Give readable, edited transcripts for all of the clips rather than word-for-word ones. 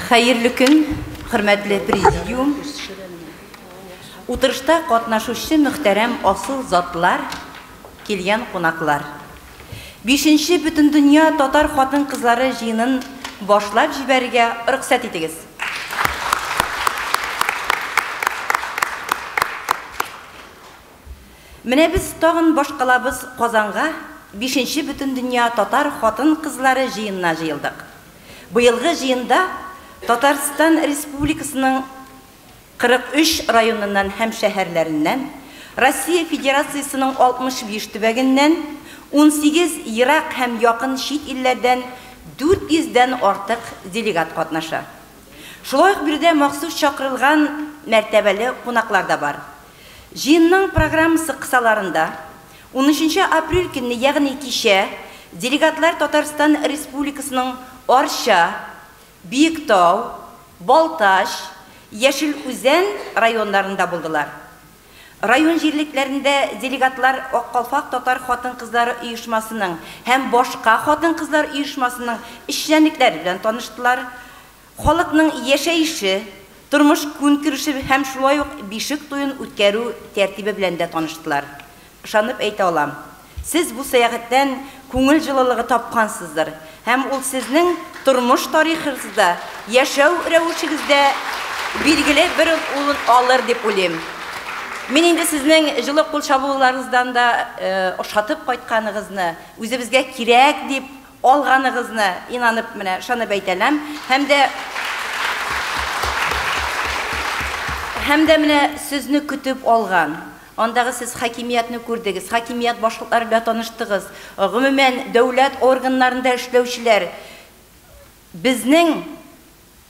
Хәерле көн, хөрмәтле президиум. Утырышта катнашучы мөхтәрәм асыл затлар, килгән кунаклар. Бишенче Бөтендөнья татар хатын-кызлары җыенын башлап җибәрергә рөхсәт итегез. Менә без тагын башкалабыз Казанга Бишенче Бөтендөнья татар хатын-кызлары җыенына җыелдык. Быелгы җыенда Татарстан Республикасының 43 районыннан һәм шәһәрләреннән, Россия Федерациясенең 65 төбәгеннән, 18 ерак һәм якын чит илләрдән 400 дән артык делегат катнаша. Шулай ук биредә махсус чакырылган мәртәбәле кунаклар да бар. Җыенның программасы кысаларында 13 апрель көнне, ягъни кичә, делегатлар Татарстан Республикасының Арча, Биектау, Балтач, Яшел Үзән районнарында булдылар. Район җирлекләрендә делегатлар Ак калфак татар хатын-кызлары оешмасының һәм башка хатын-кызлар оешмасының эшчәнлекләре белән таныштылар, халыкның яшәеше, тормыш-көнкүреше һәм шулай ук бишек туен үткәрү тәртибе белән дә таныштылар. Ышанып әйтә алам, сез бу сәяхәттән күңел җылылыгы тапкансыздыр һәм ул сезнең тормыш тарихыгызда, яшәү рәвешегездә билгеле бер урын алыр дип уйлыйм. Мин инде сезнең җылы кул чабуларыгыздан да ошатып кайтканыгызны, үзебезгә кирәк дип алганыгызны инанып менә ышанып әйтә алам. Һәм дә һәм дә менә сезне көтеп алган, андагы сез хакимиятне күрдегез, хакимият башлыклары белән таныштыгыз, гомумән дәүләт органнарында эшләүчеләр, безнең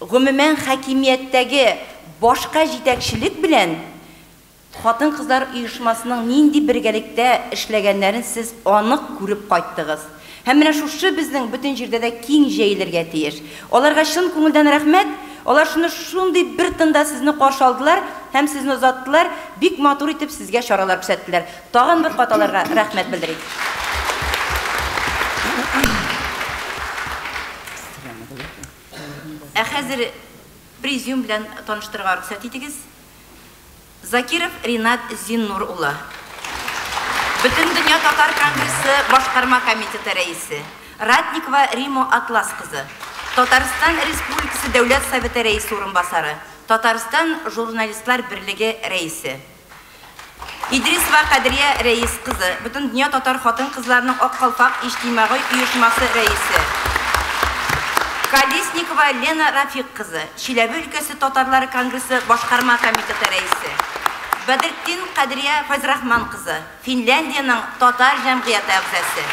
гомумән хакимияттәге башка җитәкчелек белән хатын-кызлар оешмасының нинди бергәлектә эшләгәннәрен сез анык күреп кайттыгыз. Һәм менә шушы безнең бөтен җирдә дә киң җәелергә тиеш. Аларга чын күңелдән рәхмәт. Алар шуны шундый бер тында сезне каршы алдылар һәм сезне озаттылар, бик матур итеп сезгә чаралар күрсәттеләр. Тагын бер кат аларга рәхмәт белдерик. Ә хәзер президиум белән таныштырырга рөхсәт итегез. Закиров Ринат Зиннур улы. Бөтендөнья татар конгрессы башкарма комитеты рәисе. Ратникова Рима Атлас кызы. Татарстан Республикасы Дәүләт Советы рәисе урынбасары. Татарстан журналистлар берлеге рәисе. Идрисова Кадрия Рәис кызы, Бөтендөнья татар хатын-кызларының Ак калфак иҗтимагый оешмасы рәисе. Колесникова Лена Рафик кызы, Чиләбе өлкәсе татарлары конгрессы башкарма комитеты рәисе. Бәдретдин Кадрия Фәйзрахман кызы, Финляндиянең татар җәмгыяте әгъзасы.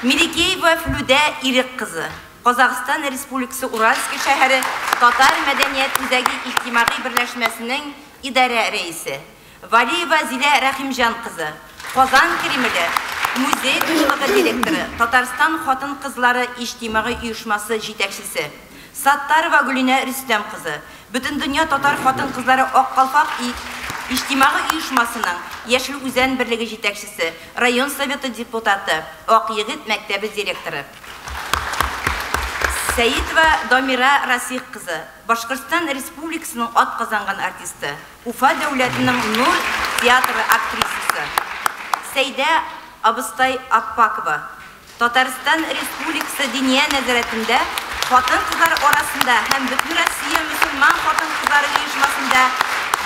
Миликеева Флүдә Ирек кызы, Казахстан Республикасы Уральский шәһәре Татар мәдәният үзәге иҗтимагый берләшмәсенең идарә рәисе. Валиева Зилә Рәхимҗан кызы, Казан Кремле музей тышлыгы директоры, Татарстан хатын-кызлары иҗтимагый оешмасы җитәкчесе. Саттарова Гөлинә Рөстәм кызы, Бөтендөнья татар хатын-кызлары Ак калфак иҗтимагый оешмасының Яшел Үзән берлеге җитәкчесе, район советы депутаты, Акъегет мәктәбе директоры. Сәетова Дамира Расих кызы, Башкортстан Республикасының атказанган артисты, Уфа дәүләтенең Нур театры актрисасы. Сәйдә абыстай Аппакова, Татарстан Республикасы Диния нәзарәтендә хатын-кызлар арасында һәм Бөтенроссия мөселман хатын-кызлары оешмасында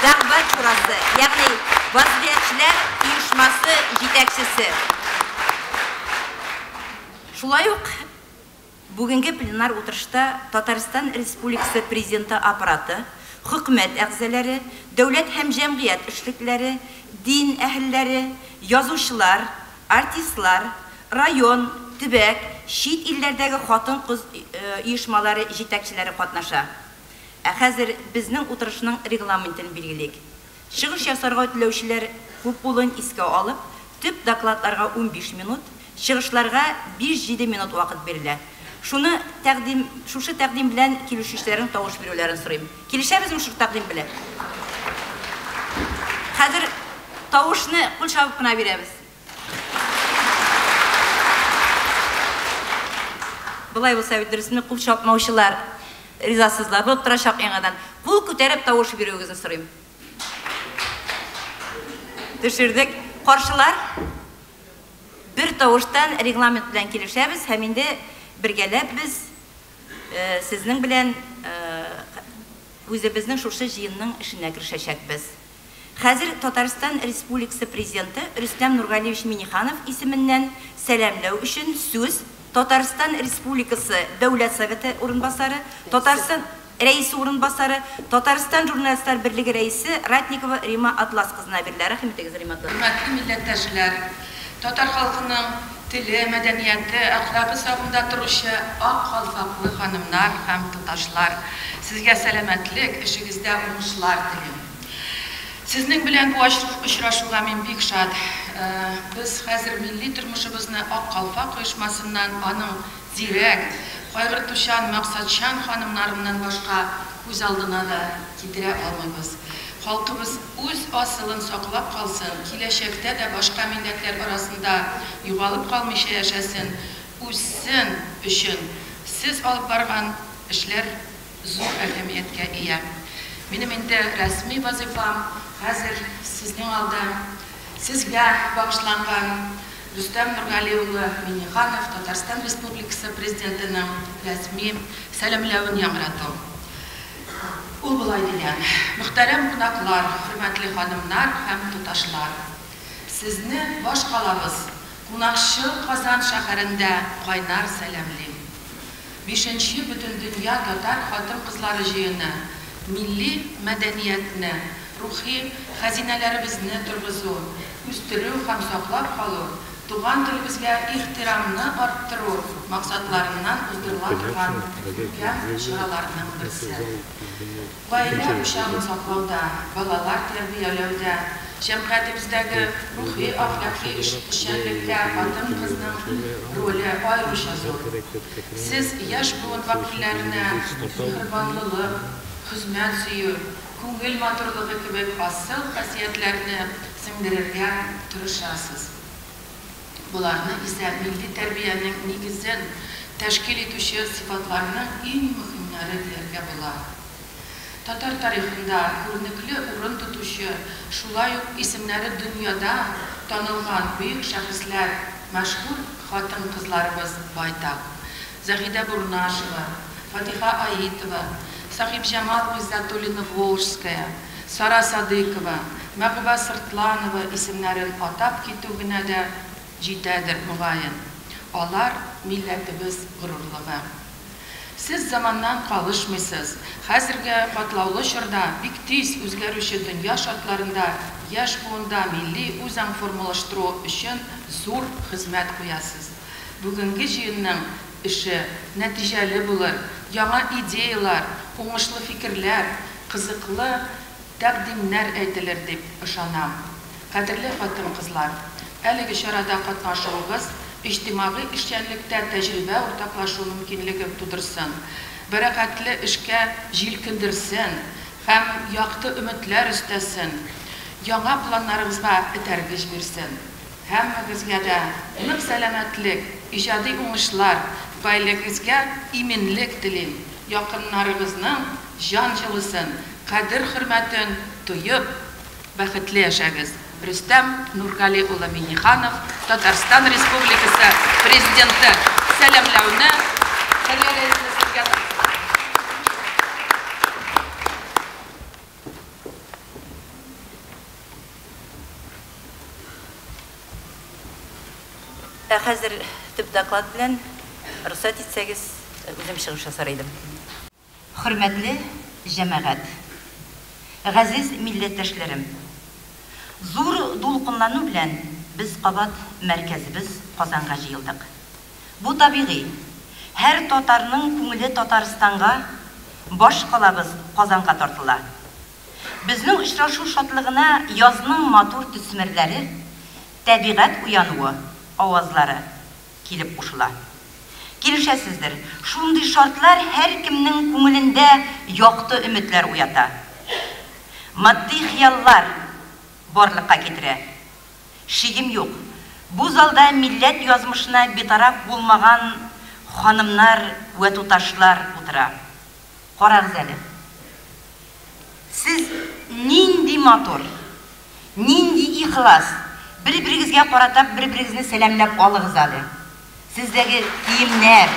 Дәгъват шурасы, ягъни вазгыятьчеләр оешмасы җитәкчесе. Шулай ук бүгенге пленар утырышта Татарстан Республикасы Президенты аппараты, хөкүмәт әгъзалары, дәүләт һәм җәмгыять эшлекләре, дин әһелләре, язучылар, артистлар, район, төбәк, чит илләрдәге хатын-кыз оешмалары җитәкчеләре катнаша. Ә хәзер безнең утырышның регламентын билгелик. Чыгыш ясарга теләүчеләр күп булуын искә алып, төп докладларга 15 минут, чыгышларга 5-7 минут вакыт бирелә. Шуны тәкъдим, шушы тәкъдим белән килешүчеләрнең тавыш бирүләрен сорыйм. Килешәбезме шушы тәкъдим белән? Хәзер тавышны кул чабып кына бирәбез. Болай булса бит дөресме, кул чапмаучылар. Ризасызлар булып торачак яңадан. Кул күтәреп тавыш бирүегезне сорыйм. Төшердек. Каршылар? Бер тавыштан регламент белән килешәбез һәм инде бергәләп без сезнең белән үзебезнең шушы җыенның эшенә керешәчәкбез. Хәзер Татарстан Республикасы Президенты Рөстәм Нургалиевич Минниханов исеменнән сәламләү өчен сүз Татарстан Республикасы Дәүләт Советы урынбасары, Татарстан Рәисе урынбасары, Татарстан Журналистлар берлеге рәисе Ратникова Рима Атлас кызына бирелә. Рәхим итегез, Рима Атлас. Хөрмәтле милләттәшләр, татар халкының теле, мәдәнияте, әхлагы сагында торучы ак калфаклы ханымнар һәм туташлар, сезгә сәламәтлек, эшегездә уңышлар телим. Сезнең белән бу очрашуга мин бик шат. Без хәзер милли тормышыбызны Ак калфак оешмасыннан, аның зирәк, кайгыртучан, максатчан ханымнарыннан башка күз алдына да китерә алмыйбыз. Халкыбыз үз асылын саклап калсын, киләчәктә дә башка милләтләр арасында югалып калмыйча яшәсен, үссен өчен сез алып барган эшләр зур әһәмияткә ия. Минем инде рәсми вазифам хәзер сезнең алда сезгә багышланган Рөстәм Нургали улы Минниханов, Татарстан Республикасы Президентының рәсми сәламләвен яңгырату. Ул болай дигән: Мөхтәрәм кунаклар, хөрмәтле ханымнар һәм туташлар! Сезне башкалабыз, кунакчыл Казан шәһәрендә кайнар сәламлим. Бишенче Бөтендөнья татар хатын-кызлары җыены милли мәдәниятне, рухи хәзинәләребезне торгызу, үстерү һәм саклап калу, туган телебезгә ихтирамны арттыру максатларыннан уздырыла торган күркәм чараларның берсе. Гаилә учагын саклауда, балалар тәрбияләүдә, җәмгыятебездәге рухи-әхлакый эшчәнлектә хатын-кызның роле аеруча зур. Сез яшь буын вәкилләренә миһербанлылык, хезмәт сөю, күңел матурлыгы кебек асыл хасиятләрне сеңдерергә тырышасыз. Боларны исә милли тәрбиянең нигезен тәшкил итүче сыйфатларның иң мөһимнәре дияргә була. Татар тарихында күренекле урын тотучы, шулай ук исемнәре дөньяда танылган бөек шәхесләр, мәшһүр хатын-кызларыбыз байтак. Заһидә Бурнашева, Фатиха Аитова, Сахибҗамал Гыйззәтуллина-Волжская, Сара Садыйкова, Мәгъүбә Сыртланова исемнәрен атап китү генә дә җитәдер, мөгаен. Алар, милләтебез горурлыгы. Сез заманнан калышмыйсыз. Хәзерге катлаулы чорда, бик тиз үзгәрүче дөнья шартларында яшь буында милли үзаң формалаштыру өчен зур хезмәт куясыз. Бүгенге җыенның эше нәтиҗәле булыр, яңа идеяләр, уңышлы фикерләр, кызыклы тәкъдимнәр әйтелер дип ышанам. Кадерле хатын-кызлар, әлеге чарада катнашуыгыз иҗтимагый эшчәнлектә тәҗрибә уртаклашу мөмкинлеге тудырсын, бәрәкәтле эшкә җилкендерсен һәм якты өметләр өстәсен, яңа планнарыгызга этәргеч бирсен. Һәммәгезгә дә нык сәламәтлек, иҗади уңышлар, гаиләгезгә иминлек телим. Якыннарыгызның җан җылысын, кадер-хөрмәтен тоеп, бәхетле яшәгез. Рөстәм Нургали улы Минниханов, Татарстан Республикасы Президенты сәламләүне Хәлия Рәисовна сезгә тапшырам. Ә хәзер төп доклад белән, рөхсәт итсәгез, үзем чыгыш ясар идем. Хөрмәтле җәмәгать! Газиз милләттәшләрем! Зур дулкынлану белән без кабат мәркәзебез Казанга җыелдык. Бу табигый. Һәр татарның күңеле Татарстанга, баш калабыз Казанга тартыла. Безнең очрашу шатлыгына язның матур төсмерләре, тәбигать уянуы авазлары килеп кушыла. Килешәсездер, шундый шартлар һәркемнең күңелендә якты өметләр уята. Матди хыяллар барлыкка китерә. Шигем юк, бу залда милләт язмышына битараф булмаган ханымнар вә туташлар утыра. Карагыз әле. Сез нинди матур, нинди ихлас, бер-берегезгә карата бер-берегезне сәламләп алыгыз әле. Сездәге киемнәр.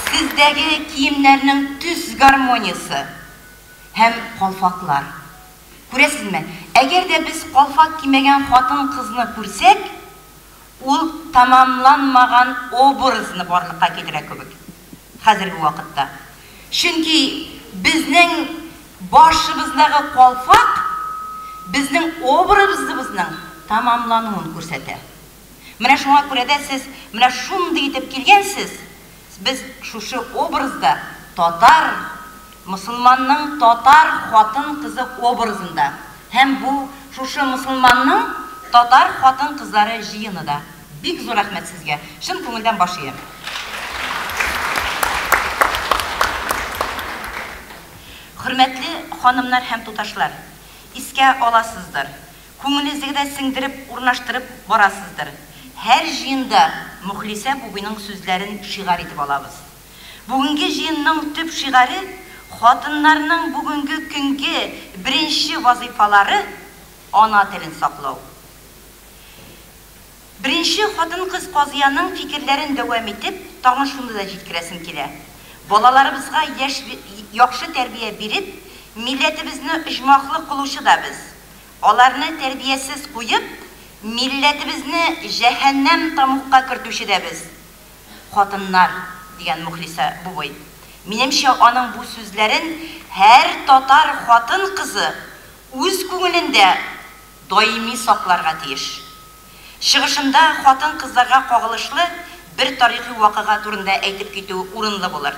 Сездәге киемнәрнең төс гармониясе һәм калфаклар. Күрәсезме, әгәр дә без калфак кимәгән хатын-кызны күрсәк, ул тәмамланмаган образны барлыкка китерә кебек хәзерге вакытта. Чөнки безнең башыбыздагы калфак безнең образыбызның тәмамлануын күрсәтә. Менә шуңа күрә дә сез менә шундый итеп килгәнсез, без шушы образда татар, мосылманның татар хатын-кызы образында һәм бу шушы мосылманның татар хатын-кызлары җыены да. Бик зур рәхмәт сезгә. Чын күңелдән баш иям. Хөрмәтле ханымнар һәм туташлар, искә аласыздыр, күңелегезгә сеңдереп, урнаштырып барасыздыр. Һәр җыенда Мөхлисә Бубыйның сүзләрен шигарь итеп алабыз. Бүгенге җыенның төп шигаре хатыннарның бүгенге көнге беренче вазыйфалары ана телен саклау. Беренче хатын-кыз казыяның фикерләрен дәвам итеп, тагын шуны да җиткерәсем килә. Балаларыбызга яшь яхшы тәрбия биреп, милләтебезне оҗмахлы кылучы да без. Аларны тәрбиясез куеп, милләтебезне җәһәннәм тамукка кертүче дә без. Хатыннар, дигән Мөхлисә Бубый. Минемчә, аның бу сүзләрен һәр татар хатын-кызы үз күңелендә даими сакларга тиеш. Чыгышында хатын-кызларга кагылышлы бер тарихи вакыйга турында әйтеп китү урынлы булыр.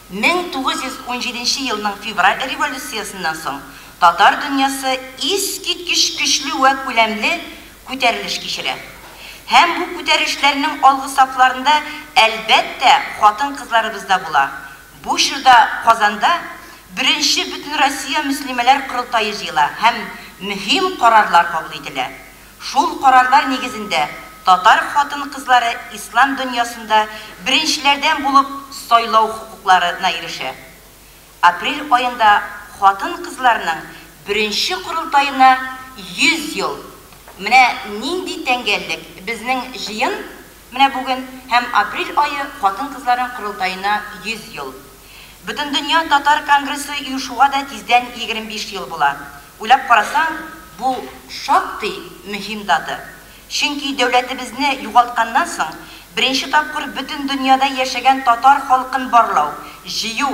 1917 елның февраль революциясеннән соң татар дөньясы искиткеч көчле вә күләмле күтәрелеш кичерә. Һәм бу күтәрелешләрнең алгы сафларында, әлбәттә, хатын-кызларыбыз да була. Бу чорда Казанда беренче Бөтенроссия мөслимәләр корылтае җыела һәм мөһим карарлар кабул ителә. Шул карарлар нигезендә татар хатын-кызлары ислам дөньясында беренчеләрдән булып сайлау хокукларына ирешә. Апрель аенда хатын-кызларның беренче корылтаена 100 ел. Менә нинди тәңгәллек безнең җыен менә бүген һәм апрель ае хатын-кызларның корылтаена 100 ел. Бөтендөнья татар конгрессы оешуга да тиздән 25 ел була. Уйлап карасаң, бу шактый мөһим дата. Чөнки дәүләтебезне югалтканнан соң беренче тапкыр бөтен дөньяда яшәгән татар халкын барлау, җыю,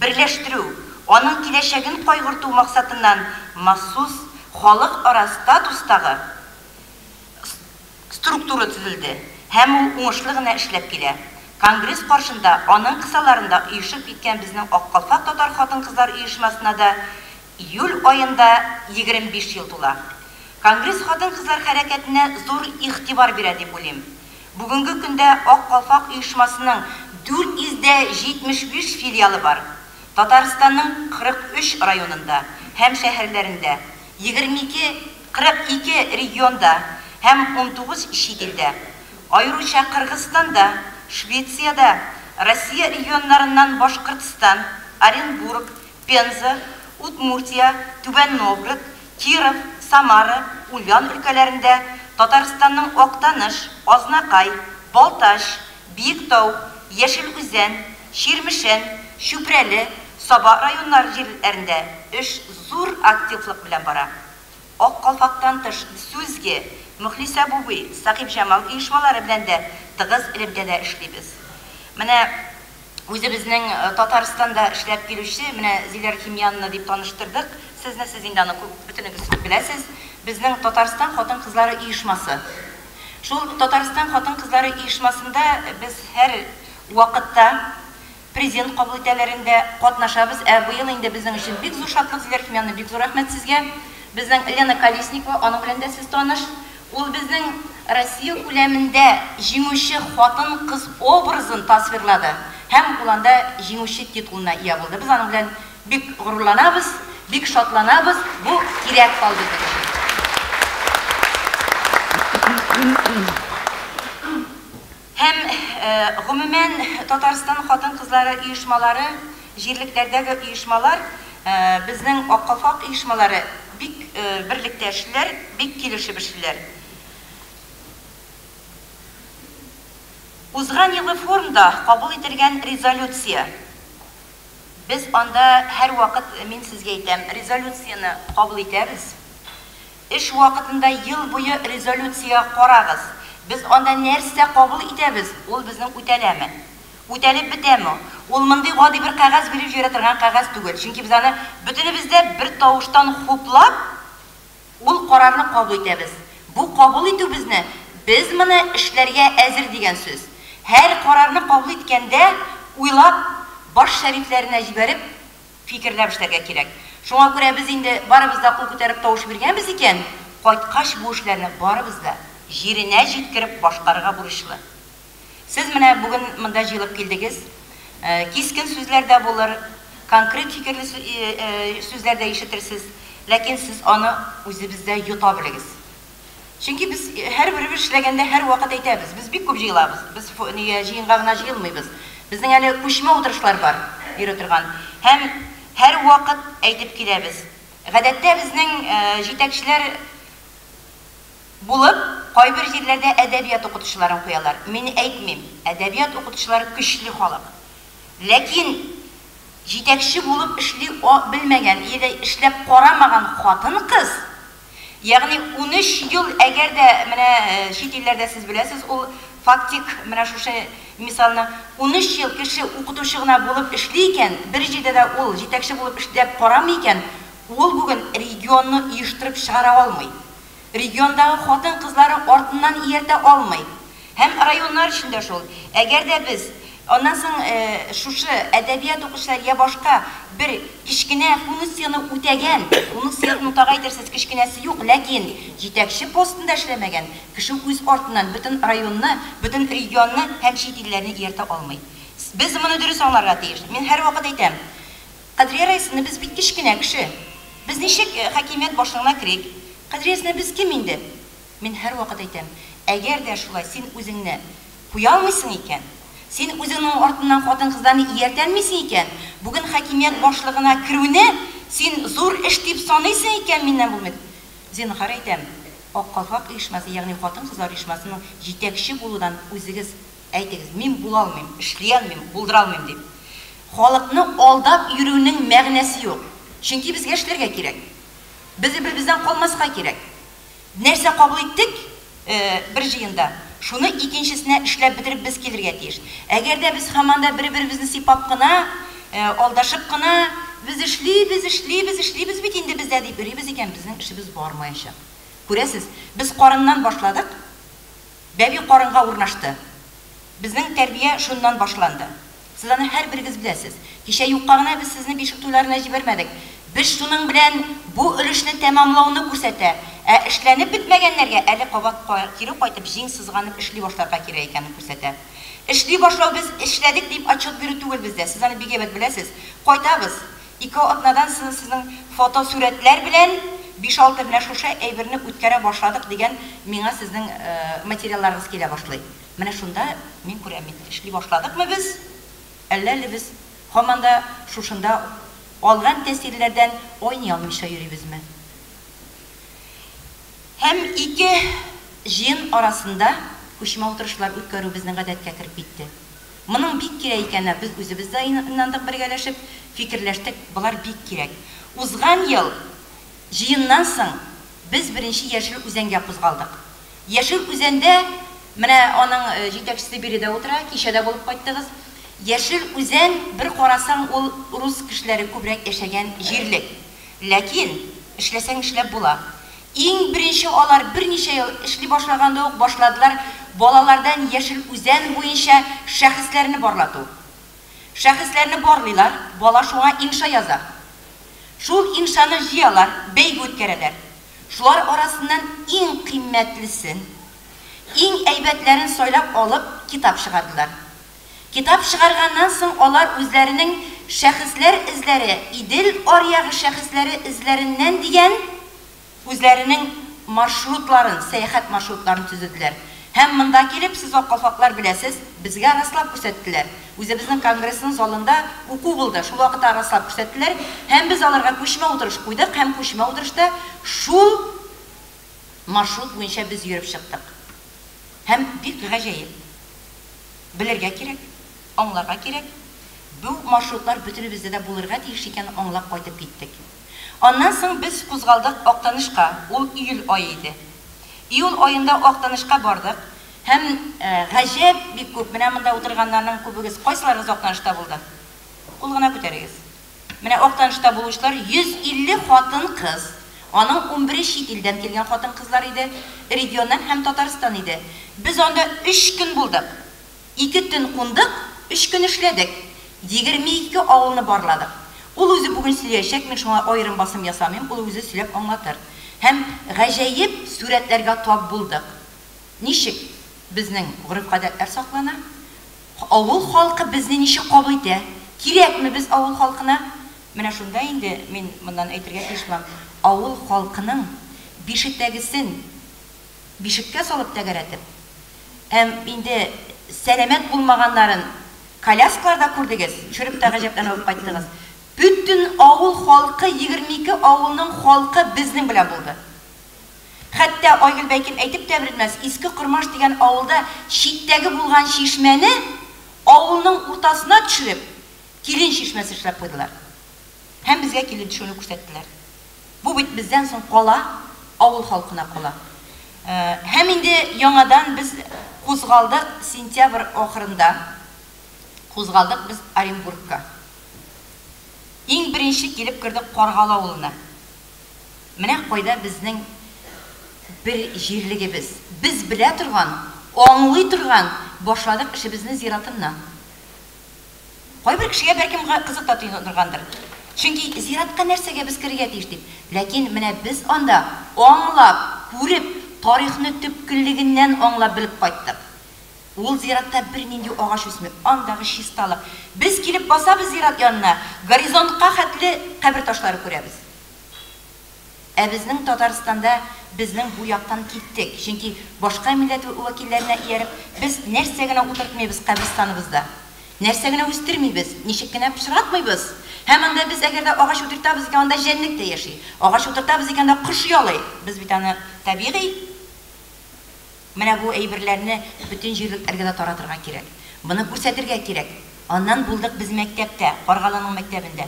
берләштерү, аның киләчәген кайгырту максатыннан махсус халыкара статустагы структура төзелде һәм ул уңышлы гына эшләп килә. Конгресс каршында, аның кысаларында оешып киткән безнең Ак калфак татар хатын-кызлар оешмасына да июль аенда 25 ел тула. Конгресс хатын-кызлар хәрәкәтенә зур игътибар бирә дип уйлыйм. Бүгенге көндә Ак калфак оешмасының 475 филиалы бар. Татарстанның 43 районында һәм шәһәрләрендә, 22, 42 регионда һәм 19 чит илдә. Аеруча Кыргызстанда, Швециядә, Россия регионнарыннан Башкортстан, Оренбург, Пенза, Удмуртия, Түбән Новгород, Киров, Самара, Ульян өлкәләрендә, Татарстанның Актаныш, Азнакай, Балтач, Биектау, Яшел Үзән, Чирмешән, Чүпрәле, Саба районнары җирлекләрендә эш зур активлык белән бара. Ак калфактан тыш Сүзге, Мөхлисә Бубый, Сәхибҗамал оешмалары белән дә тыгыз элемтәдә эшлибез. Менә үзебезнең Татарстанда эшләп килүче, менә Зилә Рхимянны дип таныштырдык сезне, сез инде аны күп бөтенегез беләсез. Безнең Татарстан хатын-кызлары оешмасы. Шул Татарстан хатын-кызлары оешмасында без һәр вакытта президент кабул итәләрендә катнашабыз. Ә быел инде безнең өчен бик зур шатлык, Зилә Рхимянна, бик зур рәхмәт сезгә. Безнең Лена Колесникова, аның белән дә сез таныш. Ул безнең Россия күләмендә җиңүче хатын-кыз образын тасвирлады һәм ул анда җиңүче титулына ия булды. Без аның белән бик горурланабыз, бик шатланабыз. Бу кирәк калды безнең өчен. Һәм, гомумән, Татарстан хатын-кызлары оешмалары, җирлекләрдәге оешмалар, безнең Ак калфак оешмалары бик берлектә эшлиләр, бик килешеп эшлиләр. Узган елгы форумда кабул ителгән резолюция, без анда һәрвакыт, мин сезгә әйтәм, резолюцияне кабул итәбез. Эш вакытында ел буе резолюциягә карагыз. Без анда нәрсә кабул итәбез, ул безнең үтәләме? Үтәлеп бетәме? Ул мондый гади бер кәгазь биреп җибәрә торган кәгазь түгел. Чөнки без аны бөтенебез дә бер тавыштан хуплап, ул карарны кабул итәбез. Бу кабул итү безне, без моны эшләргә әзер дигән сүз. Һәр карарны кабул иткәндә, уйлап, баш шәрифләренә җибәреп, фикерләп эшләргә кирәк. Шуңа күрә без инде барыбыз да кул күтәреп тавыш биргәнбез икән, кайткач бу эшләрне барыбыз да җиренә җиткереп башкарырга бурычлы. Сез менә бүген монда җыелып килдегез. Кискен сүзләр дә булыр, конкрет фикерле сүзләр дә ишетерсез, ләкин сез аны үзебездә йота белегез. Чөнки без һәрберебез эшләгәндә һәрвакыт әйтәбез, без бик күп җыелабыз, без нигә җыенга гына җыелмыйбыз. Безнең әле күчмә утырышлар бар, йөри торган. Һәм һәрвакыт әйтеп киләбез. Гадәттә безнең җитәкчеләр булып, кайбер җирләрдә әдәбият укытучыларын куялар. Мин әйтмим, әдәбият укытучылары көчле халык. Ләкин җитәкче булып эшли белмәгән, яки эшләп карамаган хатын-кыз, Ягъни 13 ел, әгәр дә менә чит илләрдә сез беләсез ул фактик менә шушы мисалны, 13 ел кеше укытучы гына булып эшли икән, бер җирдә дә ул җитәкче булып эшләп карамый икән, ул бүген регионны оештырып чыгара алмый. Региондагы хатын-кызлары артыннан ияртә алмый. Һәм районнар өчен дә шул. Әгәр дә без аннан соң шушы әдәбият укучылар я башка бер кечкенә функцияне үтәгән, функциясен тагы әйтерсез, кечкенәсе юк, ләкин җитәкче постында эшләмәгән кеше үз артыннан бөтен районны, бөтен регионны һәм чит илләрне ияртә алмый. Без моны дөрес аңларга тиеш. Мин һәрвакыт әйтәм, Кадрия Раисовна, без бит кечкенә кеше. Без ничек хакимият башлыгына керик? Кадрия Раисовна, без кем инде? Мин һәрвакыт әйтәм, әгәр дә шулай син үзеңне куя алмыйсың икән, син үзеңнең артыннан хатын-кызларны ияртә алмыйсың икән, бүген хакимият башлыгына керүне син зур эш дип саныйсың икән, миннән булмый. Зинһар әйтәм, Ак калфак оешмасы, ягъни хатын-кызлар оешмасының җитәкче булудан үзегез әйтегез, мин була алмыйм, эшли алмыйм, булдыра алмыйм дип. Халыкны алдап йөрүнең мәгънәсе юк. Чөнки безгә эшләргә кирәк. Без бер-беребездән калмаска кирәк. Нәрсә кабул иттек бер җыенда, шуны икенчесенә эшләп бетереп без килергә тиеш. Әгәр дә без һаман да бер-беребезне сыйпап кына, алдашып кына, без эшлибез, эшлибез, эшлибез бит инде без дә дип йөрибез икән, безнең эшебез бармаячак. Күрәсез, без карыннан башладык, бәби карынга урнашты. Безнең тәрбия шуннан башланды. Сез аны һәрберегез беләсез. Кичә юкка гына без сезне бишек туйларына җибәрмәдек. Без шуның белән бу өлешне тәмамлауны күрсәтә, ә эшләнеп бетмәгәннәргә әле кабат кире кайтып җиң сызганып эшли башларга кирәк икәнен күрсәтә. Эшли башлау без эшләдек дип отчет бирү түгел бездә, сез аны бик әйбәт беләсез. Кайтабыз, ике атнадан соң сезнең фотосурәтләр белән биш-алты менә шушы әйберне үткәрә башладык дигән миңа сезнең материалларыгыз килә башлый. Менә шунда мин күрәм бит, эшли башладыкмы без, әллә әле без һаман да шушында алган тәэсирләрдән айный алмыйча йөрибезме? Һәм ике җыен арасында күчмә утырышлар үткәрү безнең гадәткә кереп китте. Моның бик кирәк икәненә без үзебез дә инандык бергәләшеп, фикерләштек, болар бик кирәк. Узган ел җыеннан соң без беренче Яшел Үзәнгә кузгалдык. Яшел Үзәндә, менә аның җитәкчесе биредә утыра, кичә дә булып кайттыгыз. Яшел Үзән, бер карасаң, ул рус кешеләре күбрәк яшәгән җирлек. Ләкин, эшләсәң эшләп була. Иң беренче алар берничә ел эшли башлаганда ук башладылар балалардан Яшел Үзән буенча шәхесләрне барлату. Шәхесләрне барлыйлар, бала шуңа инша яза. Шул иншаны җыялар, бәйге үткәрәләр. Шулар арасыннан иң кыйммәтлесен, иң әйбәтләрен сайлап алып, китап чыгардылар. Китап чыгарганнан соң алар үзләренең Шәхесләр эзләре, Идел аръягы шәхесләре эзләреннән дигән үзләренең маршрутларын, сәяхәт маршрутларын төзеделәр. Һәм монда килеп, сез ак калфаклар беләсез, безгә раслап күрсәттеләр. Үзебезнең конгрессның залында уку булды, шул вакытта раслап күрсәттеләр. Һәм без аларга күчмә утырыш куйдык һәм күчмә утырышта шул маршрут буенча без йөреп чыктык. Һәм бик гаҗәеп. Белергә кирәк, аңларга кирәк. Бу маршрутлар бөтенебездә дә булырга тиеш икәнен аңлап кайтып киттек. Аннан соң без кузгалдык Актанышка, ул июль ае иде. Июль аенда Актанышка бардык һәм гаҗәп бик күп, менә монда утырганнарның күбегез, кайсыларыгыз Актанышта булды? Кул гына күтәрегез. Менә Актанышта булучылар 150 хатын-кыз, аның унбере чит илдән килгән хатын-кызлар иде, регионнан һәм Татарстан иде. Без анда өч көн булдык. Ике төн кундык, өч көн эшләдек. 22 авылны барладык. Ул үзе бүген сөйләячәк, мин шуңа аерым басым ясамыйм, ул үзе сөйләп аңлатыр. Һәм гаҗәеп сурәтләргә тап булдык. Ничек безнең гореф-гадәтләр саклана? Авыл халкы безне ничек кабул итә? Кирәкме без авыл халкына? Менә шунда инде мин моннан әйтергә тиеш булам, авыл халкының бишектәгесен бишеккә салып тәгәрәтеп, һәм инде сәламәт булмаганнарын коляскаларда күрдегез, төшереп тә гаҗәпләнеп алып кайттыгыз. Бөтен авыл халкы, 22 авылның халкы безнең белән булды. Хәтта Айгөл бәлкем әйтеп тә белмәс, Иске Кормаш дигән авылда читтәге булган чишмәне авылның уртасына төшереп, килен чишмәсе эшләп куйдылар. Һәм безгә килен төшүне күрсәттеләр. Бу бит бездән соң кала, авыл халкына кала. Һәм инде яңадан без кузгалдык сентябрь ахырында. Кузгалдык без Оренбургка. Иң беренче килеп кердек Каргалы авылына. Менә кайда безнең бер җирлегебез. Без белә торган, аңлый торган башладык эшебезне зиратыннан. Кайбер кешегә бәлкем кызык та тоелгандыр. Чөнки зиратка нәрсәгә без керергә тиеш дип. Ләкин менә без анда аңлап, күреп, тарихны төпкеллегеннән аңлап белеп кайттык. Ул зиратта бернинди агач үсми, андагы чисталык. Без килеп басабыз зират янына, горизонтка хәтле кабер ташлары күрәбез. Ә безнең Татарстанда безнең бу яктан киттек, чөнки башка милләт вәкилләренә ияреп, без нәрсә генә утыртмыйбыз каберстаныбызда, нәрсә генә үстермибез, ничек кенә пычратмыйбыз. Һәм анда без әгәр дә агач утыртабыз икән, анда җәнлек тә яши. Агач утыртабыз икән, анда кош ялый. Без бит аны табигый. Менә бу әйберләрне бөтен җирлекләргә дә таратырга кирәк. Моны күрсәтергә кирәк. Аннан булдык без мәктәптә, Каргалының мәктәбендә.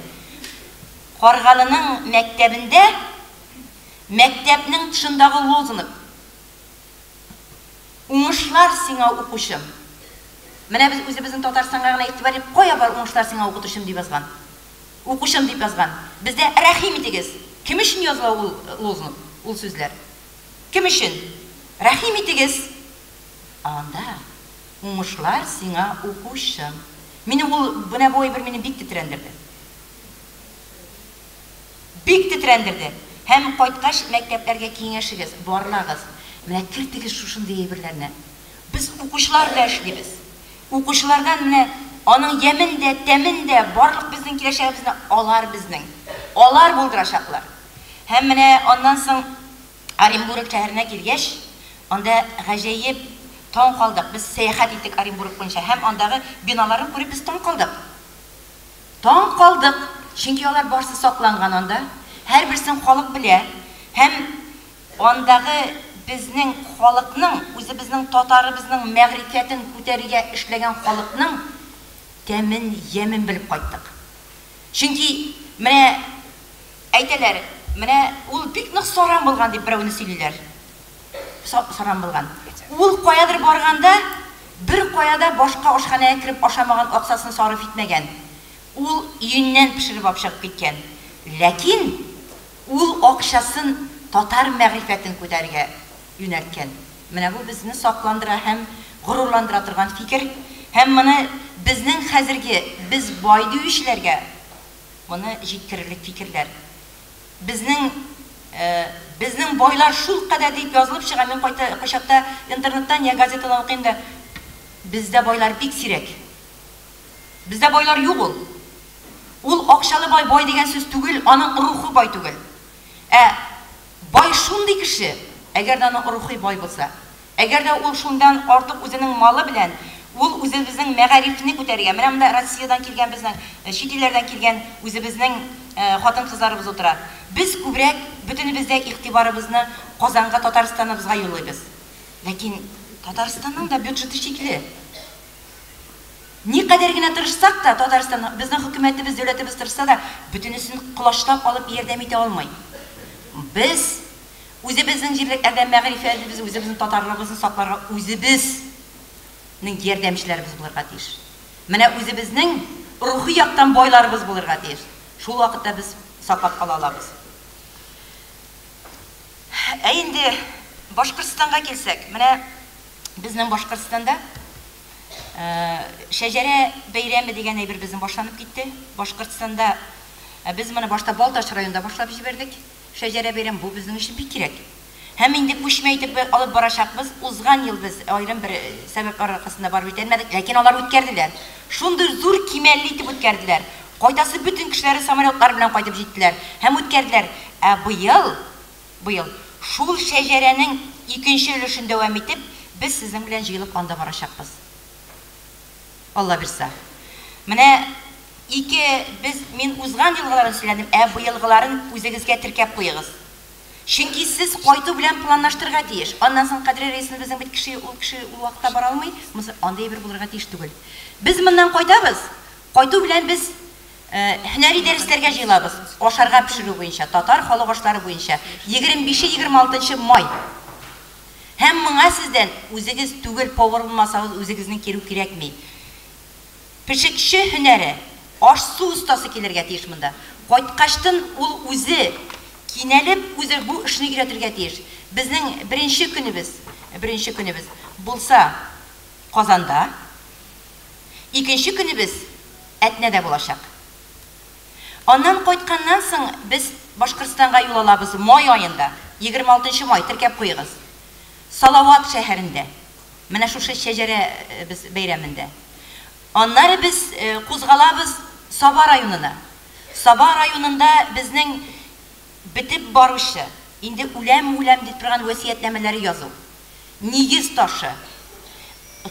Каргалының мәктәбендә мәктәпнең тышындагы лозунг, Уңышлар сиңа, укучым! Менә без үзебезнең Татарстанга гына игътибар итеп, кая бар уңышлар сиңа, укытучым дип язган. Укучым дип язган. Бездә рәхим итегез. Кем өчен языла ул лозунг, ул сүзләр? Кем өчен? Рәхим итегез! Ә анда уңышлар сиңа, укучым. Мине ул, менә бу әйбер мине бик тетрәндерде. Бик тетрәндерде. Һәм кайткач, мәктәпләргә киңәшегез, барлагыз. Менә кертегез шушындый әйберләрне. Без укучылар белән эшлибез. Укучылардан менә аның ямен дә, тәмен дә, барлык безнең киләчәгебезне алар безнең. Алар булдырачаклар. Һәм менә аннан соң Оренбург шәһәренә килгәч, анда гаҗәеп таң калдык. Без сәяхәт иттек Оренбург буенча һәм андагы биналарын күреп без таң калдык. Таң калдык, чөнки алар барсы сакланган анда, һәрберсен халык белә һәм андагы безнең халыкның, үзебезнең татарыбызның мәгърифәтен күтәрергә эшләгән халыкның тәмен, ямен белеп кайттык. Чөнки менә әйтәләр, менә ул бик нык саран булган дип берәүне сөйлиләр. Саран булган. Ул каядыр барганда, бер кая да башка ашханәгә кереп ашамаган, акчасын сарыф итмәгән. Ул өеннән пешереп алып чыгып киткән. Ләкин ул акчасын татар мәгърифәтен күтәрергә юнәлткән. Менә бу безне сакландыра һәм горурландыра торган фикер. Һәм моны безнең хәзерге без бай диючеләргә моны җиткерерлек фикерләр. Безнең безнең байлар шулкадәр дип язылып чыга, мин кайта кайчакта интернеттан я газетадан укыйм да, бездә байлар бик сирәк. Бездә байлар юк ул. Ул акчалы бай, бай дигән сүз түгел, аның рухы бай түгел. Ә бай шундый кеше, әгәр дә аның рухи бай булса. Әгәр дә ул шундан артык үзенең малы белән, ул үзебезнең мәгарифне күтәрергә, менә монда Россиядән килгән безнең, чит илләрдән килгән үзебезнең хатын-кызларыбыз утыра. Без күбрәк бөтенебез дә игътибарыбызны Казанга, Татарстаныбызга юллыйбыз. Ләкин Татарстанның да бюджеты чикле. Никадәр генә тырышсак та, Татарстан, безнең хөкүмәтебез, дәүләтебез тырышса да, бөтенесен колачлап алып ярдәм итә алмый. Без үзебезнең җирлекләрдә мәгърифәтебез, үзебезнең татарлыгыбызны сакларга үзебезнең ярдәмчеләребез булырга тиеш. Менә үзебезнең рухи яктан байларыбыз булырга тиеш. Шул вакытта без саклап кала алабыз. Ә инде Башкортстанга килсәк, менә безнең Башкортстанда Шәҗәрә бәйрәме дигән әйбер безнең башланып китте. Башкортстанда без моны башта Балтач районында башлап җибәрдек. Шәҗәрә бәйрәм бу безнең өчен бик кирәк. Һәм инде күчмә итеп алып барачакбыз. Узган ел без аерым бер сәбәпләр аркасында барып җитә алмадык, ләкин алар үткәрделәр. Шундый зур кимәлле итеп үткәрделәр. Кайтасы бөтен кешеләре самолетлар белән кайтып җиттеләр һәм үткәрделәр. Ә быел, быел шул шәҗәрәнең икенче өлешен дәвам итеп, без сезнең белән җыелып анда барачакбыз. Алла бирса. Менә ике, без, мин узган елгыларын сөйләдем, ә быелгыларын үзегезгә теркәп куегыз. Чөнки сез кайту белән планлаштырырга тиеш. Аннан соң Кадрия Рәисовна безнең бит кеше, ул кеше ул вакытта бара алмый. Монысы андый әйбер булырга тиеш түгел. Без моннан кайтабыз. Кайту белән без һөнәри дәресләргә җыелабыз. Ашарга пешерү буенча, татар халык ашлары буенча. 25-26 май. Һәм моңа сездән үзегез түгел, повар булмасагыз, үзегезнең керү кирәкми. Пешекче һөнәре, аш-су остасы килергә тиеш монда. Кайткачтын ул үзе кинәлеп, үзе бу эшне өйрәтергә тиеш. Безнең беренче көнебез, беренче көнебез булса Казанда, икенче көнебез Әтнәдә булачак. Аннан кайтканнан соң без Башкортстанга юл алабыз май аенда, 26 нчы май, теркәп куегыз. Салават шәһәрендә. Менә шушы шәҗәрә без бәйрәмендә. Аннары без кузгалабыз Саба районына. Саба районында безнең бетеп баручы, инде үләм-үләм дип торган вәсыятьнамәләре язу. Нигез ташы.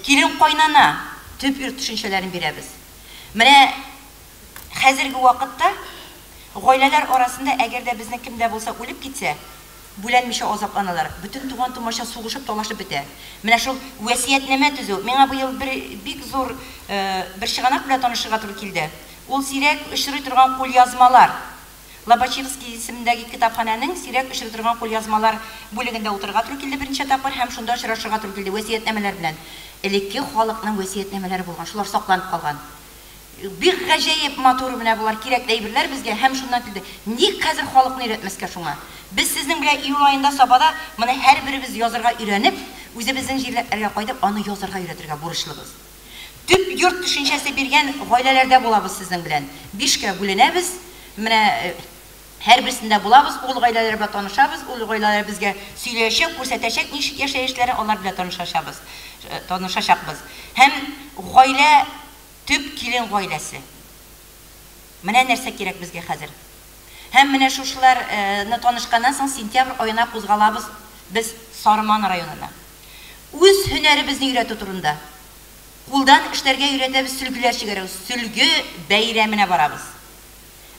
Килен-кайнана, төп йорт төшенчәләрен бирәбез. Менә Хәзерге вакытта гаиләләр арасында әгәр дә безнең кем дә булса үлеп китсә, бүләнмичә азапланалар. Бөтен туган-тумача сугышып, талашып бетә. Менә шул вәсыятьнамә төзү. Миңа быел бер бик зур бер чыганак белән танышырга туры килде. Ул сирәк очрый торган кулъязмалар. Лобачевский исемендәге китапханәнең сирәк очрый торган кулъязмалар бүлегендә утырырга туры килде берничә тапкыр һәм шунда очрашырга туры килде вәсыятьнамәләр белән. Элекке халыкның вәсыятьнамәләре булган, шулар сакланып калган. Бик гаҗәеп матур менә болар кирәкле әйберләр безгә һәм шуннан килде. Ник хәзер халыкны өйрәтмәскә шуңа? Без сезнең белән июль аенда Сабада моны һәрберебез язырга өйрәнеп, үзебезнең җирлекләргә кайтып, аны язырга өйрәтергә бурычлыбыз. Төп йорт төшенчәсе биргән гаиләләрдә булабыз сезнең белән. Бишкә бүленәбез. Менә һәрберсендә булабыз, ул гаиләләр белән танышабыз, ул гаиләләр безгә сөйләячәк, күрсәтәчәк ничек яшәешләрен, алар белән танышачабыз, танышачакбыз. Һәм гаилә Төп килен гаиләсе. Менә нәрсә кирәк безгә хәзер. Һәм менә шушылар ны танышканнан соң сентябрь аена кузгалабыз без Сарман районына. Үз һөнәребезне өйрәтү турында. Кулдан эшләргә өйрәтәбез, сөлгеләр чигәрәбез, сөлге бәйрәменә барабыз.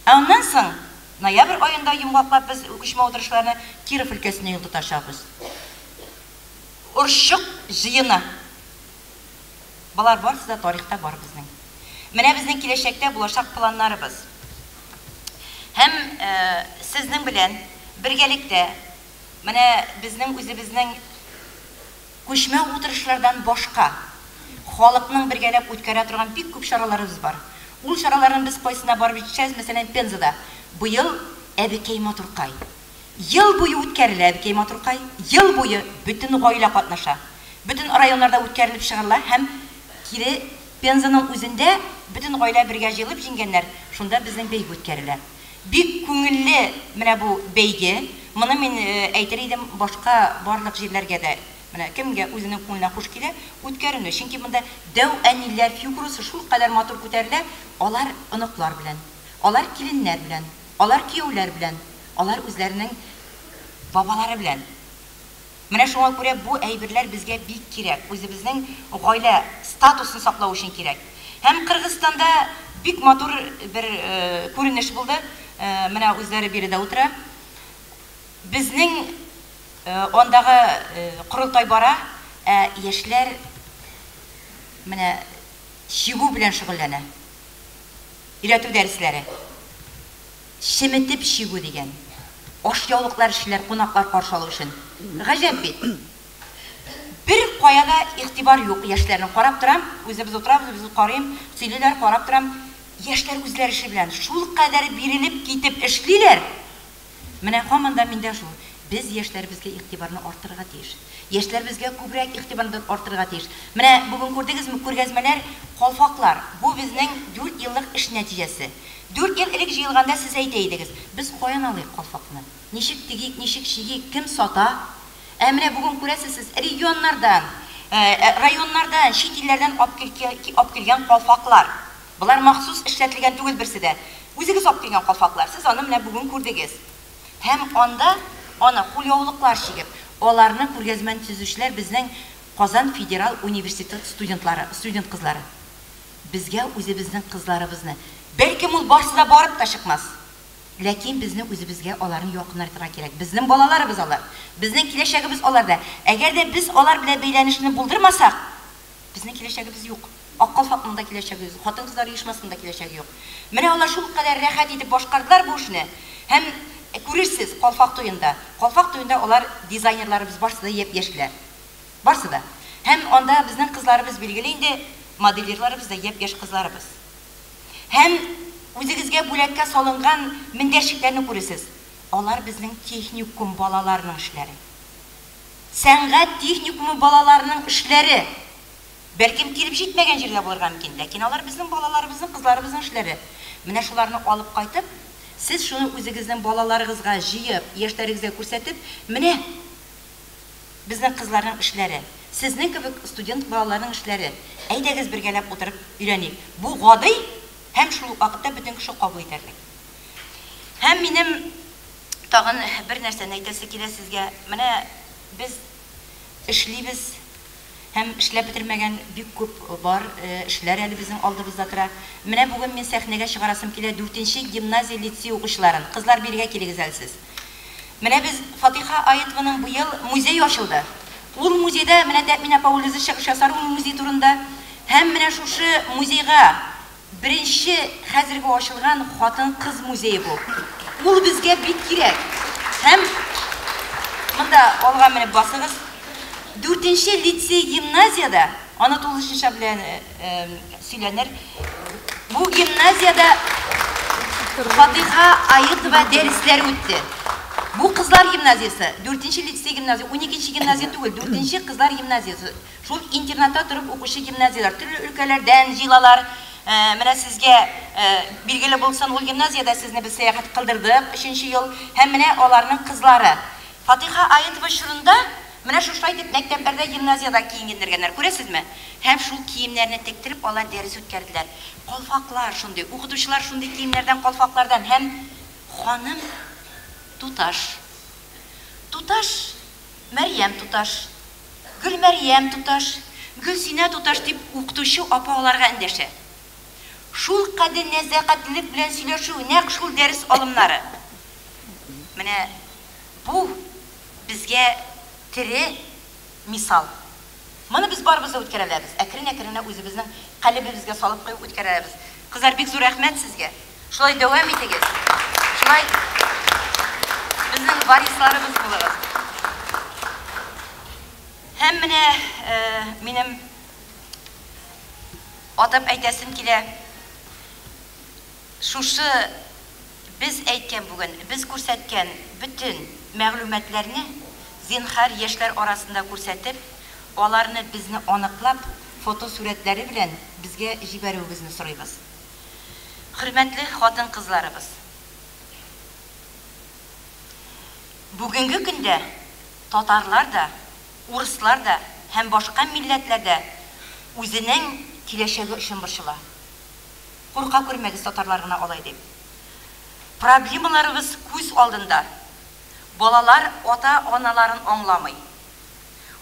Ә аннан соң ноябрь аенда йомгаклап без күчмә утырышларны Киров өлкәсенә юл тотачакбыз. Орчык җыены. Болар барысы да тарихта бар безнең. Менә безнең киләчәктә булачак планнарыбыз. Һәм сезнең белән бергәлектә менә безнең үзебезнең күчмә утырышлардан башка халыкның бергәләп үткәрә торган бик күп чараларыбыз бар. Ул чараларның без кайсына барып җитешәбез, мәсәлән, Пензада быел Әбекәй матуркай. Ел буе үткәрелә Әбекәй матуркай, ел буе бөтен гаилә катнаша. Бөтен районнарда үткәрелеп чыгарыла һәм кире Пензаның үзендә бөтен гаилә бергә җыелып җиңгәннәр, шунда безнең бәйге үткәрелә. Бик күңелле менә бу бәйге. Моны мин әйтер идем башка барлык җирләргә дә, менә кемгә үзенең күңеленә хуш килә, үткәрүне. Чөнки монда дәү әниләр фигурасы шулкадәр матур күтәрелә, алар оныклар белән, алар киленнәр белән, алар кияүләр белән. Алар үзләренең бабалары белән. Менә шуңа күрә бу әйберләр безгә бик кирәк, үзебезнең гаилә статусын саклау өчен кирәк. Һәм Кыргызстанда бик матур бер күренеш булды. Менә үзләре биредә утыра. Безнең андагы корылтай бара, ә яшьләр менә чигү белән шөгыльләнә. Өйрәтү дәресләре. Чеметеп чигү дигән. Ашъяулыклар эшлиләр кунаклар каршы алу өчен. Гаҗәп бит. Бер кая да игътибар юк яшьләрнең. Карап торам, үзебез утырабыз, үзебез карыйм, сөйлиләр, карап торам. Яшьләр үзләре эше белән шулкадәр бирелеп китеп эшлиләр. Менә һаман да миндә шул, без яшьләребезгә игътибарны арттырырга тиеш. Яшьләребезгә күбрәк игътибарны арттырырга тиеш. Менә бүген күрдегезме, күргәзмәләр, калфаклар. Бу безнең дүрт еллык эш нәтиҗәсе. Дүрт ел элек җыелганда сез әйтә идегез, без каян алыйк калфакны? Ничек тегик, ничек чигик, кем сата? Ә менә бүген күрәсез сез, регионнардан, районнардан, чит илләрдән ап килгән калфаклар. Болар махсус эшләтелгән түгел берсе дә. Үзегез алып килгән калфаклар. Сез аны менә бүген күрдегез. Һәм анда аны кулъяулыклар чигеп, аларны күргәзмәне төзүчеләр безнең Казан федерал университет студентлары, студент кызлары. Безгә үзебезнең кызларыбызны, бәлкем ул барсы да барып та чыкмас. Ләкин безне үзебезгә аларны якынайтырга кирәк. Безнең балаларыбыз алар. Безнең киләчәгебез аларда. Әгәр дә без алар белән бәйләнешне булдырмасак, Безнең киләчәгебез юк. Ак калфакның да киләчәге юк, хатын-кызлар оешмасының да киләчәге юк. Менә алар шулкадәр рәхәт итеп башкардылар бу эшне. Һәм күрерсез, калфак туенда. Калфак туенда алар дизайнерларыбыз барсы да япь-яшьләр. Барсы да. Һәм анда безнең кызларыбыз, билгеле инде, модельерларыбыз да япь-яшь кызларыбыз. Һәм үзегезгә бүләккә салынган мендәрчекләрне күрерсез. Алар безнең техникум балаларының эшләре. Сәнгать техникумы балаларының эшләре, бәлкем, килеп җитмәгән җирдә булырга мөмкин, ләкин алар безнең балаларыбызның, кызларыбызның эшләре. Менә шуларны алып кайтып, сез шуны үзегезнең балаларыгызга җыеп, яшьләрегезгә күрсәтеп, менә безнең кызларның эшләре, сезнең кебек студент балаларның эшләре, әйдәгез бергәләп утырып өйрәник. Бу гади һәм шул ук вакытта бөтен кеше кабул итәрлек. Һәм минем Тагын бер нәрсәне әйтәсе килә сезгә. Менә без эшлибез һәм эшләп бетермәгән бик күп бар эшләр әле безнең алдыбызда тора. Менә бүген мин сәхнәгә чыгарасым килә дүртенче гимназия лицей укучыларын. Кызлар, бирегә килегез әле сез. Менә без Фатыйха Аитованың быел музей ачылды. Ул музейда менә Тәэмин апа ул үзе чыгыш ясар ул музей турында. Һәм менә шушы музейга Беренче хәзерге ачылган хатын-кыз музее бу. Ул безгә бик кирәк. Һәм монда алга менеп басыгыз. Дүртенче лицей-гимназиядә, аны тулысынча белән сөйләнер, бу гимназиядә Фатыйха Аитова дәресләр үтте. Бу кызлар гимназиясе, дүртенче лицей-гимназия, уникенче гимназия түгел, дүртенче кызлар гимназиясе. Шул интернатта торып укучы гимназияләр төрле өлкәләрдән җыелалар. Менә сезгә билгеле булсын, ул гимназиядә сезне без сәяхәт кылдырдык өченче ел. Һәм менә аларның кызлары. Фатыйха Аитова чорында менә шушылай итеп мәктәпләрдә, гимназиядә киенгендергәннәр, күрәсезме? Һәм шул киемнәрне тектереп алар дәрес үткәрделәр. Калфаклар шундый, укытучылар шундый киемнәрдән, калфаклардан һәм ханым туташ. Туташ, Мәрьям туташ. Гөлмәрьям туташ, Гөлсинә туташ дип укытучы апа аларга эндәшә. Шулкадәр нәзакәтлелек белән сөйләшү, нәкъ шул дәрес алымнары. Менә бу безгә тере мисал. Моны без барыбыз да үткәрә алабыз. Әкрен-әкрен генә үзебезнең калебебезгә салып куеп үткәрә алабыз. Кызлар, бик зур рәхмәт сезгә. Шулай дәвам итегез. Шулай безнең варисларыбыз булыгыз. Һәм менә минем атап әйтәсем килә, шушы без әйткән бүген, без күрсәткән бөтен мәгълүматларны зинһар яшьләр арасында күрсәтеп, аларны безне аныклап, фотосурәтләре белән безгә җибәрүегезне сорыйбыз. Хөрмәтле хатын-кызларыбыз! Бүгенге көндә татарлар да, урыслар да һәм башка милләтләр дә үзенең киләчәге өчен борчыла. Курка күрмәгез татарлар гына алай дип. Проблемаларыбыз күз алдында. Балалар ата-аналарын аңламый.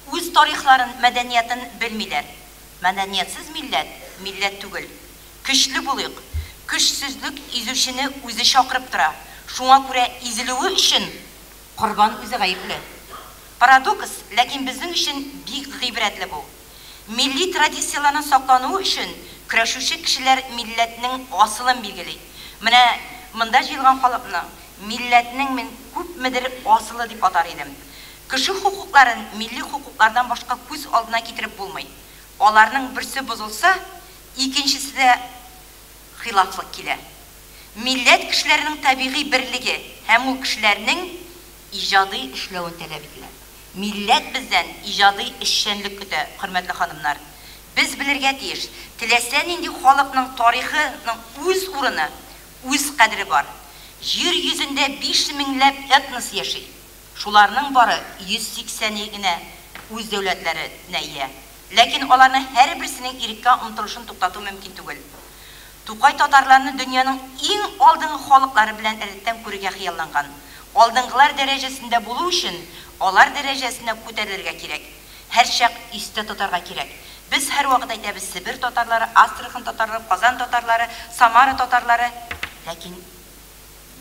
Үз тарихларын, мәдәниятын белмиләр. Мәдәниятсез милләт, милләт түгел. Көчле булыйк. Көчсезлек изүчене үзе чакырып тора. Шуңа күрә изелүе өчен корбан үзе гаепле. Парадокс, ләкин безнең өчен бик гыйбрәтле бу. Милли традицияләрнең саклануы өчен көрәшүче кешеләр милләтнең асылын билгели. Менә монда җыелган халыкның, милләтнең мин күпмедер асылы дип атар идем. Кеше хокукларын милли хокуклардан башка күз алдына китереп булмый. Аларның берсе бозылса, икенчесе дә хилафлык килә. Милләт кешеләренең табигый берлеге һәм ул кешеләрнең иҗади эшләвен таләп ителә. Милләт бездән иҗади эшчәнлек көтә, хөрмәтле ханымнар. Без белергә тиеш, теләсә нинди халыкның тарихының үз урыны, үз кадере бар. Җир йөзендә 5 меңләп этнос яши. Шуларның бары 180 генә үз дәүләтләренә ия. Ләкин аларның һәрберсенең иреккә омтылышын туктату мөмкин түгел. Тукай татарларны дөньяның иң алдынгы халыклары белән рәттән күрергә хыялланган. Алдынгылар дәрәҗәсендә булу өчен алар дәрәҗәсенә күтәрелергә кирәк. Һәрчак истә тотарга кирәк. Без һәрвакыт әйтәбез Себер татарлары, Астрахан татарлары, Казан татарлары, Самара татарлары. Ләкин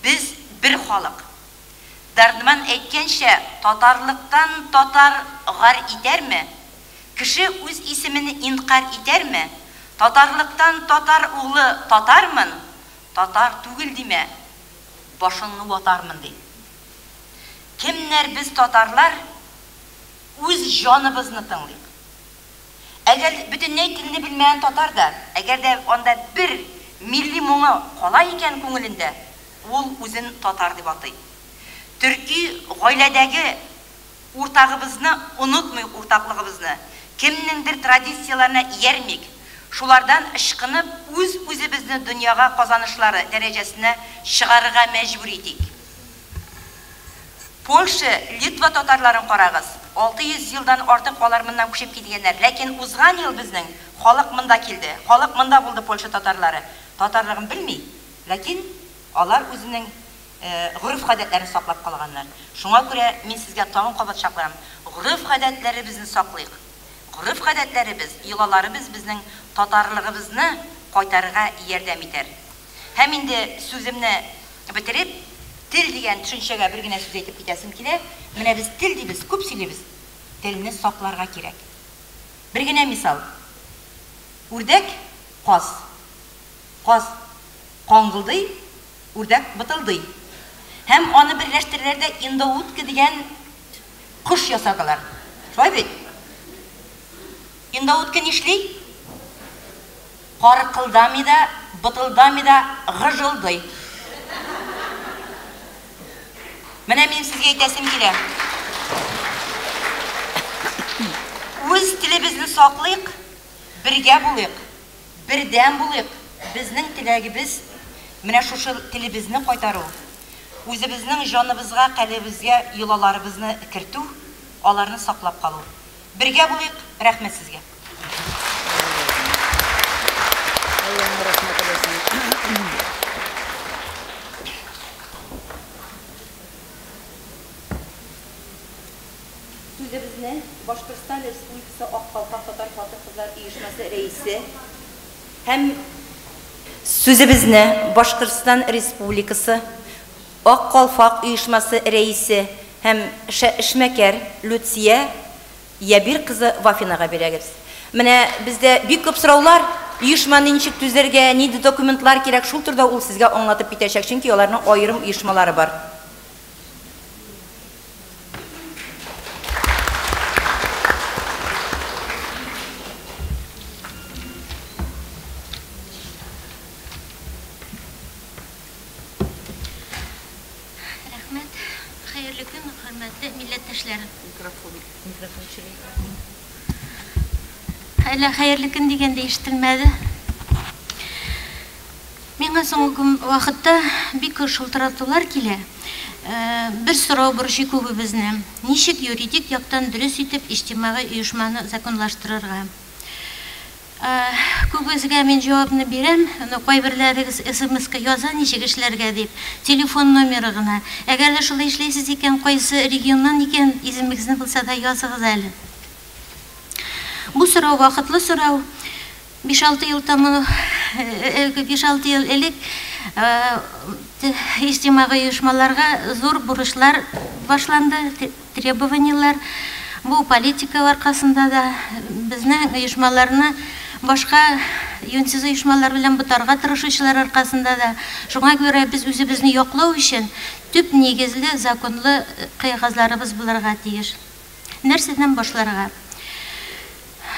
без бер халык. Дардман әйткәнчә, татарлыктан татар гар итәрме? Кеше үз исемен инкар итәрме? Татарлыктан татар углы татармын, татар түгел димә, башыңны ватармын ди. Кемнәр без татарлар, үз җаныбызны тыңлыйк. Әгәр бөтенләй телне белмәгән татар да, әгәр дә анда бер милли моңы кала икән күңелендә, ул үзен татар дип атый. Төрки гаиләдәге уртагыбызны онытмыйк, уртаклыгыбызны. Кемнеңдер традицияләренә иярмик. Шулардан ычкынып, үз үзебезне дөньяга казанышлары дәрәҗәсенә чыгарырга мәҗбүр итик. Польша, Литва татарларын карагыз. 600 елдан артык алар моннан күчеп килгәннәр. Ләкин узган ел безнең халык монда килде. Халык монда булды Польша татарлары. Татарлыгын белми, ләкин алар үзенең гореф-гадәтләрен саклап калганнар. Шуңа күрә мин сезгә тагын кабат чакырам. Гореф-гадәтләребезне саклыйк. Гореф-гадәтләребез, йолаларыбыз безнең татарлыгыбызны кайтарырга ярдәм итәр. Һәм инде сүземне бетереп, тел дигән төшенчәгә бер генә сүз әйтеп китәсем килә. Менә без тел дибез, күп сөйлибез. Телне сакларга кирәк. Бер генә мисал. Үрдәк, каз. Каз каңгылдый, үрдәк бытылдый. Һәм аны берләштерделәр дә индоутка дигән кош ясадылар. Шулай бит? Индоутка нишли? Каркылдамый да, бытылдамый да, гыжылдый. Менә мин сезгә әйтәсем килә. Үз телебезне саклыйк, бергә булыйк, бердәм булыйк. Безнең теләгебез менә шушы телебезне кайтару, үзебезнең җаныбызга, калебебезгә йолаларыбызны кертү, аларны саклап калу. Бергә булыйк, рәхмәт сезгә. Алланың рәхмәте булсын. Сүзебезне Башкортстан Республикасы Ак калфак татар хатын-кызлар оешмасы рәисе һәм Сүзебезне Башкортстан Республикасы Ак калфак оешмасы рәисе һәм эшмәкәр Люция Ябир кызы Вафинага бирәбез. Менә бездә бик күп сораулар, оешманы ничек төзергә, нинди документлар кирәк, шул турыда ул сезгә аңлатып китәчәк, чөнки аларның аерым оешмалары бар. Рәхмәт. Хәерле көн, хөрмәтле милләттәшләр. Микрофон, микрофон төшерә. Әллә хәерле көн дигәндә ишетелмәде. Миңа соңгы вакытта бик күп шылтыратулар килә. Бер сорау борчый күбебезне. Ничек юридик яктан дөрес итеп иҗтимагый оешманы законлаштырырга? Күбегезгә мин җавапны бирәм, но кайберләрегез смс-ка яза ничек эшләргә дип, телефон номеры гына. Әгәр дә шулай эшләйсез икән, кайсы регионнан икән, исемегезне булса да языгыз әле. Бу сорау вакытлы сорау. 5-6 ел тому, 5-6 ел элек иҗтимагый оешмаларга зур бурычлар башланды, требованияләр. Бу политика аркасында да безнең оешмаларны башка юньсез оешмалар белән бутарга тырышучылар аркасында да. Шуңа күрә без үзебезне яклау өчен төп нигезле законлы кәгазьләребез булырга тиеш. Нәрсәдән башларга?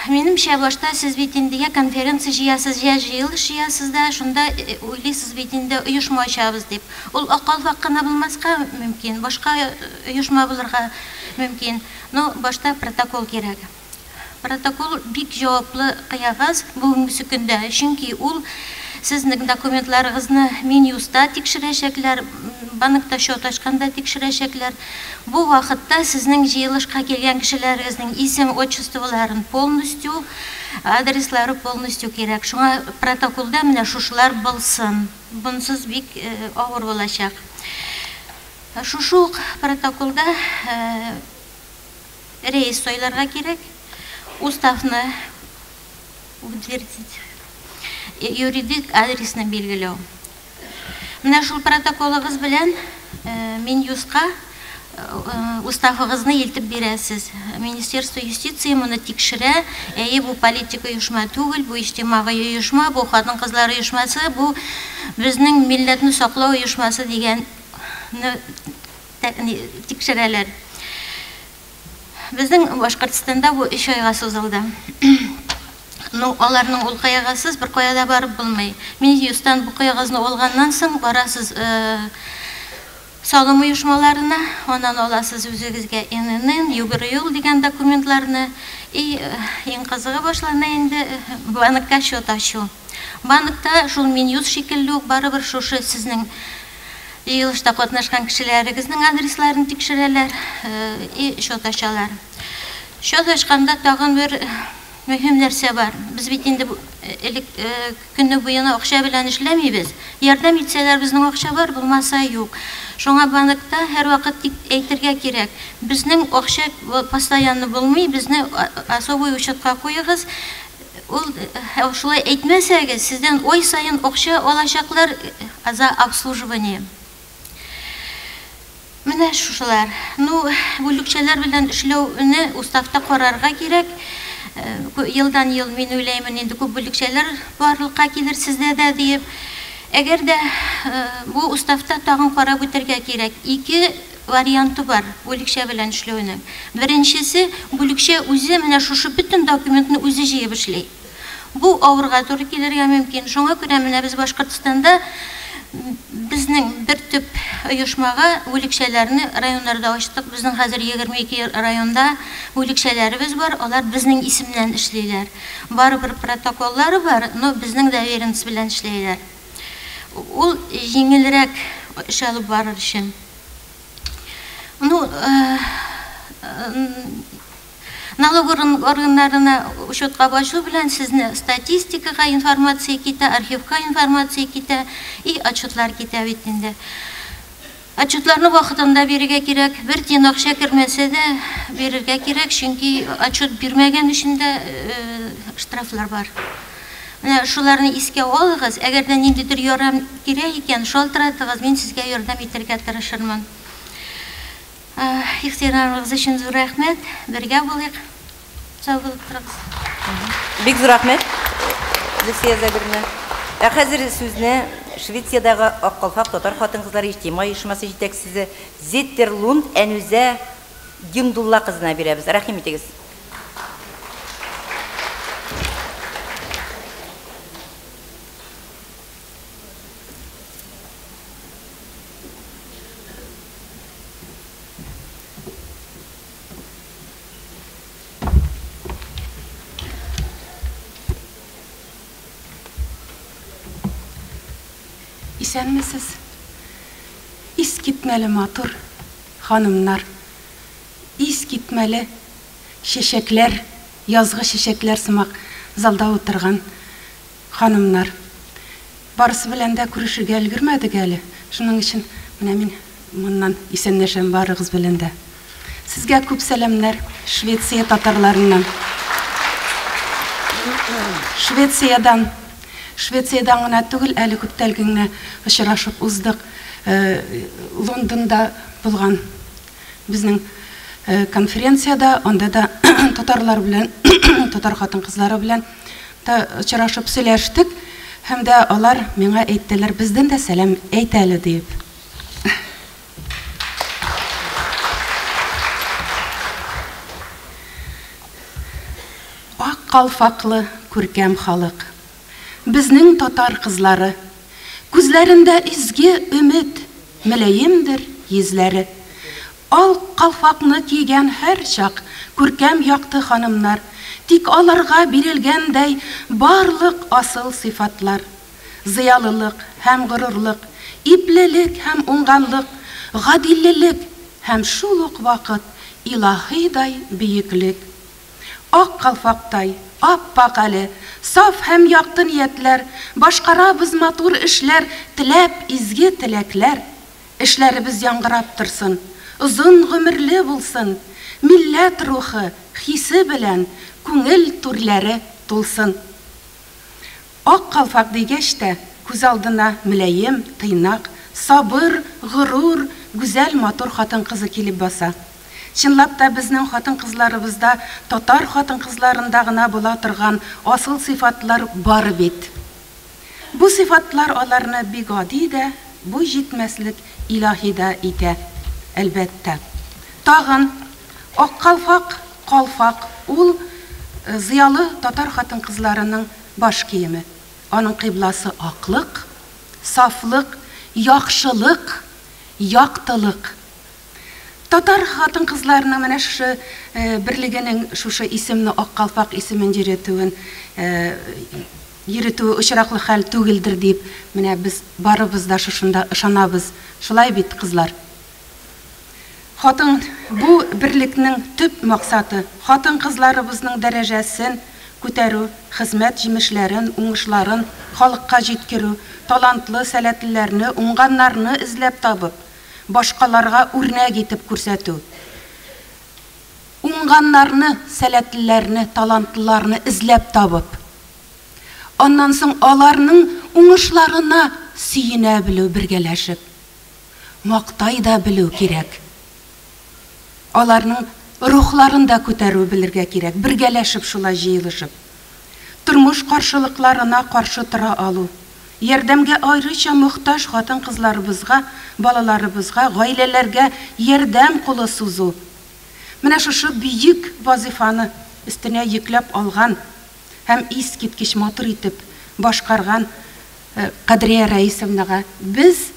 Минемчә, башта сез бит инде я конференция җыясыз, я җыелыш җыясыз да, шунда уйлыйсыз бит инде оешма ачабыз дип. Ул Ак калфак кына булмаска мөмкин, башка оешма булырга мөмкин. Но башта протокол кирәк. Протокол бик җаваплы кәгазь бүгенге көндә, чөнки ул сезнең документларыгызны Минюстта тикшерәчәкләр, банкта счет ачканда тикшерәчәкләр. Бу вакытта сезнең җыелышка килгән кешеләрегезнең исем, отчестволарын полностью, адреслары полностью кирәк. Шуңа протоколда менә шушылар булсын. Бунсыз бик авыр булачак. Шушы ук протоколда рәис сайларга кирәк, уставны утвердить, юридик адресны билгеләү. Менә шул протоколыгыз белән Минюстка уставыгызны илтеп бирәсез. Министерство юстиции моны тикшерә. Әйе, бу политика оешма түгел, бу иҗтимагый оешма, бу хатын-кызлар оешмасы, бу безнең милләтне саклау оешмасы дигән тикшерәләр. Безнең Башкортстанда бу 3 айга сузылды. Ну, аларның ул кәгазьсез бер кая да барып булмый. Минюсттан бу кәгазьне алганнан соң барасыз салым оешмаларына, аннан аласыз үзегезгә ИНН, ЮГРЮЛ дигән документларны. И иң кызыгы башлана инде банкка счет ачу. Банкта шул Минюст шикелле үк барыбер шушы сезнең җыелышта катнашкан кешеләрегезнең адресларын тикшерәләр и счет ачалар. Счет ачканда тагын бер мөһим нәрсә бар. Без бит инде элек көне буена акча белән эшләмибез. Ярдәм итсәләр безнең акча бар, булмаса юк. Шуңа банкта һәрвакыт әйтергә кирәк. Безнең акча постоянно булмый, безне особый учетка куегыз. Ул шулай әйтмәсәгез, сездән ай саен акча алачаклар за обслуживание. Менә шушылар. Ну, бүлекчәләр белән эшләүне уставта карарга кирәк. Елдан ел мин уйлаймын, инде күп бүлекчәләр барлыкка килер сездә дә диеп. Әгәр дә бу уставта тагын карап үтәргә кирәк. Ике варианты бар бүлекчә белән эшләүнең. Беренчесе, бүлекчә үзе менә шушы бөтен документны үзе җыеп эшли. Бу авырга туры килергә мөмкин. Шуңа күрә менә без Башкортстанда безнең бер төп оешмага бүлекчәләрне районнарда ачтык. Безнең хәзер 22 районда бүлекчәләребез бар. Алар безнең исемнән эшлиләр. Барыбер протоколлары бар, но безнең доверенность белән эшлиләр. Ул җиңелрәк эш алып барыр өчен. Ну, налог органнарына учетка башу белән сезне статистикага информация китә, архивка информация китә и отчетлар китә бит инде. Отчетларны вакытында бирергә кирәк. Бер тиен акча кермәсә дә бирергә кирәк, чөнки отчет бирмәгән өчен дә штрафлар бар. Менә шуларны искә алыгыз. Әгәр дә ниндидер ярдәм кирәк икән, шалтыратыгыз, мин сезгә ярдәм итәргә тырышырмын. Игътибарыгыз өчен зур рәхмәт. Бергә булыйк. Сау булып торыгыз. Бик зур рәхмәт, Люция Зәбирна. Ә хәзер сүзне Швециядәге Ак калфак татар хатын-кызлары иҗтимагый оешмасы җитәкчесе Зеттерлунд Әнүзә Гиндулла кызына бирәбез. Рәхим итегез. Исәнмесез. Искитмәле матур ханымнар. Искитмәле чәчәкләр, язгы чәчәкләр сымак залда утырган ханымнар. Барысы белән дә күрешергә өлгермәдек әле. Шуның өчен менә мин моннан исәнләшәм барыгыз белән дә. Сезгә күп сәламнәр Швеция татарларыннан. Швециядән, Швециядән генә түгел, әле күптән генә очрашып уздык. Лондонда булган безнең конференциядә, анда да татарлар белән, татар хатын-кызлары белән дә очрашып сөйләштек. Һәм дә алар миңа әйттеләр, бездән дә сәлам әйт әле дип. Ак калфаклы күркәм халык. Безнең татар кызлары. Күзләрендә изге өмет, мөлаемдыр йөзләре. Ал калфакны кигән һәр чак күркәм якты ханымнар. Тик аларга бирелгәндәй барлык асыл сыйфатлар. Зыялылык һәм горурлык, иплелек һәм уңганлык, гадиллелек һәм шул ук вакыт илаһидай бөеклек. Ак калфактай, ап-ак әле, саф һәм якты ниятләр, башкарабыз матур эшләр, теләп изге теләкләр. Эшләребез яңгырап торсын, озын гомерле булсын, милләт рухы, хисе белән күңел түрләре тулсын. Ак калфак дигәч тә, күз алдына мөлаем, тыйнак, сабыр, горур, гүзәл, матур хатын-кызы килеп баса. Чынлап та безнең хатын-кызларыбызда татар хатын-кызларында гына була торган асыл сыйфатлар бар бит. Бу сыйфатлар аларны бик гади дә, буй җитмәслек илаһи да итә, әлбәттә. Тагын, ак калфак, калфак, ул зыялы татар хатын-кызларының баш киеме. Аның кыйбласы аклык, сафлык, яхшылык, яктылык. Татар хатын-кызларының менә шушы берлегенең шушы исемне ак калфак исемен йөрөтүен йөрөтүе очраклы хәл түгелдер дип, менә без барыбыз да шушында ышанабыз. Шулай бит, кызлар? Хатын бу берлекнең төп максаты хатын-кызларыбызның дәрәҗәсен күтәрү, хезмәт җимешләрен, уңышларын халыкка җиткерү, талантлы, сәләтлеләрне, уңганнарны эзләп табып, башкаларга үрнәк итеп күрсәтү. Уңганнарны, сәләтлеләрне, талантлыларны эзләп табып, аннан соң аларның уңышларына сөенә белү бергәләшеп. Мактай да белү кирәк. Аларның рухларын да күтәрү белергә кирәк, бергәләшеп шулай җыелышып. Тормыш каршылыкларына каршы тора алу. Ярдәмгә аеруча мохтаҗ хатын-кызларыбызга, балаларыбызга, гаиләләргә ярдәм кулы сузу. Менә шушы бөек вазифаны өстенә йөкләп алган һәм искиткеч матур итеп башкарган Кадрия Раисовнага без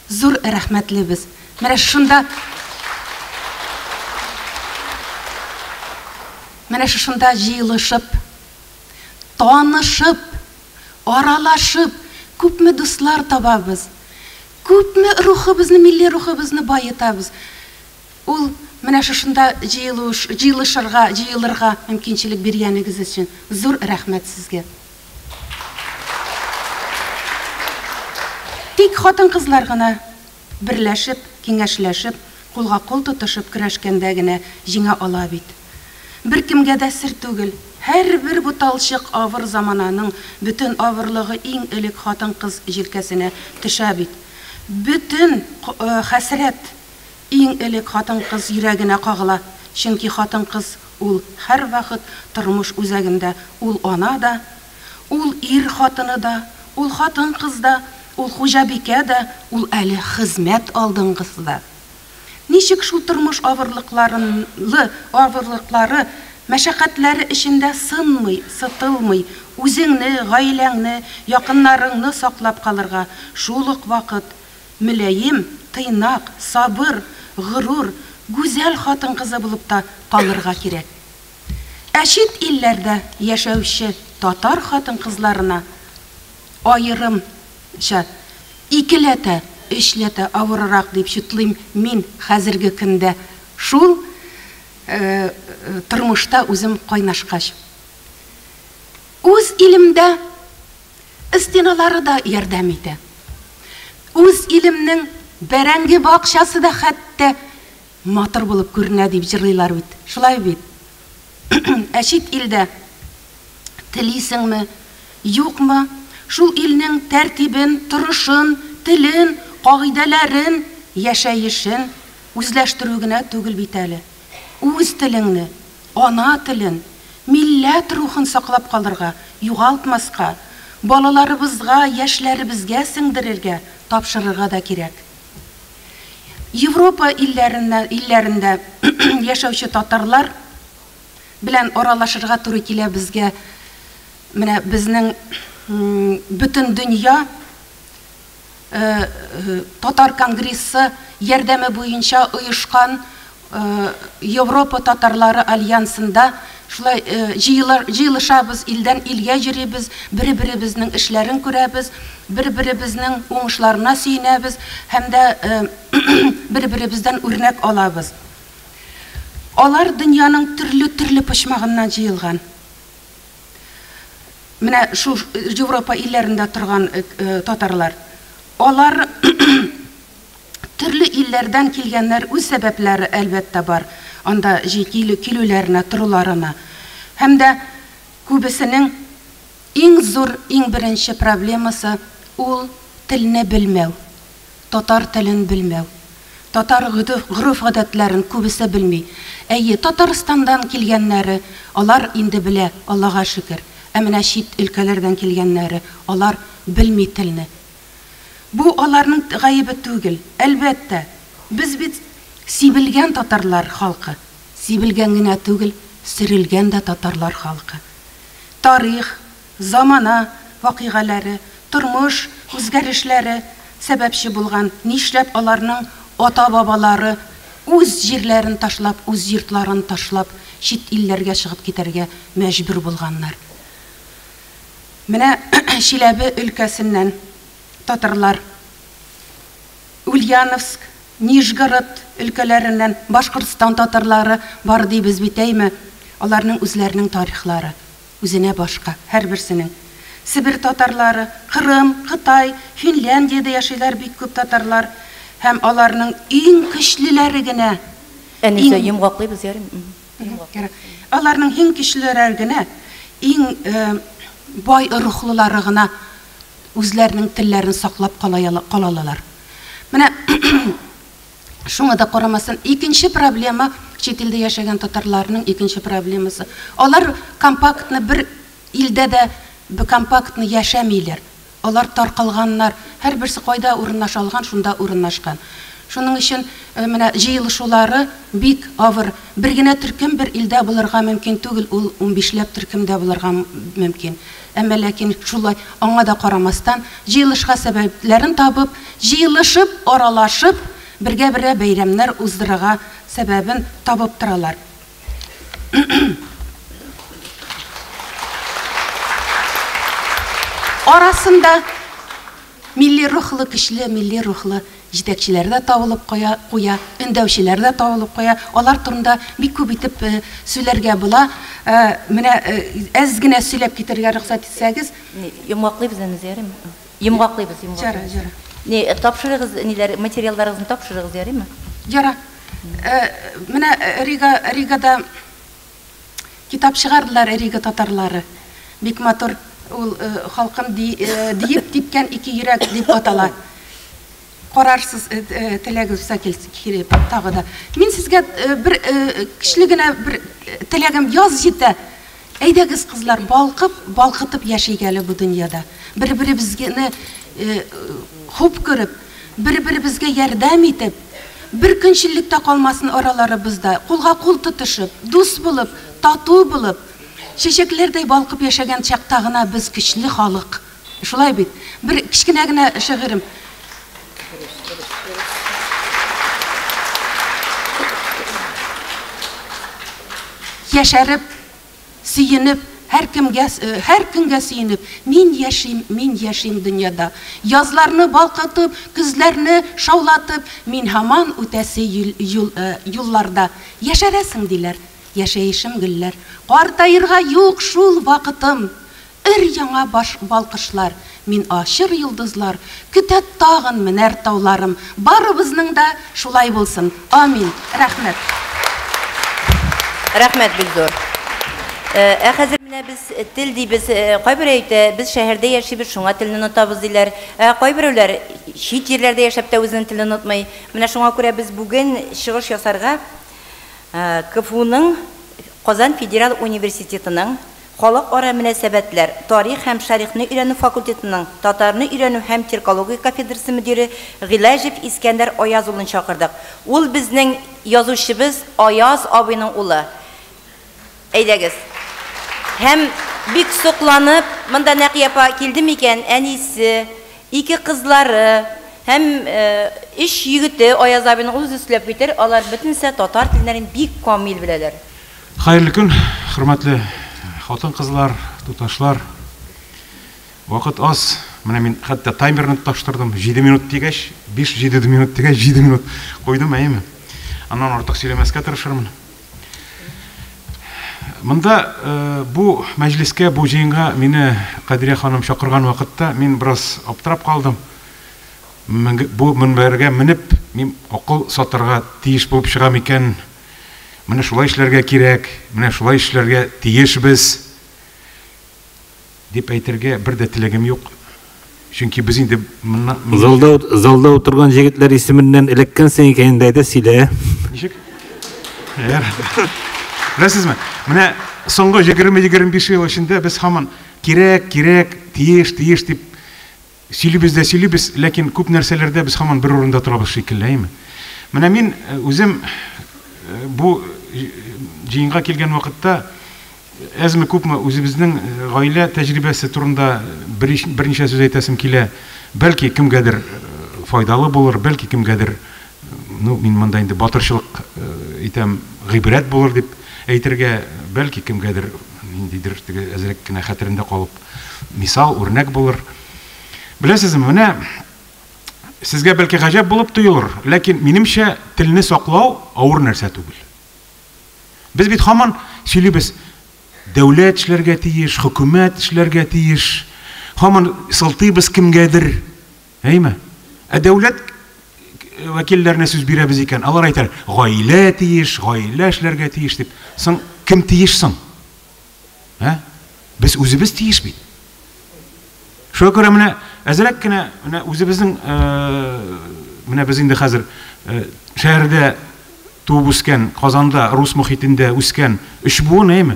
зур рәхмәтлебез. Менә шушында Менә шушында җыелышып, танышып, аралашып, күпме дуслар табабыз, күпме рухыбызны, милли рухыбызны баетабыз. Ул менә шушында җыелыш, җыелышырга, җыелырга мөмкинчелек биргәнегез өчен зур рәхмәт сезгә. Тик хатын-кызлар гына берләшеп, киңәшләшеп, кулга кул тотышып көрәшкәндә генә җиңә ала бит. Беркемгә дә сер түгел, һәрбер буталчык авыр замананың бөтен авырлыгы иң элек хатын-кыз җилкәсенә төшә бит. Бөтен хәсрәт иң элек хатын-кыз йөрәгенә кагыла, чөнки хатын-кыз ул һәрвакыт тормыш үзәгендә, ул ана да, ул ир хатыны да, ул хатын-кыз да, ул хуҗабикә дә, ул әле хезмәт алдынгысы да. Ничек шул тормыш авырлыкларынлы авырлыклары, мәшәкатьләре эчендә сынмый, сытылмый, үзеңне, гаиләңне, якыннарыңны саклап калырга, шул ук вакыт мөлаем, тыйнак, сабыр, горур, гүзәл хатын-кызы булып та калырга кирәк. Ә чит илләрдә яшәүче татар хатын-кызларына аерымча икеләтә, өчләтә авыррак дип чутлыйм мин хәзерге көндә шул тормышта үзем кайнашкач. Үз илемдә стеналары да ярдәм итә. Үз илемнең бәрәңге бакчасы да хәтта матур булып күренә дип җырлыйлар бит. Шулай бит. Ә чит илдә Телисеңме, юкмы, шул илнең тәртибен, торышын, телен, кагыйдәләрен, яшәешен үзләштерү генә түгел бит әле. Үз телеңне, ана телен, милләт рухын саклап калырга, югалтмаска, балаларыбызга, яшьләребезгә сеңдерергә, тапшырырга да кирәк. Европа илләрендә яшәүче татарлар белән аралашырга туры килә безгә. Менә безнең бөтен дөнья татар конгрессы ярдәме буенча оешкан Европа татарлары альянсында шулай җыелышабыз, илдән илгә йөрибез, бер-беребезнең эшләрен күрәбез, бер-беребезнең уңышларына сөенәбез һәм дә бер-беребездән үрнәк алабыз. Алар дөньяның төрле-төрле почмагыннан җыелган. Менә шу Европа илләрендә торган татарлар. Алар төрле илләрдән килгәннәр, үз сәбәпләре әлбәттә бар. Анда килүләренә, торуларына. Һәм дә күбесенең иң зур, иң беренче проблемасы ул телне белмәү. Татар телен белмәү. Татар гореф-гадәтләрен күбесе белми. Әйе, Татарстандан килгәннәре, алар инде белә, Аллага шөкер. Ә менә чит өлкәләрдән килгәннәре, алар белми телне. Бу аларның гаебе түгел. Әлбәттә, без бит сибелгән татарлар халкы. Сибелгән генә түгел, сөрелгән дә татарлар халкы. Тарих, замана вакыйгалары, тормыш үзгәрешләре сәбәпче булган. Нишләп аларның ата-бабалары үз җирләрен ташлап, үз йортларын ташлап, чит илләргә чыгып китәргә мәҗбүр булганнар. Менә Чиләбе өлкәсеннән татарлар, Ульяновск, Нижгород өлкәләреннән Башкортстан татарлары бар дибез бит, әйме? Аларның үзләренең тарихлары үзенә башка, һәрберсенең. Себер татарлары, Кырым, Кытай, Финляндиядә яшиләр бик күп татарлар һәм аларның иң көчлеләре генә. Әнисә, йомгаклыйбыз, ярыймы? Аларның иң көчлеләре генә, иң бай рухлылары гына үзләренең телләрен саклап калалар. Менә шуңа да карамастан, икенче проблема, чит илдә яшәгән татарларның икенче проблемасы. Алар компактны бер илдә дә компактны яшәмиләр. Алар таркалганнар, һәрберсе кайда урынлаша алган, шунда урынлашкан. Шуның өчен менә җыелышулары бик авыр. Бер генә төркем бер илдә булырга мөмкин түгел, ул 15ләп төркемдә булырга мөмкин. Әмма ләкин шулай аңа да карамастан, җыелышка сәбәпләрен табып, җыелышып, аралашып, бергә-бергә бәйрәмнәр уздырырга сәбәбен табып торалар. Арасында милли рухлы, көчле милли рухлы җитәкчеләр дә табылып куя, өндәүчеләр дә табылып куя. Алар турында бик күп итеп сөйләргә була. Менә әз генә сөйләп китәргә рөхсәт итсәгез. Йомгаклыйбыз, Әнисә, ярыймы? Йомгаклыйбыз, йомгаклыйбыз. Җара, җара. Не, тапшырыгыз, ниләр, материалларыгызны тапшырыгыз, ярыймы? Яра. Менә Ригада китап чыгардылар Рига татарлары. Бик матур ул, халкым диеп типкән ике йөрәк дип атала. Карарсыз, теләгегез булса килеп тагы да. Мин сезгә бер көчле генә бер теләгем, яз җитә. Әйдәгез, кызлар, балкып, балкытып яшик әле бу дөньяда. Бер-беребезгә хуп күреп, бер-беребезгә ярдәм итеп, бер көнчеллек тә калмасын араларыбызда. Кулга кул тотышып, дус булып, тату булып, чәчәкләрдәй балкып яшәгән чакта гына без көчле халык. Шулай бит. Бер кечкенә генә шигырем. Яшәреп, сөенеп, һәркемгә, һәр көнгә сөенеп, мин яшим, мин яшим дөньяда. Язларны балкытып, көзләрне шаулатып, мин һаман үтәсе юлларда. Яшәрәсең диләр, яшәешем гөлләр. Картаерга юк шул вакытым. Өр яңа баш балкышлар, мин ачыр йолдызлар, көтә тагын менәр тауларым. Барыбызның да шулай булсын. Амин. Рәхмәт. Рәхмәт бик зур. Ә хәзер менә без тел дибез, кайбер әйтә, без шәһәрдә яшибез, шуңа телне онытабыз диләр. Ә кайберәүләр чит җирләрдә яшәп тә үзенең телен онытмый. Менә шуңа күрә без бүген чыгыш ясарга КФУның Казан федераль университетының Халыкара мөнәсәбәтләр, тарих һәм шәрехне өйрәнү факультетының татарны өйрәнү һәм тюркология кафедрасы мөдире Гыйләҗев Искәндәр Аяз улын чакырдык. Ул безнең язучыбыз Аяз абыйның улы. Әйдәгез. Һәм бик сокланып, монда Нәкыя апа килде микән, әнисе, ике кызлары һәм өч егете Аяз абыйның, ул үзе сөйләп китәр, алар бөтенесе татар телләрен бик камил беләләр. Хәерле көн, хөрмәтле хатын-кызлар, туташлар. Вакыт аз. Менә мин хәтта таймерны тоташтырдым. 7 минут дигәч, 5-7 минут дигәч, 7 минут куйдым, әйеме? Аннан артык сөйләмәскә тырышырмын. Монда бу мәҗлескә, бу җыенга мине Кадрия ханым чакырган вакытта мин бераз аптырап калдым. Бу мөнбәргә менеп, мин акыл сатарга тиеш булып чыгам икән. Менә шулай эшләргә кирәк, менә шулай эшләргә тиешбез дип әйтергә бер дә теләгем юк. Чөнки без инде моннан Залда залда утырган җегетләр исеменнән эләккәнсең икән инде, әйдә сөйлә. Ничек? Беләсезме? Менә соңгы 20-25 ел эчендә без һаман кирәк, кирәк, тиеш, тиеш дип сөйлибез дә сөйлибез, ләкин күп нәрсәләрдә без һаман бер урында торабыз шикелле, әйеме? Менә мин үзем бу җыенга килгән вакытта әзме-күпме үзебезнең гаилә тәҗрибәсе турында берничә сүз әйтәсем килә. Бәлки кемгәдер файдалы булыр, бәлки кемгәдер, ну, мин монда инде батырчылык итәм, гыйбрәт булыр дип әйтергә, бәлки кемгәдер ниндидер теге әзрәк кенә хәтерендә калып мисал, үрнәк булыр. Беләсезме, менә сезгә бәлки гаҗәп булып тоелыр, ләкин минемчә телне саклау авыр нәрсә түгел. Без бит һаман сөйлибез, дәүләт эшләргә тиеш, хөкүмәт эшләргә тиеш. Һаман сылтыйбыз кемгәдер. Әйме? Ә дәүләт вәкилләренә сүз бирәбез икән, алар әйтәр, гаилә тиеш, гаилә эшләргә тиеш дип. Соң кем тиеш соң? Ә? Без үзебез тиеш бит. Шуңа күрә менә әзрәк кенә менә үзебезнең менә без инде хәзер шәһәрдә туып үскән, Казанда, рус мохитендә үскән өч буын, әйеме?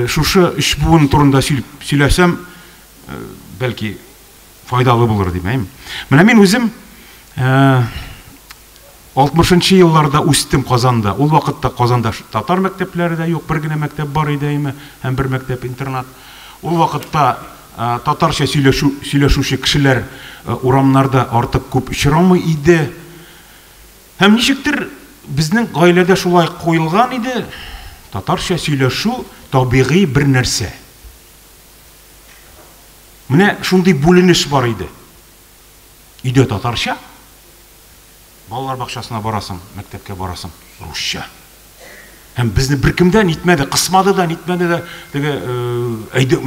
Шушы өч буын турында сөйләсәм, бәлки файдалы булыр дим, әйеме? Менә мин үзем 60 елларда үстем Казанда. Ул вакытта Казанда татар мәктәпләре дә юк, бер генә мәктәп бар иде, әйеме? Һәм бер мәктәп интернат. Ул вакытта татарча сөйләшүче кешеләр урамнарда артык күп очрамый иде. Һәм ничектер безнең гаиләдә шулай куелган иде, татарча сөйләшү табигый бер нәрсә. Менә шундый бүленеш бар иде. Өйдә татарча, балалар бакчасына барасың, мәктәпкә барасың, русча. Һәм безне беркем дә нитмәде, кысмады да, нитмәде дә, теге әйдә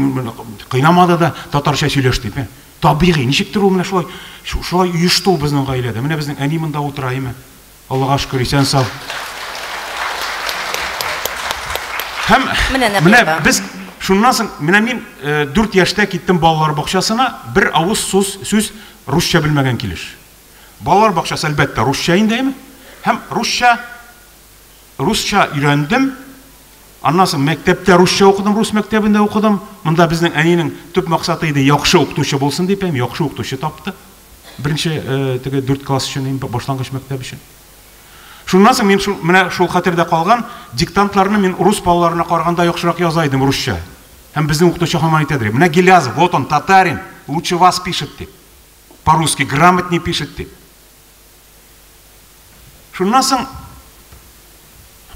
кыйнамады да, татарча сөйләш дип. Табигый, ничектер ул менә шулай, шулай оешты ул безнең гаиләдә. Менә безнең әни монда утыра, әйме? Аллага шөкер, исән сау. Һәм менә без шуннан соң, менә мин 4 яшьтә киттем балалар бакчасына, бер авыз сүз русча белмәгән килеш. Балалар бакчасы, әлбәттә, русча инде, әйме? Һәм русча русча өйрәндем. Аннан соң мәктәптә русча укыдым, рус мәктәбендә укыдым. Монда безнең әнинең төп максаты иде, яхшы укытучы булсын дип, әм яхшы укытучы тапты. Беренче теге 4 класс өчен, башлангыч мәктәп өчен. Шуннан соң мин менә шул хәтердә калган диктантларны мин рус балаларына караганда яхшырак яза идем русча. Һәм безнең укытучы һаман әйтә, менә Гилязов, вот он, татарин, лучше вас пишет дип. По-русски грамотнее пишет дип. Шуннан соң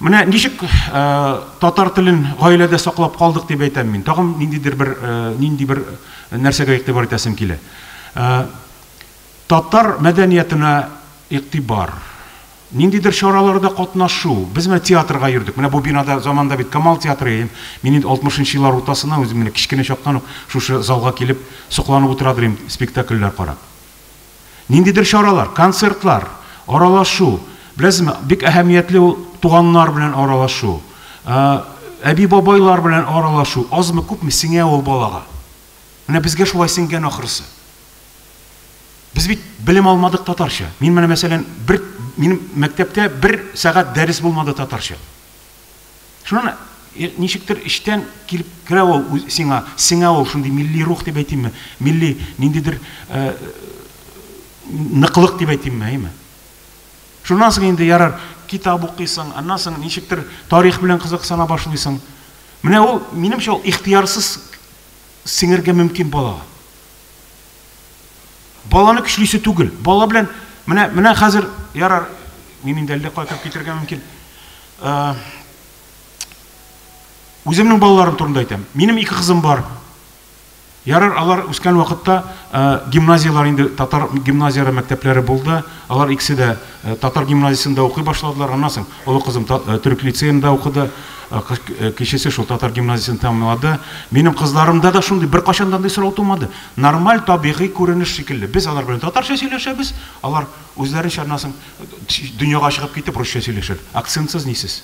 менә ничек татар телен гаиләдә саклап калдык дип әйтәм мин. Тагын ниндидер бер нинди бер нәрсәгә игътибар итәсем килә. Татар мәдәниятенә игътибар. Ниндидер чараларда катнашу. Без менә театрга йөрдек. Менә бу бинада заманда бит Камал театры. Мин инде 60 еллар уртасына үзем менә кечкенә чактан ук шушы залга килеп сокланып утыра идем спектакльләр карап. Ниндидер чаралар, концертлар, аралашу. Беләсезме, бик әһәмиятле ул туганнар белән аралашу. әби-бабайлар белән аралашу азмы-күпме сеңә ул балага. Менә безгә шулай сеңгән ахрысы. Без бит белем алмадык татарча. Мин менә мәсәлән, бер минем мәктәптә бер сәгать дәрес булмады татарча. Шуннан ничектер эчтән килеп керә ул сиңа, сеңә ул шундый милли рух дип әйтимме, милли ниндидер ныклык дип әйтимме, әйме? Шуннан соң инде ярар, китап укыйсың, аннан соң ничектер тарих белән кызыксына башлыйсың. Менә ул, минемчә, ул ихтыярсыз сеңергә мөмкин балага. Баланы көчлисе түгел. Бала белән менә менә хәзер ярар, мин инде әллә кая кереп китәргә мөмкин. Үземнең балаларым турында әйтәм. Минем ике кызым бар. Ярар, алар үскән вакытта гимназияләр инде татар гимназияләре мәктәпләре булды. Алар икесе дә татар гимназиясендә укый башладылар. Аннан соң олы кызым төрек лицеенда укыды, кечесе шул татар гимназиясен тәмамлады. Минем кызларымда да шундый беркайчан да андый сорау тумады. Нормаль, табигый күренеш шикелле. Без алар белән татарча сөйләшәбез, алар үзләренчә аннан соң дөньяга чыгып китеп русча сөйләшәләр. Акцентсыз, нисез.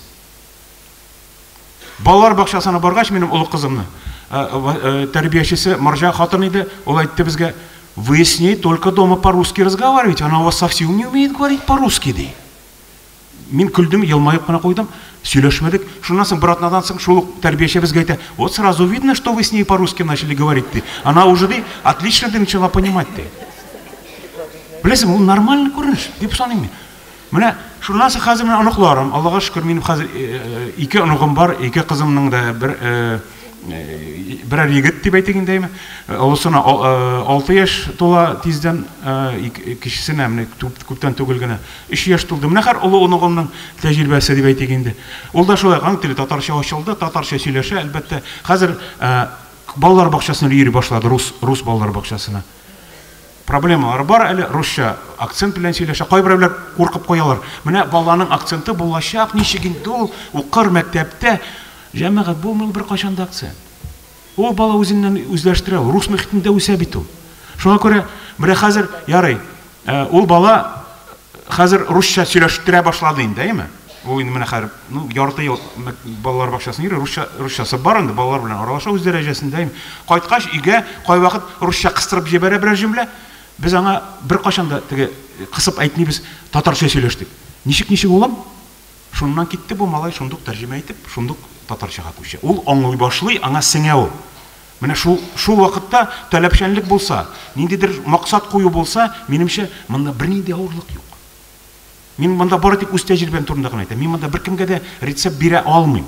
Балалар бакчасына баргач, минем олы кызымны тәрбиячесе марҗа хатын иде, ул әйтте безгә, вы с ней только дома по-русски разговариваете, она у вас совсем не умеет говорить по-русски, ди. Мин көлдем, елмаеп кына куйдым, сөйләшмәдек. Шуннан соң бер атнадан соң шул ук тәрбияче безгә әйтә, вот сразу видно, что вы с ней по-русски начали говорить, ди. Она уже, ди, отлично ты начала понимать, ди. Беләсеңме, ул нормальный күренеш, дип саныйм мин. Менә шуннан соң хәзер менә оныкларым, Аллага шөкер, минем хәзер ике оныгым бар, ике кызымның да бер берәр егет дип әйтик инде, әйме. Олысына 6 яшь тула тиздән, кечесенә менә күптән түгел генә 3 яшь тулды. Менә хәзер олы оныгымның тәҗрибәсе дип әйтик инде. Ул да шулай, аның теле татарча ачылды, татарча сөйләшә, әлбәттә. Хәзер балалар бакчасына йөри башлады, рус, рус балалар бакчасына. Проблемалар бар әле, русча акцент белән сөйләшә. Кайберәүләр куркып куялар. Менә баланың акценты булачак, ничек инде ул укыр мәктәптә. Җәмәгать, булмый ул беркайчан да акцент. Ул бала үзеннән үзләштерә, ул рус мөхитендә үсә бит ул. Шуңа күрә менә хәзер ярый, ул бала хәзер русча сөйләштерә башлады инде, әйеме? Ул инде менә хәзер, ну, ярты ел балалар бакчасына йөри, русча, русчасы бар инде, балалар белән аралаша үз дәрәҗәсендә. Әйеме? Кайткач өйгә кайвакыт русча кыстырып җибәрә берәр җөмлә. Без аңа беркайчан да теге кысып әйтмибез, татарча сөйләш дип. Ничек, ничек, улым? Шуннан китте бу малай, шундук тәрҗемә итеп, шундук татарчага күчә. Ул аңлый башлый, аңа сеңә ул. Менә шул, шул вакытта таләпчәнлек булса, ниндидер максат кую булса, минемчә, монда бернинди авырлык юк. Мин монда бары тик үз тәҗрибәм турында гына әйтәм. Мин монда беркемгә дә рецепт бирә алмыйм.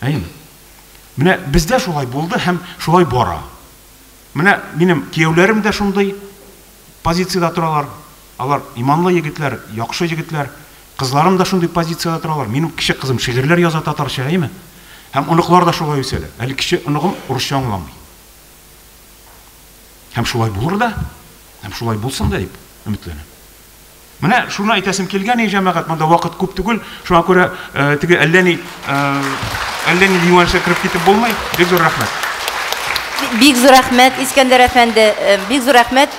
Әйеме? Менә бездә шулай булды һәм шулай бара. Менә минем кияүләрем дә шундый позициядә торалар. Алар иманлы егетләр, яхшы егетләр. Кызларым да шундый позициядә торалар. Минем кече кызым шигырьләр яза татарча, әйеме? Һәм оныклар да шулай үсәләр. Әле кече оныгым русча аңламый. Һәм шулай булыр да, һәм шулай булсын да дип өметләнәм. Менә шуны әйтәсем килгән, эй, җәмәгать, монда вакыт күп түгел, шуңа күрә теге әллә ни әллә ни юнәлешкә кереп китеп булмый. Бик зур рәхмәт. Бик зур рәхмәт, Искәндәр әфәнде, бик зур рәхмәт.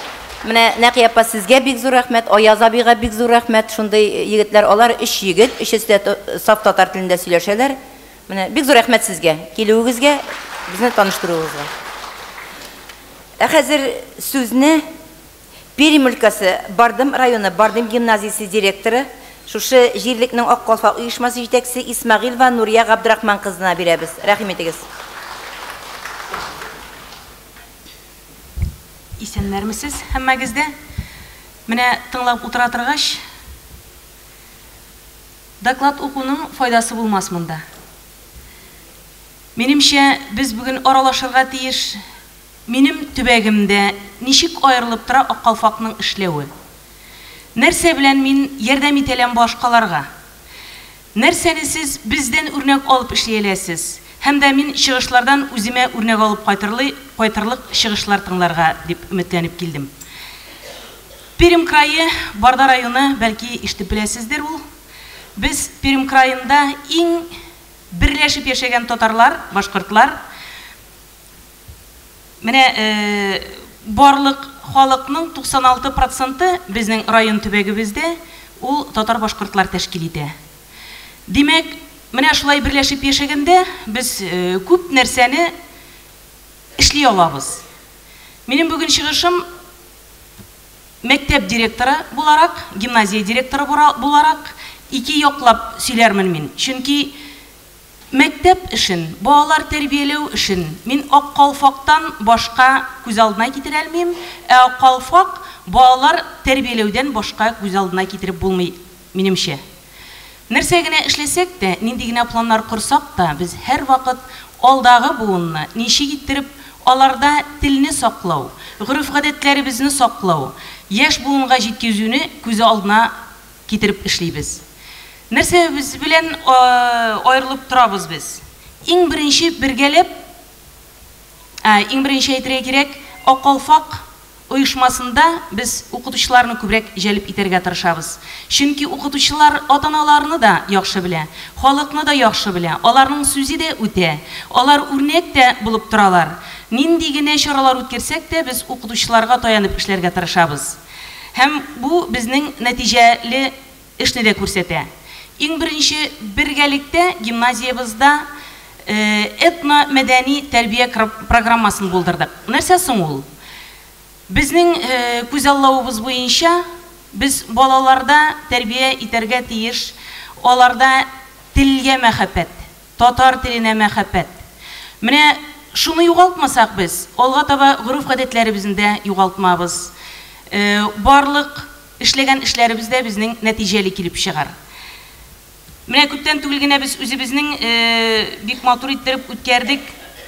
Менә Нәкыя апа, сезгә бик зур рәхмәт, Аяз абыйга бик зур рәхмәт. Шундый егетләр, алар өч егет, өчесе дә саф татар телендә сөйләшәләр. Менә бик зур рәхмәт сезгә, килүегезгә, безне таныштыруыгызга. Ә хәзер сүзне Пермь өлкәсе, Бардым районы, Бардым гимназиясе директоры, шушы җирлекнең Ак калфак оешмасы җитәкчесе Исмәгыйлова Нурия Габдрахман кызына бирәбез. Рәхим итегез. Исәннәрмесез, һәммәгез дә. Менә тыңлап утыра торгач, доклад укуның файдасы булмас монда. Минемчә, без бүген аралашырга тиеш. Минем төбәгемдә ничек аерылып тора Ак калфакның эшләве? Нәрсә белән мин ярдәм итә алам башкаларга? Нәрсәне сез бездән үрнәк алып эшли аласыз? Һәм дә мин чыгышлардан үземә үрнәк алып кайтырлый, кайтырлык чыгышлар тыңларга дип өметләнеп килдем. Пермь крае, Барда районы, бәлки ишетеп беләсездер ул. Без Пермь краенда иң берләшеп яшәгән татарлар, башкортлар. Менә барлык халыкның 96 проценты безнең район төбәгебездә ул татар-башкортлар тәшкил итә. Димәк, Менә шулай берләшеп яшәгәндә без күп нәрсәне эшли алабыз. Минем бүген чыгышым мәктәп директоры буларак, гимназия директоры буларак ике яклап сөйләрмен мин. Чөнки мәктәп эшен, балалар тәрбияләү эшен мин Ак калфактан башка күз алдына китерә алмыйм, ә Ак калфак балалар тәрбияләүдән башка күз алдына китереп булмый, минемчә. Нәрсә генә эшләсәк тә, нинди генә планнар корсак та, без һәрвакыт алдагы буынны ничек иттереп аларда телне саклау, гореф-гадәтләребезне саклау, яшь буынга җиткезүне күз алдына китереп эшлибез. Нәрсәбез белән аерылып торабыз без? Иң беренче бергәләп, иң беренче әйтергә кирәк, Ак калфак оешмасында без укытучыларны күбрәк җәлеп итәргә тырышабыз. Чөнки укытучылар ата-аналарны да яхшы белә, халыкны да яхшы белә, аларның сүзе дә үтә, алар үрнәк тә булып торалар. Нинди генә чаралар үткәрсәк тә, без укытучыларга таянып эшләргә тырышабыз. Һәм бу безнең нәтиҗәле эшне дә күрсәтә. Иң беренче бергәлектә гимназиябездә этно-мәдәни тәрбия программасын булдырдык. Нәрсә соң ул? Безнең күзаллавыбыз буенча без балаларда тәрбия итәргә тиеш, аларда телгә мәхәббәт, татар теленә мәхәббәт. Менә шуны югалтмасак без, алга таба гореф-гадәтләребезне дә югалтмабыз. Барлык эшләгән эшләребез дә безнең нәтиҗәле килеп чыгар. Менә күптән түгел генә без үзебезнең бик матур иттереп үткәрдек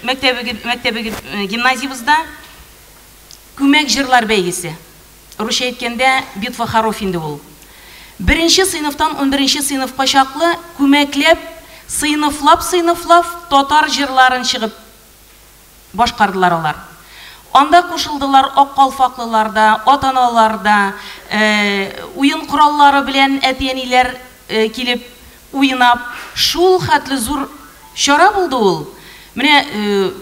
мәктәбе гимназиябездә күмәк җырлар бәйгесе. Русча әйткәндә битва хоров инде ул. Беренче сыйныфтан 11 сыйныфка чаклы күмәкләп, сыйныфлап-сыйныфлап татар җырларын чыгып башкардылар алар. Анда кушылдылар ак калфаклылар да, ата-аналар да, уен кораллары белән әти-әниләр килеп уйнап, шул хәтле зур чара булды ул. Менә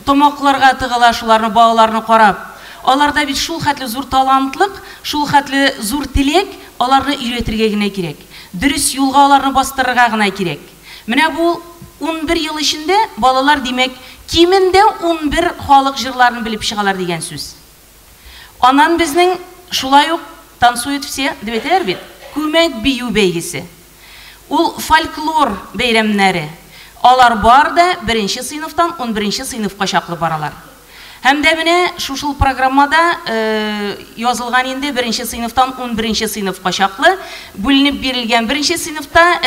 томакларга тыгыла шуларны, балаларны карап. Аларда бит шул хәтле зур талантлык, шул хәтле зур теләк, аларны өйрәтергә генә кирәк. Дөрес юлга аларны бастырырга гына кирәк. Менә бу 11 ел эчендә балалар, димәк, кимендә 11 халык җырларын белеп чыгалар дигән сүз. Аннан безнең шулай ук танцуют все дип әйтәләр бит, күмәк бию бәйгесе. Ул фольклор бәйрәмнәре. Алар бар да 1 сыйныфтан 11 сыйныфка чаклы баралар. Һәм дә менә шушыл программада язылган инде 1 сыйныфтан 11 сыйныфка чаклы бүленеп бирелгән. 1 сыйныфта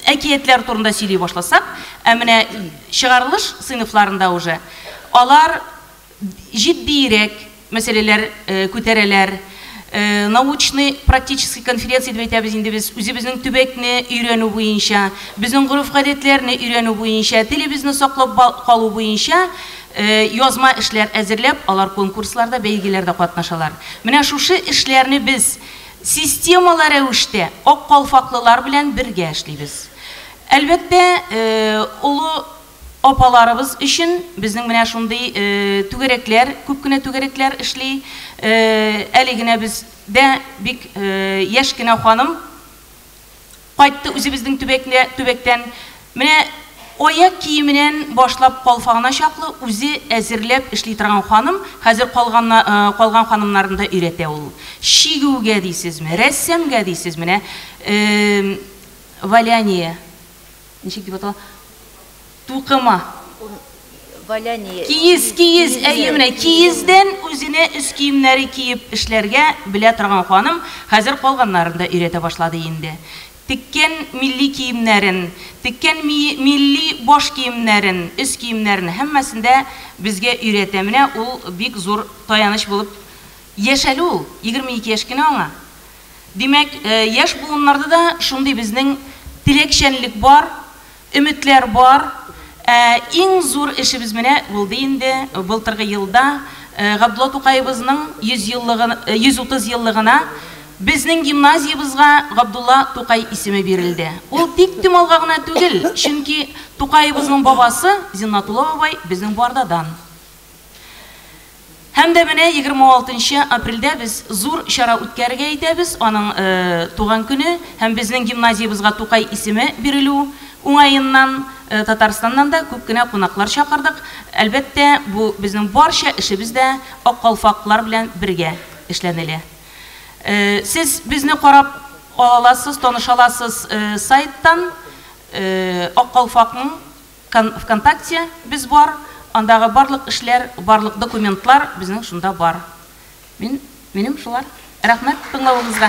әкиятләр турында сөйли башласак, ә менә чыгарылыш сыйныфларында уже алар җитдиерәк мәсьәләләр күтәрәләр. Научный практический конференция дип әйтәбез инде без, үзебезнең төбәкне өйрәнү буенча, безнең гореф-гадәтләрне өйрәнү буенча, телебезне саклап калу буенча язма эшләр әзерләп, алар конкурсларда, бәйгеләрдә катнашалар. Менә шушы эшләрне без системалы рәвештә ак калфаклылар белән бергә эшлибез. Әлбәттә, олы апаларыбыз өчен безнең менә шундый түгәрәкләр, күп кенә түгәрәкләр эшли. Әле генә бездә бик яшь кенә ханым кайтты үзебезнең төбәктән. Менә аяк киеменнән башлап калфагына чаклы үзе әзерләп эшли торган ханым, хәзер калган ханымнарны да өйрәтә ул. Чигүгә дисезме, рәссамгә дисез, менә валяние, ничек дип атала? Тукыма. Валяние. Киез, киез, әйе, менә киездән үзенә өс киемнәре киеп эшләргә белә торган ханым, хәзер калганнарын да өйрәтә башлады инде. Теккән милли киемнәрен, теккән милли баш киемнәрен, өс киемнәрен һәммәсен дә безгә өйрәтә. Менә ул бик зур таяныч булып яшәле ул, 22 яшь кенә аңа. Димәк, яшь буыннарда да шундый безнең теләкчәнлек бар, өметләр бар. Иң зур эшебез менә булды инде былтыргы елда Габдулла Тукаебызның 130 еллыгына безнең гимназиябызга Габдулла Тукай исеме бирелде. Ул тик томалга гына түгел, чөнки Тукаебызның бабасы Зиннатулла бабай безнең Бардадан. Һәм дә менә 26 апрельдә без зур чара үткәрергә итәбез, аның туган көне һәм безнең гимназиябезгә Тукай исеме бирелү уңаеннан Татарстаннан да күп кенә кунаклар чакырдык. Әлбәттә, бу безнең барча эшебез дә Ак калфаклар белән бергә эшләнелә. Сез безне карап аласыз, таныша аласыз сайттан, Ак калфакның ВКонтакте без бар, андагы барлык эшләр, барлык документлар безнең шунда бар. Мин, минем шулар. Рәхмәт тыңлавыгызга.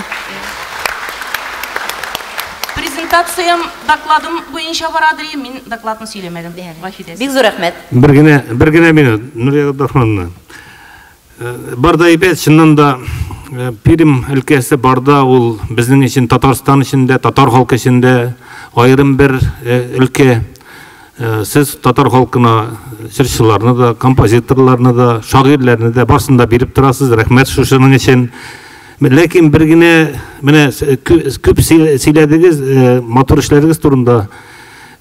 Презентациям, докладым буенча барадыр, мин докладны сөйләмәдем. Гафу итәсез. Бик зур рәхмәт. Бер генә минут, Нурия Габдрахмановна. Барда әйбәт, чыннан да Пермь өлкәсе Барда ул безнең өчен, Татарстан өчен дә, татар халкы өчен дә аерым бер өлкә. Сез татар халкына җырчыларны да, композиторларны да, шагыйрьләрне дә, барысын да биреп торасыз. Рәхмәт шушының өчен. Ләкин бер генә менә күп сөйләдегез матур эшләрегез турында.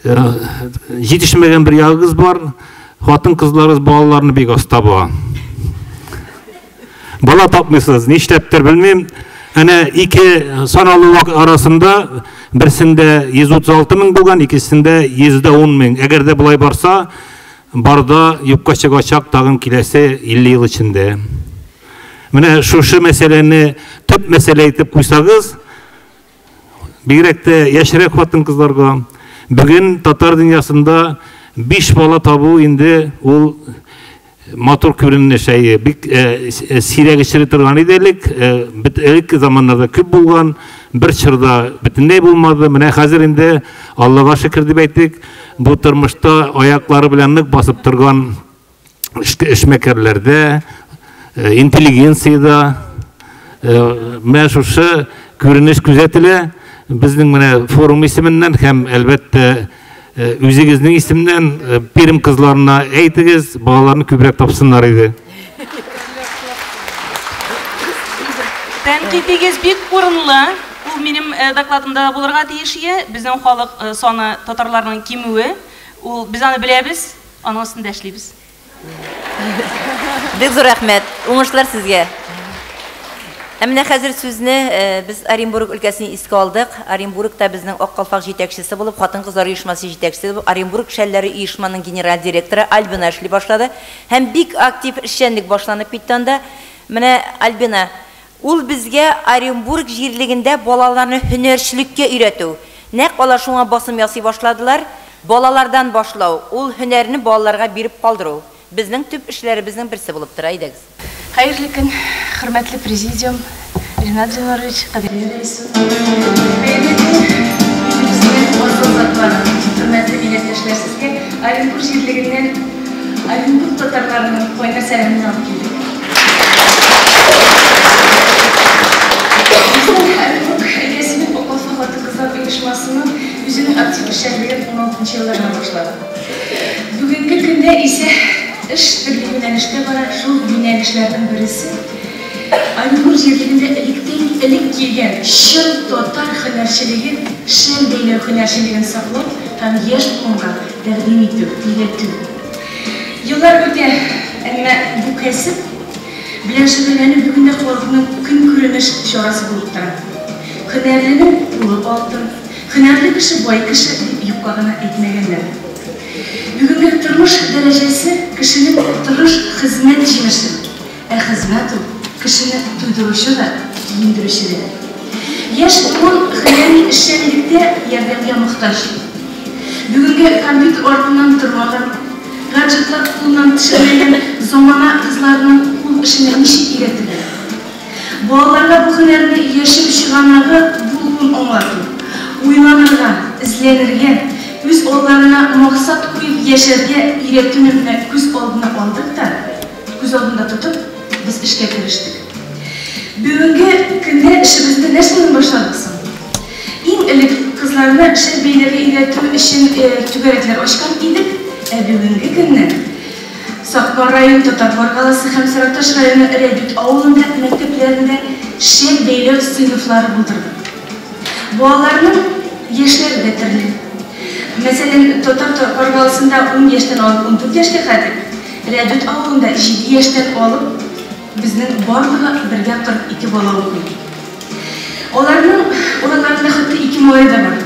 Җитешмәгән бер ягыгыз бар. Хатын кызларыгыз балаларны бик аз таба. Бала тапмыйсыз, нишләптер белмим. Әнә ике саналу вакыт арасында берсендә 136 мең булган, икенчесендә 110 мең. Әгәр дә болай барса, Барда юкка чыгачак тагын киләсе 50 ел эчендә. Менә шушы мәсьәләне төп мәсьәлә итеп куйсагыз, бигрәк тә яшьрәк хатын-кызларга, бүген татар дөньясында биш бала табу инде ул матур күренеш, әйе, бик сирәк очрый торган иде элек, элекке заманнарда күп булган, бер чорда бөтенләй булмады. Менә хәзер инде, Аллага шөкер дип әйтик, бу тормышта аяклары белән нык басып торган эшмәкәрләрдә, интеллигенциядә менә шушы күренеш күзәтелә. Безнең менә форум исеменнән һәм, әлбәттә, үзегезнең исемнән Пермь кызларына әйтегез, балаларны күбрәк тапсыннар иде. Тәнкыйтегез бик урынлы. Ул минем докладымда да булырга тиеш ие. Безнең халык саны татарларның кимүе. Ул без аны беләбез, аның өстендә эшлибез. Бик зур рәхмәт. Уңышлар сезгә. Ә менә хәзер сүзне без Оренбург өлкәсен искә алдык. Оренбургта безнең Ак калфак җитәкчесе булып, хатын-кызлар оешмасы җитәкчесе булып, Оренбург шәлләре оешманың генераль директоры Альбина эшли башлады. Һәм бик актив эшчәнлек башланып китте анда. Менә Альбина, ул безгә Оренбург җирлегендә балаларны һөнәрчелеккә өйрәтү. Нәкъ алар шуңа басым ясый башладылар. Балалардан башлау, ул һөнәрне балаларга биреп калдыру. Безнең төп эшләребезнең берсе булып тора. Әйдәгез. Хәерле көн, хөрмәтле президиум, Ринат Зинурович, кадерле Хәерле көн, безнең асыл затлар, хөрмәтле милләттәшләр, сезгә Оренбург җирлегеннән Оренбург татарларының кайнар сәламен алып килдек. Безнең Оренбург өлкәсенең Ак калфак хатын-кызлар оешмасының үзенең актив эшчәнлеген 16 еллардан башлады. Бүгенге көндә исә эш төрле юнәлештә бара, шул юнәлешләрнең берсе Оренбург җирлегендә электән элек килгән чын татар һөнәрчелеген, шәл бәйләү һөнәрчелеген саклау һәм яшь буынга тәкъдим итү, өйрәтү. Еллар үтә, әмма бу кәсеп белән шөгыльләнү бүген дә халыкның көнкүренеш чарасы булып тора. Һөнәрленең кулы алтын, һөнәрле кеше бай кеше дип юкка гына әйтмәгәннәр. Бүгенге тормыш дәрәҗәсе кешенең тырыш хезмәт җимеше. Ә хезмәт ул кешене туйдыручы да, киендерүче дә. Яшь буын һөнәри эшчәнлектә ярдәмгә мохтаҗ. Бүгенге компьютер артыннан тормаган, гаджетлар кулыннан төшермәгән замана кызларының кул эшенә ничек өйрәтергә? Балаларга бу һөнәрне яшәү чыганагы булуын аңлату, уйланырга, эзләнергә, үз алларына максат куеп яшәргә өйрәтүне менә күз алдына алдык та, күз алдында тотып, без эшкә керештек. Бүгенге көндә эшебезне нәрсәдән башладык соң? Иң элек кызларны шәл бәйләргә өйрәтү өчен түгәрәкләр ачкан идек, ә бүгенге көнне Сакмар районы Татар Каргаласы һәм Сараташ районы Рәдүт авылында мәктәпләрендә шәл бәйләү сыйныфлары булдырдык. Балаларның яшьләре дә төрле. Мәсәлән, Татар Каргаласында 10 яшьтән алып 14 яшькә хәтле, Рәдүт авылында 7 яшьтән алып Безнең барлыгы бергә 42 бала укый. Аларның араларында хәтта ике малай да бар.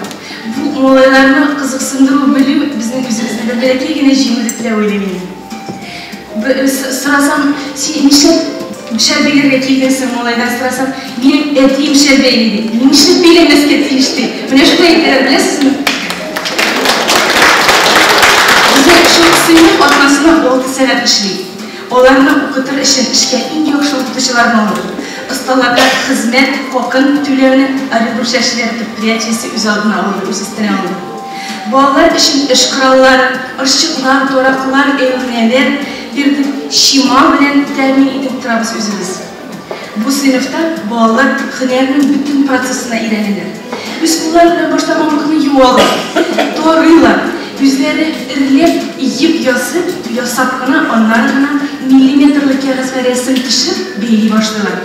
Бу малайларны кызыксындыру белү безнең үзебезнең бер бәләкәй генә җиңү дип тә уйлыйм инде. Сорасам, син нишләп шәл бәйләргә килдең соң, малайдан сорасам, минем әтием шәл бәйли ди. Мин нишләп бәйләмәскә тиеш ди. Менә шулай әйтәләр, беләсезме? Безнең шул сыйныф атнасына 6 сәгать эшли. Аларны укытыр өчен эшкә иң яхшы укытучыларны алдык. Осталарга хезмәт хакын түләүне Оренбург чәчеләре предприятиесе үз алдына алды, үз өстенә алды. Балалар өчен эш кораллары, орчыклар, тораклар, әйләнәләр бирдек, чимал белән тәэмин итеп торабыз үзебез. Бу сыйныфта балалар һөнәрнең бөтен процессына өйрәнәләр. Үз куллары белән башта мамыкны юалар, тарыйлар, үзләре эрләп, иеп ясап, ясап кына, аннары гына миллиметрлы кәгазьгә рәсем төшереп бәйли башлыйлар.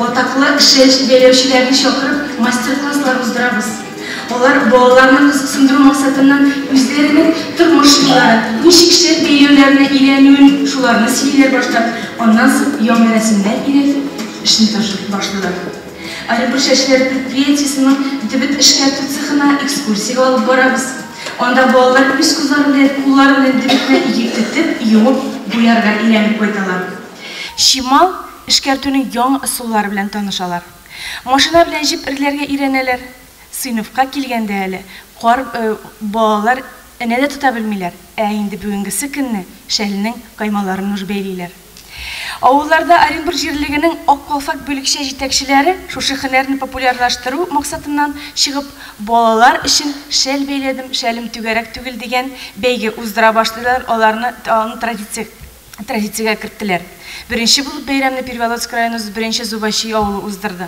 Атаклы шәл бәйләүчеләрне чакырып мастер-класслар уздырабыз. Алар балаларны кызыксындыру максатыннан үзләренең тормыш юллары, ничек шәл бәйләүләренә өйрәнүен шуларны сөйлиләр башта, аннан соң яңа рәсемнәр өйрәтеп, эшне башлыйлар. Оренбург чәчеләре предприятиесенең дебет эшкәртү цехына экскурсиягә алып барабыз. Анда балалар үз күзләре белән, куллары белән дебетне тетеп, юып, буярга өйрәнеп кайталар. Чимал эшкәртүнең яңа ысуллары белән танышалар. Машина белән җеп эрләргә өйрәнәләр. Сыйныфка килгәндә әле кар балалар энә дә тота белмиләр. Ә инде бүгенгесе көнне шәлнең каймаларын уж бәйлиләр. Авылларда Оренбург җирлегенең Ак калфак бүлекчә җитәкчеләре шушы һөнәрне популярлаштыру максатыннан чыгып, балалар өчен шәл бәйләдем, шәлем түгәрәк түгел дигән бәйге уздыра башлыйлар, аларны аны традициягә керттеләр. Беренче булып бәйрәмне Переволоцк районы беренче Зубачи авылы уздырды.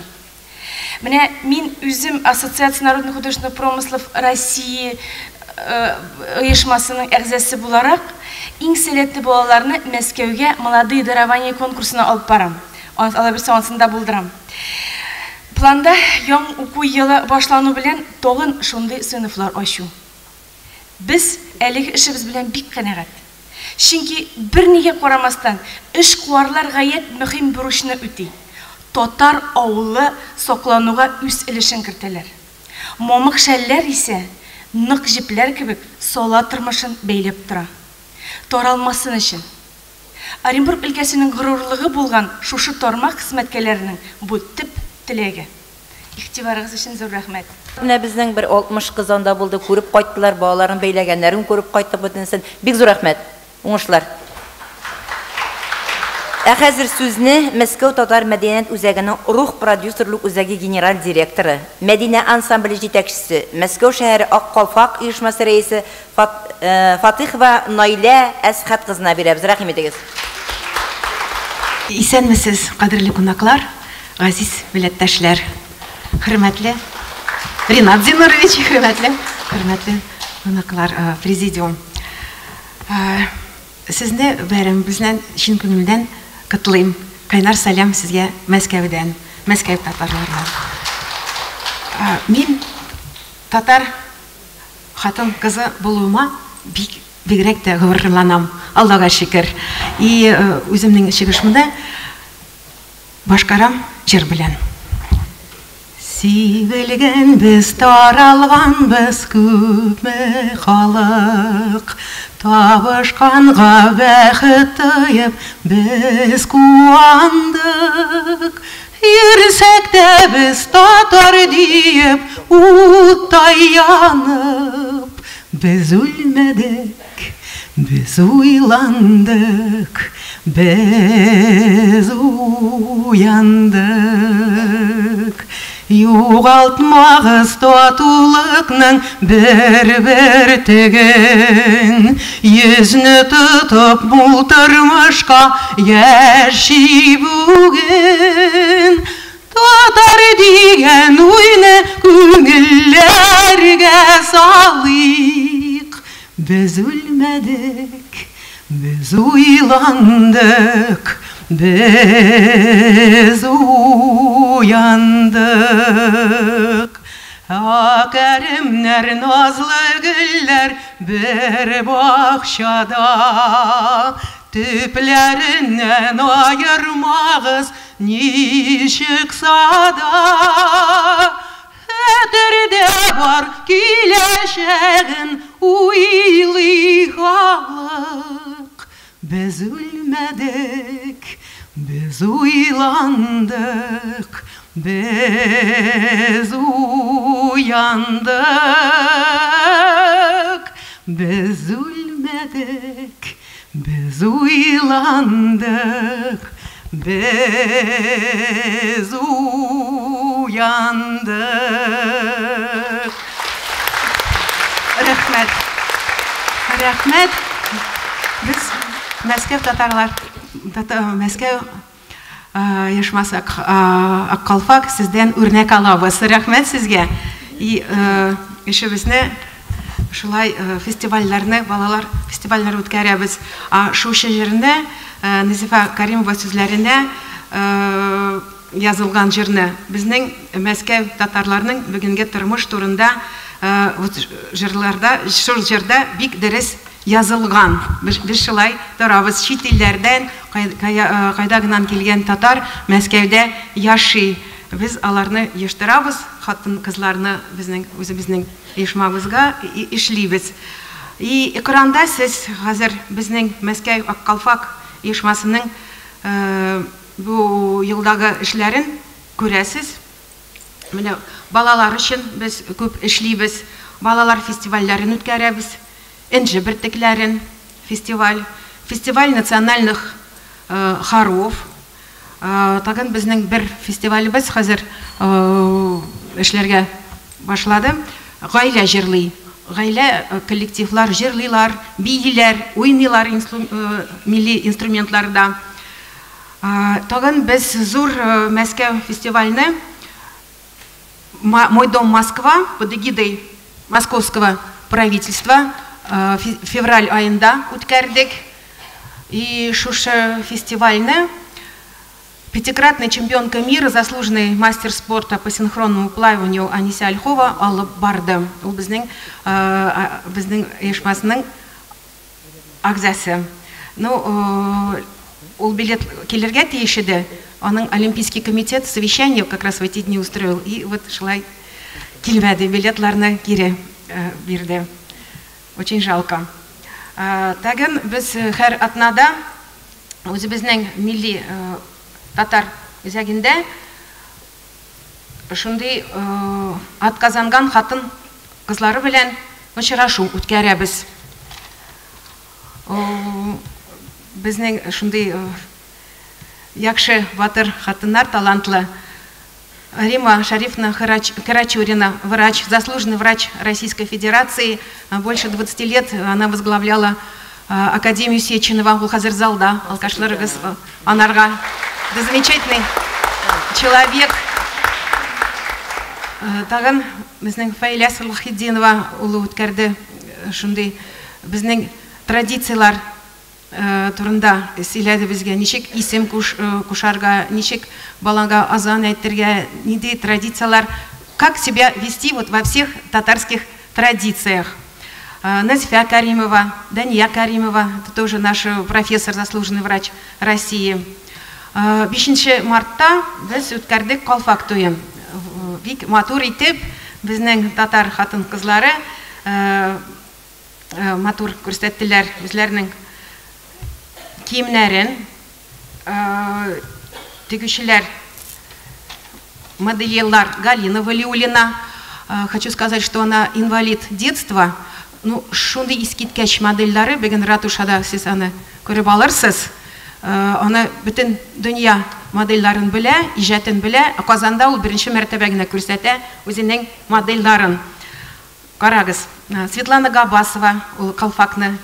Менә мин үзем Ассоциация народных художественных промыслов России оешмасының әгъзасы буларак, иң сәләтле балаларны Мәскәүгә Молодые дарования конкурсына алып барам. Ала бирсә, анысын да булдырам. Планда яңа уку елы башлану белән тагын шундый сыйныфлар ачу. Без әлеге эшебез белән бик канәгать. Чөнки бернигә карамастан, эшкуарлар гаять мөһим бурычны үти. Татар авылы саклануга үз өлешен кертәләр. Мамык шәлләр исә нык җепләр кебек сала тормышын бәйләп тора. Таралмасын өчен. Оренбург өлкәсенең горурлыгы булган шушы тармак хезмәткәрләренең бу төп теләге. Игътибарыгыз өчен зур рәхмәт. Менә безнең бер 60 кыз анда булды, күреп кайттылар, балаларын бәйләгәннәрен күреп кайттык бөтенесен. Бик зур рәхмәт. Уңышлар. Ә хәзер сүзне Мәскәү татар мәдәният үзәгенең Рух продюсерлык үзәге генераль директоры, Мәдинә ансамбле җитәкчесе, Мәскәү шәһәре Ак калфак оешмасы рәисе Фатыхова Наилә Әсхәт кызына бирәбез. Рәхим итегез. Исәнмесез, кадерле кунаклар, газиз милләттәшләр, хөрмәтле Ринат Зинурович, хөрмәтле кунаклар, президиум. Сезне бәйрәм белән чын күңелдән котлыйм. Кайнар сәлам сезгә Мәскәүдән, Мәскәү татарларына. Мин татар хатын кызы булуыма бик бигрәк тә горурланам. Аллага шөкер. И үземнең чыгышымда башкарам җыр белән. Сибелгән без, таралган без күпме халык, табышканга бәхет тоеп без куандык. Йөрсәк тә без татар диеп уттай янып, без үлмәдек, без уйландык, без уяндык. Югалтмагыз татулыкның бер бөртеген, йөзне тотып мул тормышка яши бүген. Татар дигән уйны күңелләргә салыйк. Без үлмәдек, без уйландык, без уяндык. Акәремнәр, назлы гөлләр бер бакчада, Төпләреннән аермагыз, ничек сада. Хәтердә бар киләчәген уйлый халык. Без үлмәдек, без уйландык, без уяндык. Без үлмәдек, без уйландык, без уяндык. Рәхмәт. Рәхмәт. Без Мәскәү татарлар, Мәскәү оешмасы Ак калфак сездән үрнәк алабыз. Рәхмәт сезгә. И эшебезне шулай фестивальләрне, балалар фестивальләр үткәрәбез. Шушы җырны Назифа Каримова сүзләренә язылган җырны безнең Мәскәү татарларының бүгенге тормыш турында җырларда, шул җырда бик дөрес язылган. Без шулай торабыз. Чит илләрдән кайда гына килгән татар Мәскәүдә яши. Без аларны оештырабыз, хатын-кызларны безнең үзебезнең оешмабызга эшлибез. И экранда сез хәзер безнең Мәскәү Ак калфак оешмасының бу елдагы эшләрен күрәсез. Менә балалар өчен без күп эшлибез. Балалар фестивальләрен үткәрәбез. Энҗе бөртекләрен фестиваль, фестиваль национальных хоров. Тагын безнең бер фестивалебез хәзер эшләргә башлады. Гаилә җырлый. Гаилә коллективлар җырлыйлар, бииләр, уйныйлар милли инструментларда. Тагын без зур Мәскәү фестивальне «Мой дом Москва» под эгидой московского правительства февраль айында үткәрдек. И шушы фестивальне пятикратная чемпионка мира, заслуженный мастер спорта по синхронному плаванию Анися Ольхова алып барды. Ул безнең оешмасының әгъзасы. Ну, ул билет килергә тиеш иде. Аның Олимпийский комитет совещание как раз в эти дни устроил. И вот шулай килмәде, билетларны кире бирде. Очень жалко. Тагын без һәр атнада үзебезнең милли татар үзәгендә шундый атказанган хатын кызлары белән очрашу үткәрәбез. Безнең шундый яхшы батыр хатыннар, талантлы. Рима Шарифовна Карачурина, врач, заслуженный врач Российской Федерации. Больше 20 лет она возглавляла Академию Сеченова. Ул хәзер залда, алкышларыгыз анарга. Это замечательный человек. Тагын безнең Фаиля Салахетдинова улы үткәрде шундый безнең традицияләр турында сөйләде безгә, ничек исем кушарга, ничек балага азан әйтергә, нинди традицияләр, как себя вести вот во всех татарских традициях. Назифа Каримова, Дания Каримова, это тоже наш профессор, заслуженный врач России. 5 мартта без үткәрдек калфак туен. Бик матур итеп безнең татар хатын-кызлары матур күрсәттеләр үзләренең киемнәрен. Тегүчеләр, модельерлар Галина Валиуллина. Хочу сказать, что она инвалид детства. Ну, шундый искиткеч модельләре, бүген ратушада сез аны күреп алырсыз. Аны бөтен дөнья модельләрен белә, иҗатын белә. Казанда ул беренче мәртәбә генә күрсәтә үзенең модельләрен. Карагыз. Светлана Габасова, ул калфакларны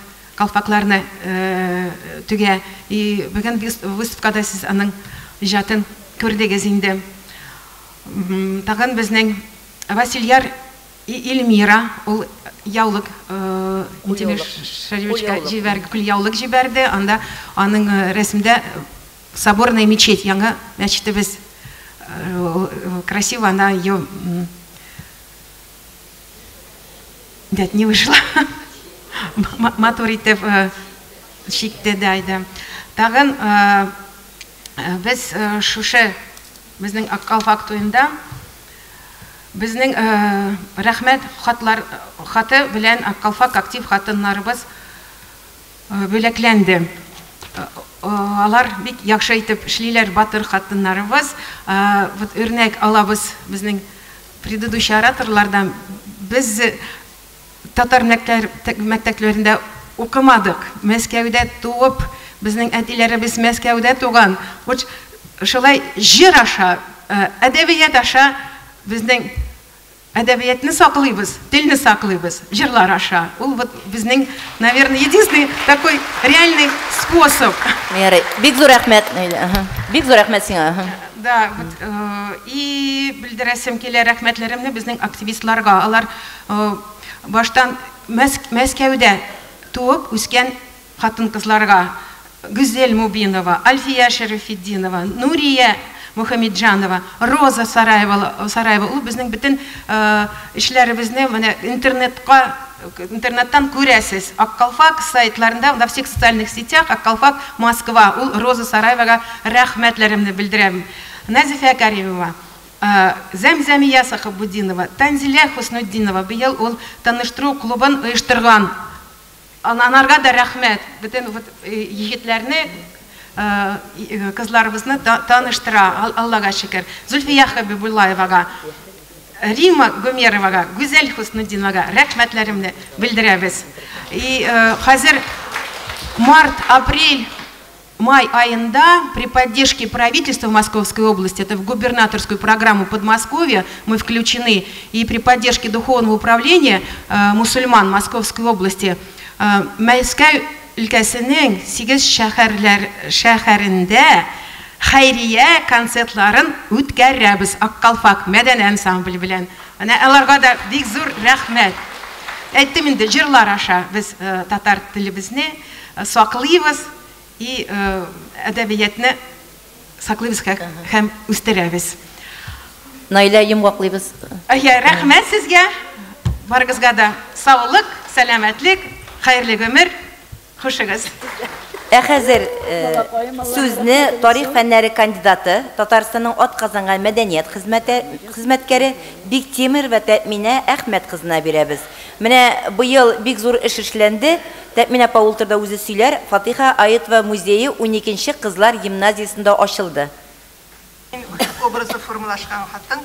тегә. И бүген выставкада сез аның иҗатын күрдегез инде. Тагын безнең Васильяр Эльмира, ул яулык җибәрде, җибәрде. Анда аның рәсемдә соборная мечеть, яңа мәчетебез. Красиво она ее... Нет, не вышла. Матур итеп Чикте дә иде. Тагын без шушы безнең Ак калфак туенда безнең рәхмәт хатлар хаты белән Ак калфак актив хатыннарыбыз бүләкләнде. Алар бик яхшы итеп эшлиләр, батыр хатыннарыбыз. Вот үрнәк алабыз безнең предыдущий ораторлардан. Без татар мәктәпләрендә укымадык. Мәскәүдә туып, безнең әтиләребез Мәскәүдә туган. Вот шулай җыр аша, әдәбият аша безнең әдәбиятны саклыйбыз, телне саклыйбыз, җырлар аша. Ул вот безнең, наверное, единственный такой реальный способ. Ярый. Бик зур рәхмәт, Наилә. Бик зур рәхмәт сиңа. Да, вот, и белдерәсем килә рәхмәтләремне безнең активистларга. Алар баштан Мәскәүдә туып үскән хатын-кызларга Гүзәл Мубинова, Альфия Шәрәфетдинова, Нурия Мухамеджанова, Роза Сараева, Сараева. Ул безнең бөтен эшләребезне менә интернетка интернеттан күрәсез. Ак калфак сайтларында, во всех социальных сетях Ак калфак Москва. Ул Роза Сараевага рәхмәтләремне белдерәм. Назифә Каримова, Зәмзәмия Сахабудинова, Танзилә Хуснутдинова быел ул таныштыру клубын оештырган. Анарга да рәхмәт. Бөтен егетләрне, кызларыбызны таныштыра, Аллага шөкер. Зульфия Хабибуллаевага, Рима Гумеровага, Гүзәл Хуснутдиновага рәхмәтләремне белдерәбез. И хәзер март, апрель, май аенда при поддержке правительства Московской области, это в губернаторскую программу Подмосковья мы включены, и при поддержке Духовного управления мусульман Московской области Мәскәү өлкәсенең 8 шәһәрләр шәһәрендә хәйрия концертларын үткәрәбез Ак калфак мәдәни ансамбль белән. Менә аларга да бик зур рәхмәт. Әйттем инде, җырлар аша без татар телебезне саклыйбыз и әдәбиятны саклыйбыз һәм үстерәбез. Наилә, йомгаклыйбыз. Әйе, рәхмәт сезгә. Барыгызга да саулык, сәламәтлек, хәерле гомер. Хушыгыз. Ә хәзер сүзне тарих фәннәре кандидаты, Татарстанның атказанган мәдәният хезмәткәре Биктимерова Тәэминә Әхмәт кызына бирәбез. Менә быел бик зур эш эшләнде. Тәэминә апа ул турыда үзе сөйләр. Фатыйха Аитова музее 12нче кызлар гимназиясендә ачылды. Мин образы формалашкан хатын.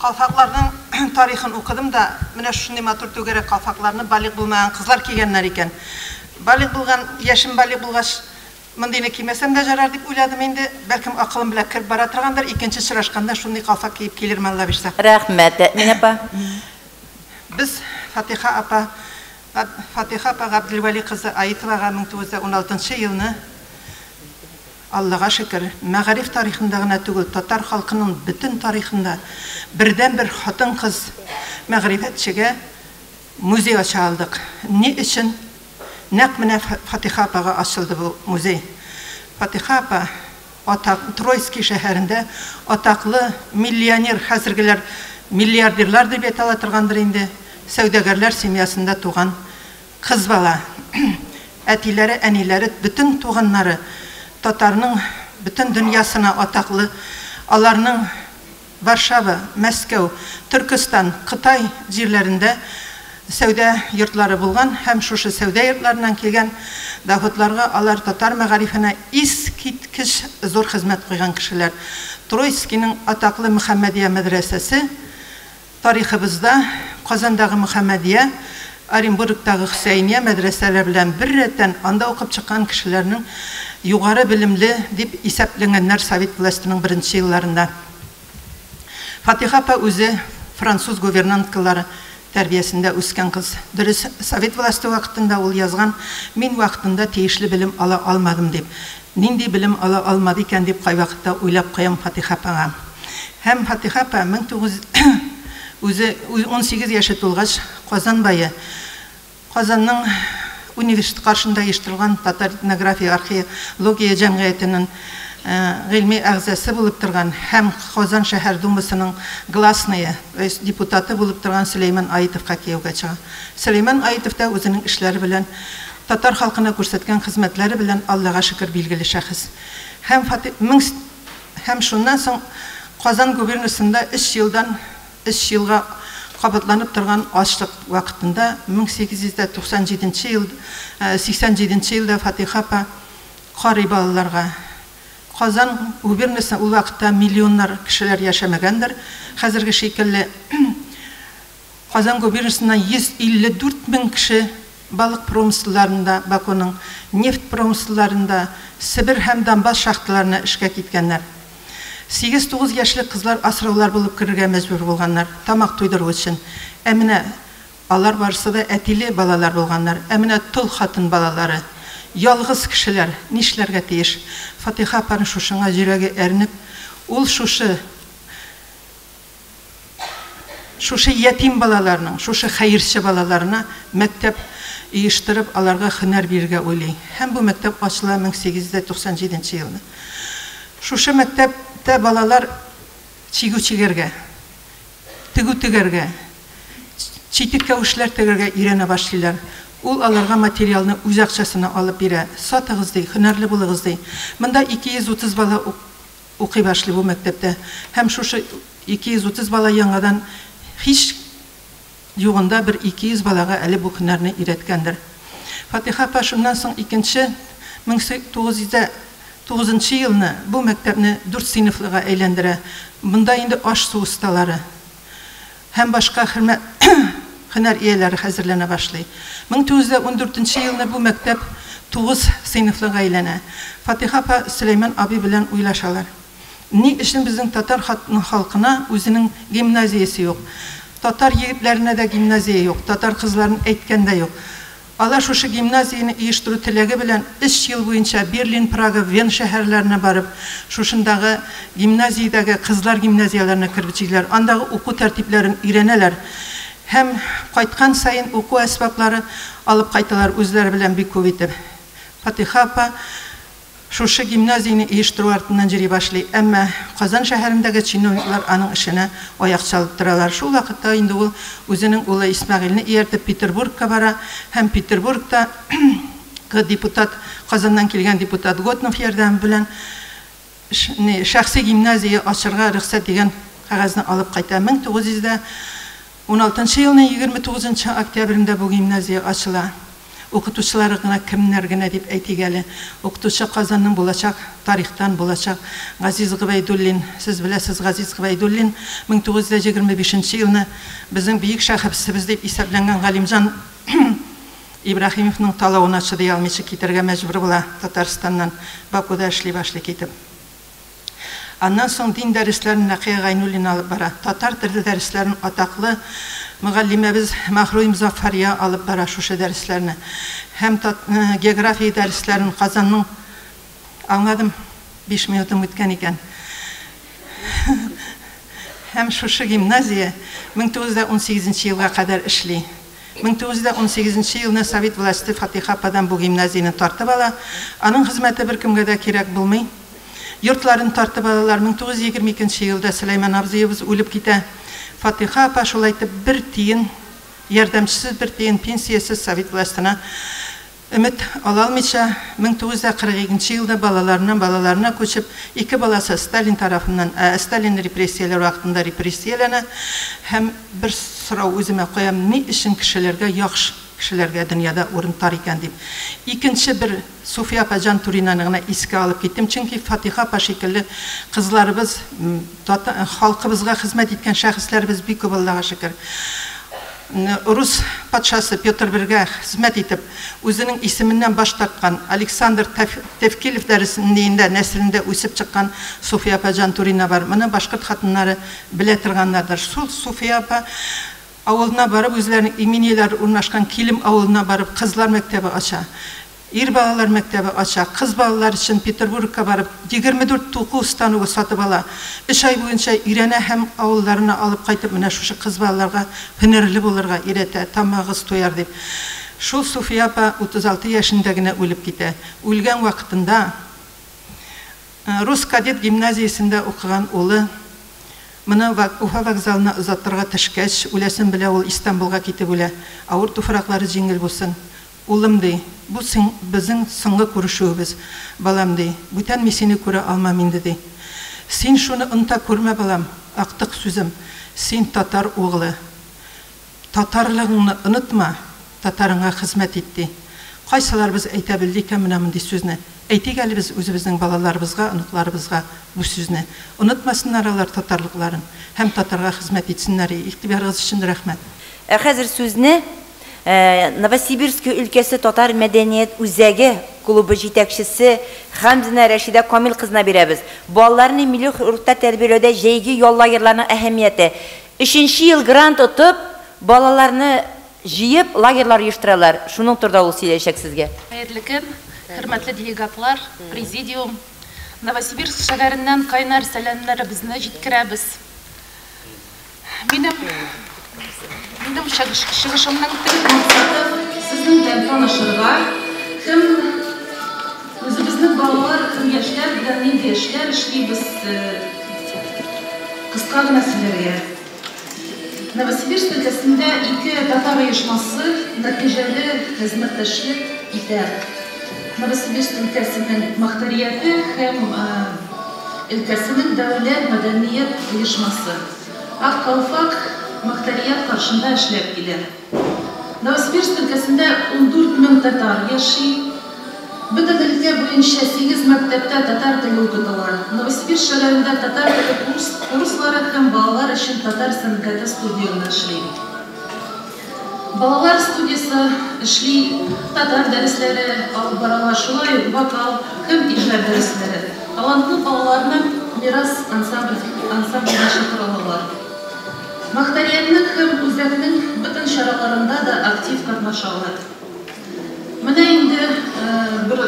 Калфакларның тарихын укыдым да, менә шушындый матур түгәрәк калфакларны балигъ булмаган кызлар кигәннәр икән. Балигъ булган, яшем балигъ булгач, мондыйны кимәсәм дә жарар дип уйладым инде. Бәлкем акылым белән кереп бара торгандыр, икенче очрашканда шундый калфак киеп килермен, Алла бирсә. Рәхмәт, Тәэминә апа. Без Фатыйха апа, Фатыйха апа Габделвәли кызы Аитовага 1916 елны, Аллага шөкер, мәгариф тарихында гына түгел, татар халкының бөтен тарихында бердәнбер хатын-кыз мәгърифәтчегә музей ача алдык. Ни өчен нәкъ менә Фатыйха апага ачылды бу музей? Фатыйха апа атак Троицкий шәһәрендә атаклы миллионер, хәзергеләр миллиардерлар дип әйтә ала торгандыр инде, сәүдәгәрләр семьясында туган кыз бала. Әтиләре, әниләре, бөтен туганнары татарның бөтен дөньясына атаклы. Аларның Варшава, Мәскәү, Төркестан, Кытай җирләрендә сәүдә йортлары булган һәм шушы сәүдә йортларыннан килгән доходларга алар татар мәгарифенә искиткеч зур хезмәт куйган кешеләр. Троицкийның атаклы Мөхәммәдия мәдрәсәсе тарихыбызда Казандагы Мөхәммәдия, Оренбургтагы Хөсәения мәдрәсәләре белән бер рәттән анда укып чыккан кешеләрнең югары белемле дип исәпләнгәннәр совет властеның беренче елларында. Фатыйха апа үзе француз гувернанткалары тәрбиясендә үскән кыз. Дөрес, совет власте вакытында ул язган, мин вакытында тиешле белем ала алмадым дип. Нинди белем ала алмады икән дип кайвакытта уйлап куям Фатыйха апага. Һәм Фатыйха апа 19 үзе 18 яше тулгач Казан бае Казанның университет каршында оештырылган татар этнография археология җәмгыятенең гыйльми әгъзасы булып торган һәм Казан шәһәр думасының гласные, то есть депутаты булып торган Сөләйман Аитовка кияүгә чыга. Сөләйман Аитов та үзенең эшләре белән татар халкына күрсәткән хезмәтләре белән Аллага шөкер билгеле шәхес. Һәм мең һәм шуннан соң Казан губернасында өч елдан өч елга кабатланып торган ачлык вакытында 1897 ел 87 елда Фатиха апа карый балаларга. Казан губернасында ул вакытта миллионнар кешеләр яшәмәгәндер. Хәзерге шикелле Казан губернасыннан 154 мең кеше балык промыселларында, Бакуның нефть промыселларында, Себер һәм Донбасс шахталарына эшкә киткәннәр. 8-9 яшьлек кызлар асраулар булып керергә мәҗбүр булганнар, тамак туйдыру өчен. Ә менә алар барысы да әтиле балалар булганнар. Ә менә тол хатын балалары, ялгыз кешеләр нишләргә тиеш? Фатиха апаның шушыңа йөрәге әрнеп, ул шушы Шушы ятим балаларның, шушы хәерче балаларына мәктәп оештырып, аларга һөнәр бирергә уйлый. Һәм бу мәктәп ачыла 1897 елны. Шушы мәктәптә балалар чигү чигәргә, тегү тегәргә, читек-кәвешләр тегәргә өйрәнә башлыйлар. Ул аларга материалны үз акчасына алып бирә. Сатыгыз, ди, һөнәрле булыгыз, ди. Монда 230 бала укый башлый бу мәктәптә. Һәм шушы 230 бала яңадан һич югында бер 200 балага әле бу һөнәрне өйрәткәндер. Фатиха апа шуннан соң икенче 1909 елны бу мәктәпне дүрт сыйныфлыга әйләндерә. Монда инде аш-су осталары һәм башка һөнәр ияләре хәзерләнә башлый. 1914 елны бу мәктәп тугыз сыйныфлыга әйләнә. Фатиха апа Сөләйман абый белән уйлашалар. Ни өчен безнең татар халкына үзенең гимназиясе юк? Татар егетләренә дә гимназия юк, татар кызларын әйткән дә юк. Алар шушы гимназияне оештыру теләге белән өч ел буенча Берлин, Прага, Вен шәһәрләренә барып, шушындагы гимназиядәге кызлар гимназияләренә кереп җигеләр, андагы уку тәртипләрен өйрәнәләр һәм кайткан саен уку әсбаплары алып кайталар үзләре белән бик күп итеп. Фатиха апа шушы гимназияне оештыру артыннан йөри башлый, әмма Казан шәһәрендәге чиновниклар аның эшенә аяк чалып торалар. Шул вакытта инде ул үзенең улы Исмәгыйльне ияртеп Петербургка бара һәм Петербургта депутат, Казаннан килгән депутат Готнов ярдәме белән шәхси гимназия ачырга рөхсәт дигән кәгазьне алып кайта. 1916 елның 29 октябрендә бу гимназия ачыла. Укытучылары гына кемнәр генә дип әйтик әле. Укытучы Казанның булачак, тарихтан булачак Газиз Гобәйдуллин. Сез беләсез, Газиз Гобәйдуллин 1925 елны безнең бөек шәхесебез дип исәпләнгән Галимҗан Ибраһимовның талавына чыдый алмыйча китәргә мәҗбүр була Татарстаннан. Бакуда эшли башлый китеп. Аннан соң дин дәресләрен Нәкыя Гайнуллина алып бара. Татар теле дәресләрен атаклы мөгаллимәбез Маһруй Мозаффария алып бара шушы дәресләрне. Һәм география дәресләрен Казанның аңладым, 5 минутым үткән икән. Һәм шушы гимназия 1918 елга кадәр эшли. 1918 елны совет власте Фатиха ападан бу гимназияне тартып ала. Аның хезмәте беркемгә дә кирәк булмый. Йортларын тартып алалар. 1922 елда Сөләйман абзыебыз үлеп китә. Фатиха апа шулай итеп бер тиен ярдәмчесез, бер тиен пенсиясез совет властена өмет ала алмыйча 1942 елда балаларыннан балаларына күчеп, ике баласы Сталин тарафыннан, Сталин репрессияләр вакытында репрессияләнә. Һәм бер сорау үземә куям: ни өчен кешеләргә, яхшы кешеләргә дөньяда урын тар икән дип. Икенче бер Суфия апа Җантуринаны гына искә алып киттем, чөнки Фатиха апа шикелле кызларыбыз, халкыбызга хезмәт иткән шәхесләребез бик күп, Аллага шөкер. Рус патшасы Петр I хезмәт итеп, үзенең исеменнән баш тарткан Александр Тевкелев дәресендә нәселендә үсеп чыккан Суфия апа Җантурина бар. Моны башкорт хатыннары белә торганнардыр. Шул Суфия апа авылына барып, үзләренең имениеләре урнашкан Килем авылына барып, кызлар мәктәбе ача. Ир балалар мәктәбе ача. Кыз балалар өчен Петербургка барып, 24 туку станогы сатып ала. 3 ай буенча өйрәнә һәм авылларына алып кайтып, менә шушы кыз балаларга һөнәрле булырга өйрәтә, тамагыз туяр дип. Шул Суфия апа 36 яшендә генә үлеп китә. Үлгән вакытында рус кадет гимназиясендә укыган улы моны Уфа вокзалына озатырга төшкәч, үләсен белә ул Истанбулга китеп үлә. Авыр туфраклары җиңел булсын. Улым, ди, бу безнең соңгы күрешүебез, балам, ди. Бүтән мин сине күрә алмам инде, ди. Син шуны оныта күрмә, балам, актык сүзем. Син татар углы. Татарлыгыңны онытма, татарыңа хезмәт ит, ди. Кайсыларыбыз әйтә белде икән менә мондый сүзне? Әйтик әле без үзебезнең балаларыбызга, оныкларыбызга бу сүзне. Онытмасыннар алар татарлыкларын һәм татарга хезмәт итсеннәр. Игътибарыгыз өчен рәхмәт. Ә хәзер сүзне Новосибирск өлкәсе татар мәдәният үзәге клубы җитәкчесе Хәмзина Рәшидә Камил кызына бирәбез. Балаларны милли рухта тәрбияләүдә җәйге ял лагерьларының әһәмияте. Өченче ел грант отып, балаларны җыеп лагерьлар оештыралар. Шуның турында ул сөйләячәк сезгә. Хәерле көн, хөрмәтле делегатлар, президиум. Новосибирск шәһәреннән кайнар сәламнәребезне җиткерәбез. Минем минем чыгышымның төп максаты сезнең белән танышырга һәм үзебезнең балалар һәм яшьләр белән нинди эшләр эшлибез, кыска гына сөйләргә. Новосибирск өлкәсендә ике татар оешмасы нәтиҗәле хезмәттәшлек итә. Новосибирск өлкәсенең мохтарияте һәм өлкәсенең дәүләт мәдәният оешмасы. Ак калфак мохтарият каршында эшләп килә. Новосибирск өлкәсендә 14 мең татар яши. Бөтен өлкә буенча 8 мәктәптә татар теле укытыла. Новосибирск шәһәрендә татар теле курслары һәм балалар өчен татар сәнгате студиясе эшли. Балалар студиясе эшли, татар дәресләре алып барыла, шулай ук вокал һәм иҗат дәресләре. Талантлы балаларны Мирас ансамбленә чакыралар. Мохтариятның һәм үзәкнең бөтен чараларында да актив катнашалар. Менә инде бер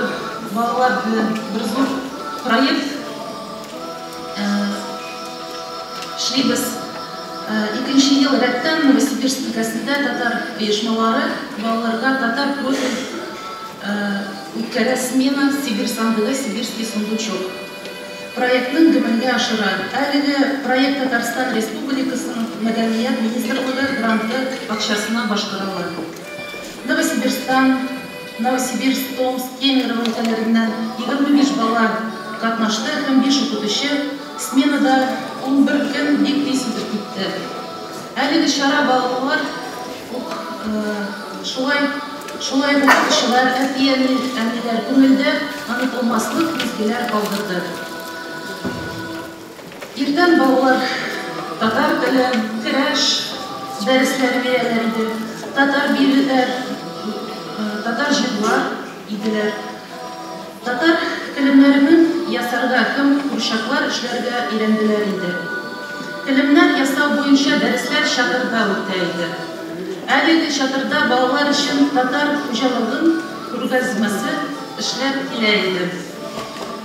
балалар белән бер зур проект эшлибез. Икенче ел рәттән Новосибирск өлкәсендә татар оешмалары балаларга татар профиль үткәрә смена Сибирь сандыгы, Сибирский сундучок. Проектның гамәлгә ашыра. Әлеге проект Татарстан Республикасының Мәдәният министрлыгы гранты акчасына башкарыла. Новосибирстан, Новосибирск, Томск, Кемерово өлкәләреннән 25 бала катнашты һәм 5 укытучы. Сменада 11 көн бик тиз үтеп китте. Әлеге чара балалар шулай шулай укытучылар, әти-әниләр күңелдә онытылмаслык мизгелләр калдырды. Иртән балалар татар теле, көрәш дәресләре бирәләр иде. Татар биюләр, татар җырлар иделәр. Татар келемнәренең ясарга һәм курчаклар эшләргә өйрәнделәр иде. Келемнәр ясау буенча дәресләр чатырда үтә иде. Әлеге чатырда балалар өчен татар хуҗалыгын күргәзмәсе эшләп килә иде.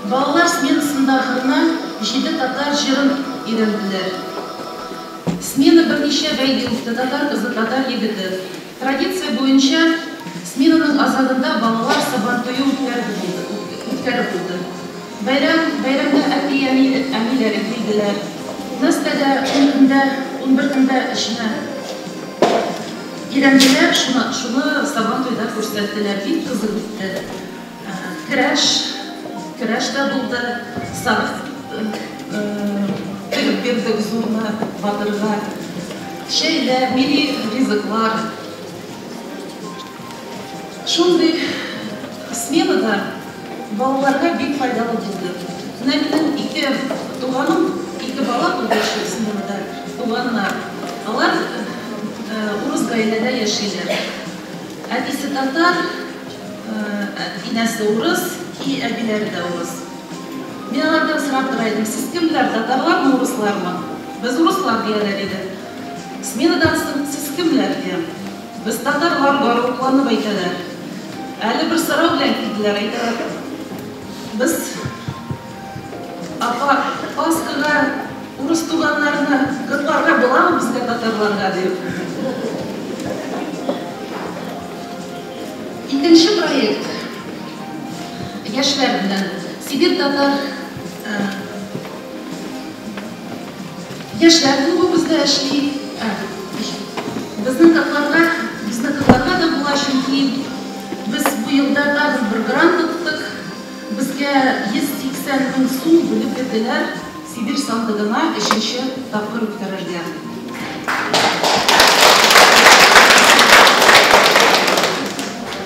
Балалар сменасында ахырына 7 татар җырын өйрәнделәр. Смена берничә бәйге үтте, татар кызы, татар егете. Традиция буенча сменаның азагында балалар сабантуе үткәреп булды. Бәйрәмдә әти-әниләре килделәр. Нәрсәгә 10 көндә, 11 көндә эшне өйрәнделәр, шуны сабантуйда күрсәттеләр. Бик кызык үтте. Көрәш тә булды. Сарык тегеп бирдек зурны батырга. Чәйләр, милли ризыклар. Шундый сменада балаларга бик файдалы булды. Менә минем ике туганым, ике бала туды шул сменада, туганнар. Алар урыс гаиләдә яшиләр. Әтисе татар, инәсе урыс, и әбиләре дә урыс. Мин алардан сорап тора идем, сез кемнәр, татарлармы, урыслармы? Без урыслар дияләр иде. Сменадан соң сез кемнәр диям. Без татарлар, горурланып әйтәләр. Әле бер сорау белән килделәр, әйтәләр. Без апа Пасхага урыс туганнарны котларга буламы безгә татарларга дип. Икенче проект яшьләр белән Сибирь татар яшьләр клубы бездә эшли. Безнең котларга да була, чөнки бу елда тагын бер грант оттык. Безгә 180 мең сум бүлеп бирделәр Сибирь сандыгына өченче тапкыр үткәрергә.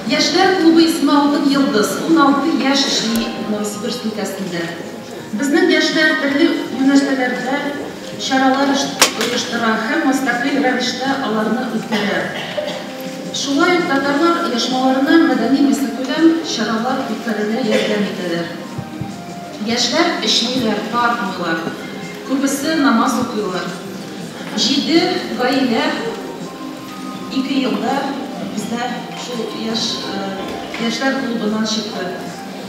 Яшьләр клубы исеме Алтын йолдыз, 16 яшь эшли Новосибирск өлкәсендә. Безнең яшьләр төрле юнәлешләрдә чаралар оештыра һәм мөстәкыйль рәвештә аларны үткәрә. Шулай ук татарлар оешмаларына мәдәни массакүләм чаралар үткәрергә ярдәм итәләр. Яшьләр эчмиләр, тартмыйлар. Күбесе намаз укыйлар. 7 гаилә 2 елда бездә шул яшьләр клубыннан чыкты.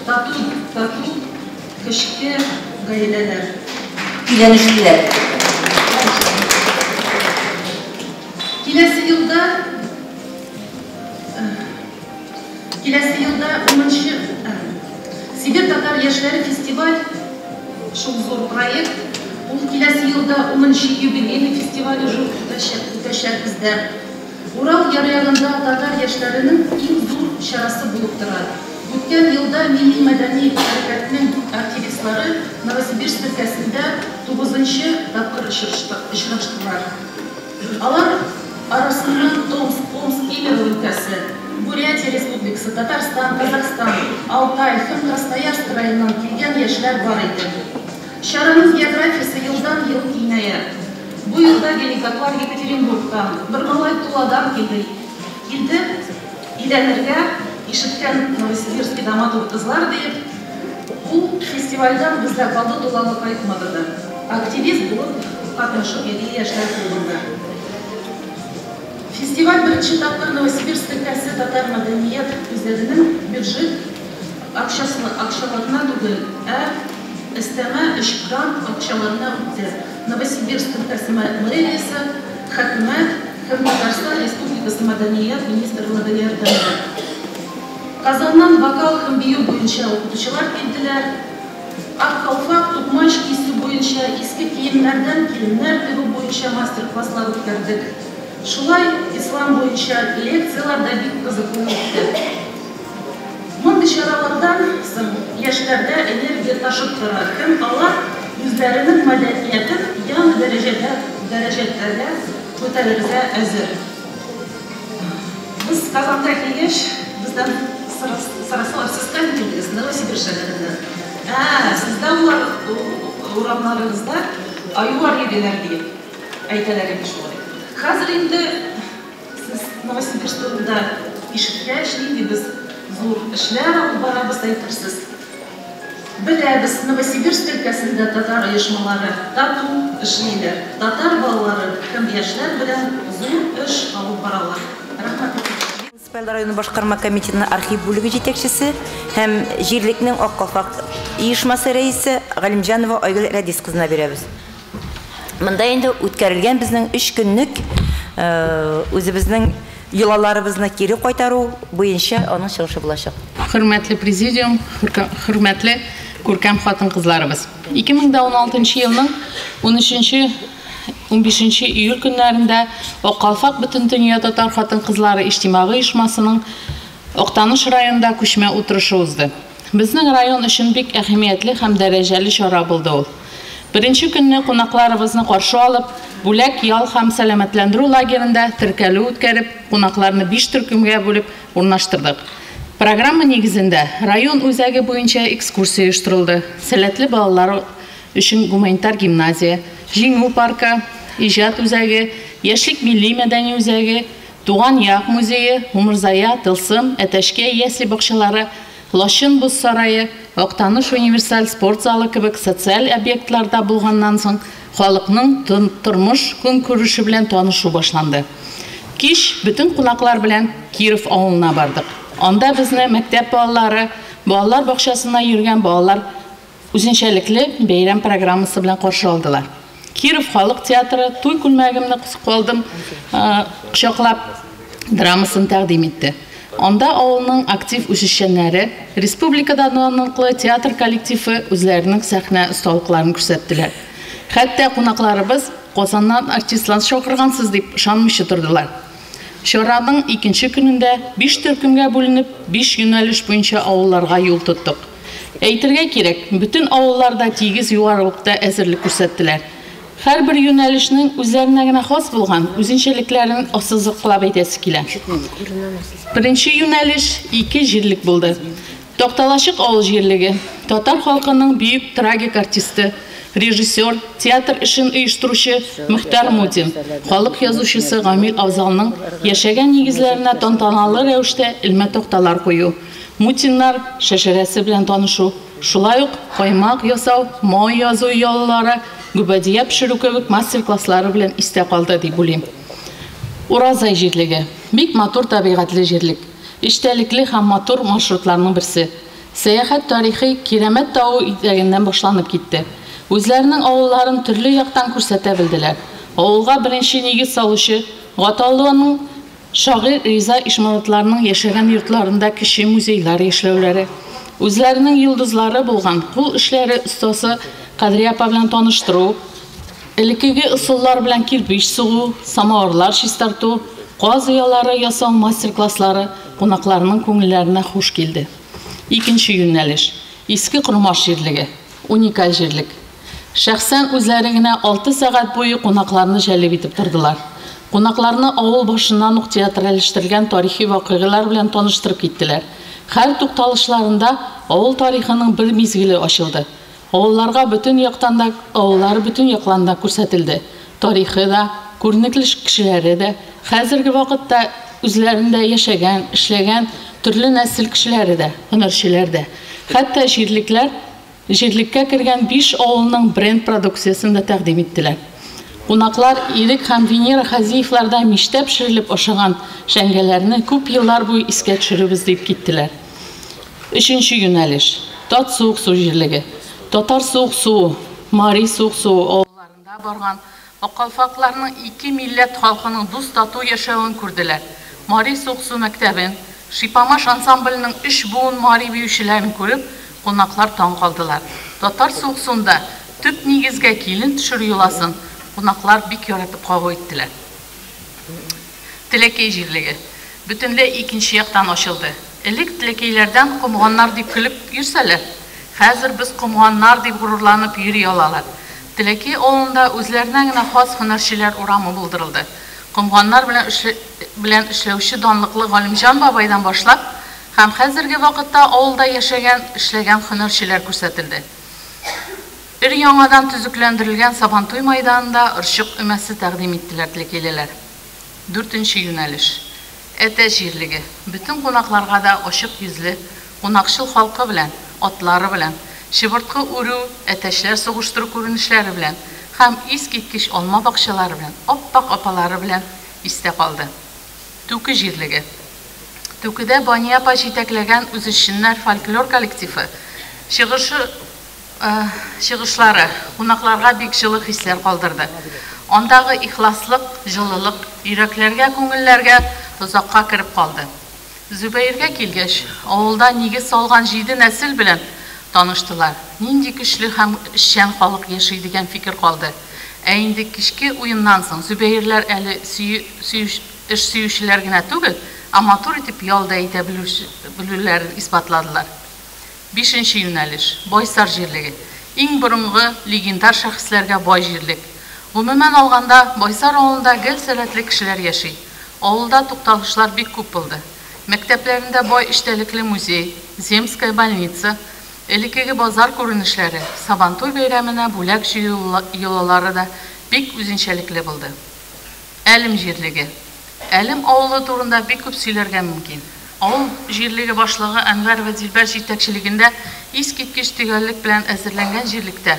Тату, тату, көчле гаиләләр. Өйләнештеләр. Киләсе елда 10нчы Сибирь татар яшьләре фестиваль, шул зур проект. Ул киләсе елда 10нчы юбилейный фестиваль уже үтәчәк бездә. Урал яръягында татар яшьләренең иң зур чарасы булып тора. Үткән елда милли мәдәни хәрәкәтнең активистлары Новосибирск өлкәсендә 9нчы тапкыр очраштылар. Алар арасыннан Томск, Омск, Кемерово өлкәсе, Бурятия Республикасы, Татарстан, Казахстан, Алтай һәм Красноярск районыннан килгән яшьләр бар иде. Чараның географиясе елдан-ел киңәя. Бу елда делегатлар Екатеринбургтан, бер малай Туладан килде. Килде өйләнергә, ишеткән Новосибирскида матур кызлар диеп, ул фестивальдән бездә калды, Тулага кайтмады да. Активист булып катнашып йөри яшьләр клубында. Фестиваль беренче тапкыр Новосибирск өлкәсе татар мәдәният үзәгенең бюджет акчаларына түгел, ә өстәмә 3 грант акчаларына үтте. Новосибирск өлкәсе мэриясе, хөкүмәт һәм Татарстан Республикасы мәдәният министрлыгы ярдәмендә. Казаннан вокал һәм бию буенча укытучылар килделәр. Ак калфак, тукмач кисү буенча, иске киемнәрдән киемнәр тегү буенча мастер-класслар үткәрдек. Шулай ислам буенча лекцияләр дә бик кызыклы үтте. Мондый чаралардан соң яшьләрдә энергия ташып тора һәм алар үзләренең мәдәниятен яңа дәрәҗәләргә күтәрергә әзер. Без Казанга килгәч, бездән сорасалар, сез кайдан килдегез? Новосибирск шәһәреннән. Сездә урамнарыгызда аюлар йөриләр диеп әйтәләр инде шулай. Хәзер инде сез Новосибирск турында ишеткәч, нинди без зур эшләр алып барабыз әйтерсез. Беләбез, Новосибирск өлкәсендә татар оешмалары тату эшлиләр. Татар балалары һәм яшьләр белән зур эш алып баралар. Рәхмәт. Муниципаль районы башкарма комитетының архив бүлеге җитәкчесе һәм җирлекнең Ак калфак оешмасы рәисе Галимҗанова Айгөл Рәдис кызына бирәбез. Монда инде үткәрелгән безнең 3 көнлек үзебезнең йолаларыбызны кире кайтару буенча аның чыгышы булачак. Хөрмәтле президиум, хөрмәтле күркәм хатын-кызларыбыз. 2016 елның 13-15 июль көннәрендә Ак калфак Бөтендөнья татар хатын-кызлары иҗтимагый оешмасының Актаныш районында күчмә утырышы узды. Безнең район өчен бик әһәмиятле һәм дәрәҗәле чара булды ул. Беренче көнне кунакларыбызны каршы алып, Бүләк ял һәм сәламәтләндерү лагерында теркәлү үткәреп, кунакларны 5 төркемгә бүлеп урнаштырдык. Программа нигезендә район үзәге буенча экскурсия оештырылды. Сәләтле балалар өчен гуманитар гимназия, Җиңү паркы, иҗат үзәге, Яшьлек милли мәдәни үзәге, Туган як музее, Умырзая, Тылсым, Әтәшкә ясли бакчалары, Лачын боз сарае, Актаныш универсаль спорт залы кебек социаль объектларда булганнан соң халыкның тормыш көнкүреше белән танышу башланды. Кич бөтен кунаклар белән Киров авылына бардык. Анда безне мәктәп балалары, балалар бакчасына йөргән балалар үзенчәлекле бәйрәм программасы белән каршы алдылар. Киров халык театры «Туй күлмәгемне калдым» кочаклап драмасын тәкъдим итте. Анда авылның актив үсешчәннәре, республикада данлыклы театр коллективы үзләренең сәхнә осталыкларын күрсәттеләр. Хәтта кунакларыбыз Казаннан артистлар чакыргансыз дип ышанмыйча тордылар. Чараның икенче көнендә биш төркемгә бүленеп, биш юнәлеш буенча авылларга юл тоттык. Әйтергә кирәк, бөтен авыллар да тигез югарылыкта әзерлек күрсәттеләр. Һәрбер юнәлешнең үзләренә генә хас булган үзенчәлекләрен ассызыклап әйтәсе килә. Беренче юнәлеш ике җирлек булды. Такталачык авыл җирлеге, татар халкының бөек трагик артисты, режиссер, театр эшен оештыручы Мөхтәр Мутин, халык язучысы Гамил Афзалның яшәгән нигезләренә тантаналы рәвештә элмә такталар кую, Мутиннар шәшәрәсе белән танышу, шулай ук каймак ясау, май язу йолалары, гөбәдия пешерү кебек мастер-класслары белән истә калды, дип уйлыйм. Уразай җирлеге, бик матур табигатьле җирлек. Эчтәлекле һәм матур маршрутларның берсе. Сәяхәт тарихи Кирәмәт тавы итәгеннән башланып китте. Үзләренең авылларын төрле яктан күрсәтә белделәр. Авылга беренче нигез салучы Гатаулланың шагыйрь Риза Ишморатларның яшәгән йортларында кече музейлар яшьләүләре, үзләренең йолдызлары булган кул эшләре остасы Кадрия апа белән таныштыру, Элеккеге ысуллар белән кирпеч сугу, самавырлар чистарту, каз оялары ясау мастер-класслары кунакларның күңелләренә хуш килде. Икенче юнәлеш, Иске Кормаш җирлеге. Уникаль җирлек. Шәхсән үзләре генә алты сәгать буе кунакларны җәлеп итеп тордылар. Кунакларны авыл башыннан ук театральләштерелгән тарихи вакыйгалар белән таныштырып киттеләр. Һәр тукталышларында авыл тарихының бер мизгеле ачылды. Авылларга бөтен яктан да авыллары бөтен яклан да күрсәтелде. Тарихы да, күренекле кешеләре дә, хәзерге вакытта үзләрендә яшәгән, эшләгән төрле нәсел кешеләре дә, һөнәрчеләр дә. Хәтта җирлекләр җирлеккә кергән биш авылның бренд продукциясен дә тәкъдим иттеләр. Кунаклар Ирек һәм Венера Хазиевларда мичтә пешерелеп ашаган шәңгәләрне күп еллар буе искә төшеребез дип киттеләр. Өченче юнәлеш, Тат Суыксу җирлеге. Татар Суыксуы, Мари Суыксуы авылларында барган аккалфакларның ике милләт халкының дус-тату яшәвен күрделәр. Мари Суыксу мәктәбен, Шипамаш ансамбленең өч буын мари биючеләрен күреп, кунаклар таң калдылар. Татар Суыксуында төп нигезгә килен төшерү йоласын кунаклар бик яратып кабул иттеләр. Теләкәй җирлеге бөтенләй икенче яктан ачылды. Элек теләкәйләрдән комганнар дип көлеп йөрсәләр, хәзер без комганнар дип горурланып йөри алалар. Теләкәй авылында үзләренә генә хас һөнәрчеләр урамы булдырылды. Комганнар белән белән эшләүче данлыклы Галимҗан бабайдан башлап һәм хәзерге вакытта авылда яшәгән, эшләгән һөнәрчеләр күрсәтелде. Өр-яңадан төзекләндерелгән Сабантуй майданында орчык өмәсе тәкъдим иттеләр теләкәйлеләр. Дүртенче юнәлеш. Әтәч җирлеге. Бөтен кунакларга да ачык йөзле, кунакчыл халкы белән, атлары белән, чыбырткы үрү, әтәчләр сугыштыру күренешләре белән һәм искиткеч алма бакчалары белән, ап-ак апалары белән истә калды. Түке җирлеге. Түкедә Бания апа җитәкләгән үзешчәннәр фольклор коллективы чыгышы чыгышлары кунакларга бик җылы хисләр калдырды. Андагы ихласлык, җылылык йөрәкләргә, күңелләргә озакка кереп калды. Зөбәергә килгәч, авылда нигез салган җиде нәсел белән таныштылар. Нинди көчле һәм эшчән халык яши дигән фикер калды. Ә инде кичке уеннан соң зөбәерләр әле эш сөючеләр генә түгел, ә матур итеп ял да итә белүләрен исбатладылар. Бишенче юнәлеш, Байсар җирлеге. Иң борынгы, легендар шәхесләргә бай җирлек. Гомумән алганда, Байсар авылында гел сәләтле кешеләр яши. Авылда тукталышлар бик күп булды. Мәктәпләрендә бай эчтәлекле музей, земская больница, элеккеге базар күренешләре, Сабантуй бәйрәменә бүләк җыю йолалары да бик үзенчәлекле булды. Әлем җирлеге. Әлем авылы турында бик күп сөйләргә мөмкин. Авыл җирлеге башлыгы Әнвәрова Дилбәр җитәкчелегендә искиткеч төгәллек белән әзерләнгән җирлектә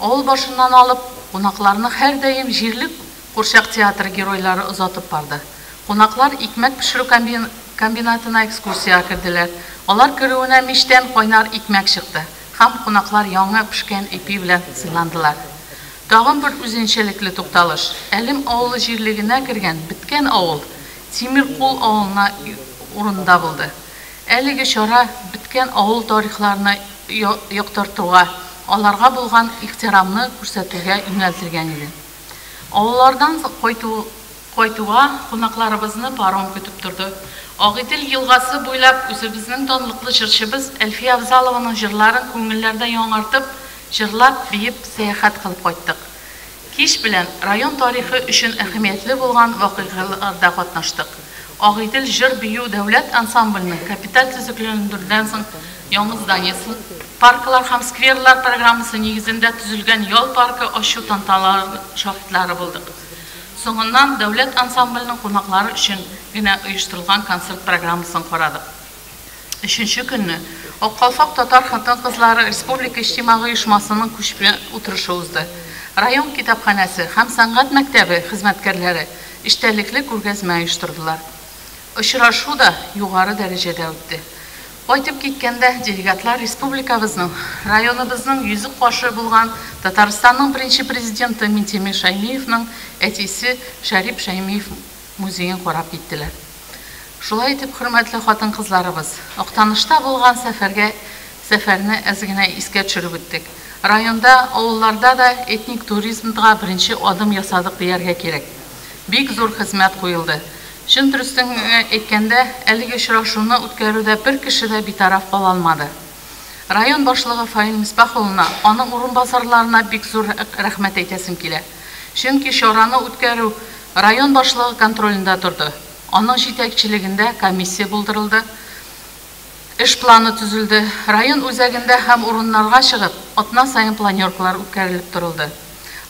авыл башыннан алып, кунакларны һәрдаим җирлек курчак театры геройлары озатып барды. Кунаклар икмәк пешерү комбинатына экскурсиягә керделәр. Алар керүенә мичтән кайнар икмәк чыкты һәм кунаклар яңа пешкән ипи белән сыйландылар. Тагын бер үзенчәлекле тукталыш, Әлем авылы җирлегенә кергән Беткән авыл, Тимер Кул авылына урынында булды. Әлеге чара беткән авыл тарихларны яктыртуга, аларга булган ихтирамны күрсәтүгә юнәлтелгән иде. Авыллардан кайту Кайтуга кунакларыбызны паром көтеп торды. Агыйдел елгасы буйлап үзебезнең данлыклы җырчыбыз Әлфия Авзалованың җырларын күңелләрдә яңартып, җырлап, биеп сәяхәт кылып кайттык. Кич белән район тарихы өчен әһәмиятле булган вакыйгаларда катнаштык. Агыйдел җыр-бию дәүләт ансамбленең капиталь төзекләндерүдән соң яңа зданиесе, парклар һәм скверлар программасы нигезендә төзелгән ял паркы ачу тантаналары шаһитлары булдык. Соңыннан дәүләт ансамбленең кунаклары өчен генә оештырылган концерт программасын карадык. Өченче көнне Ак калфак татар хатын-кызлары республика иҗтимагый оешмасының күчмә утырышы узды. Район китапханәсе һәм сәнгать мәктәбе хезмәткәрләре эчтәлекле күргәзмә оештырдылар. Очрашу да югары дәрәҗәдә үтте. Кайтып киткәндә делегатлар республикабызның, районыбызның йөзек кашы булган Татарстанның беренче президенты Минтимер Шәймиевның әтисе Шәрип Шәймиев музеен карап киттеләр. Шулай итеп, хөрмәтле хатын-кызларыбыз, Актанышта булган сәфәргә сәфәрне әз генә искә төшереп үттек. Районда, авылларда да этник туризмга беренче адым ясадык дияргә кирәк. Бик зур хезмәт куелды. Чын дөресен әйткәндә, әлеге очрашуны үткәрүдә бер кеше дә битараф кала алмады. Район башлыгы Фаил Мисбах улына, аның урынбасарларына бик зур рәхмәт әйтәсем килә. Чөнки чараны үткәрү район башлыгы контролендә торды. Аның җитәкчелегендә комиссия булдырылды. Эш планы төзелде. Район үзәгендә һәм урыннарга чыгып, атна саен планеркалар үткәрелеп торылды.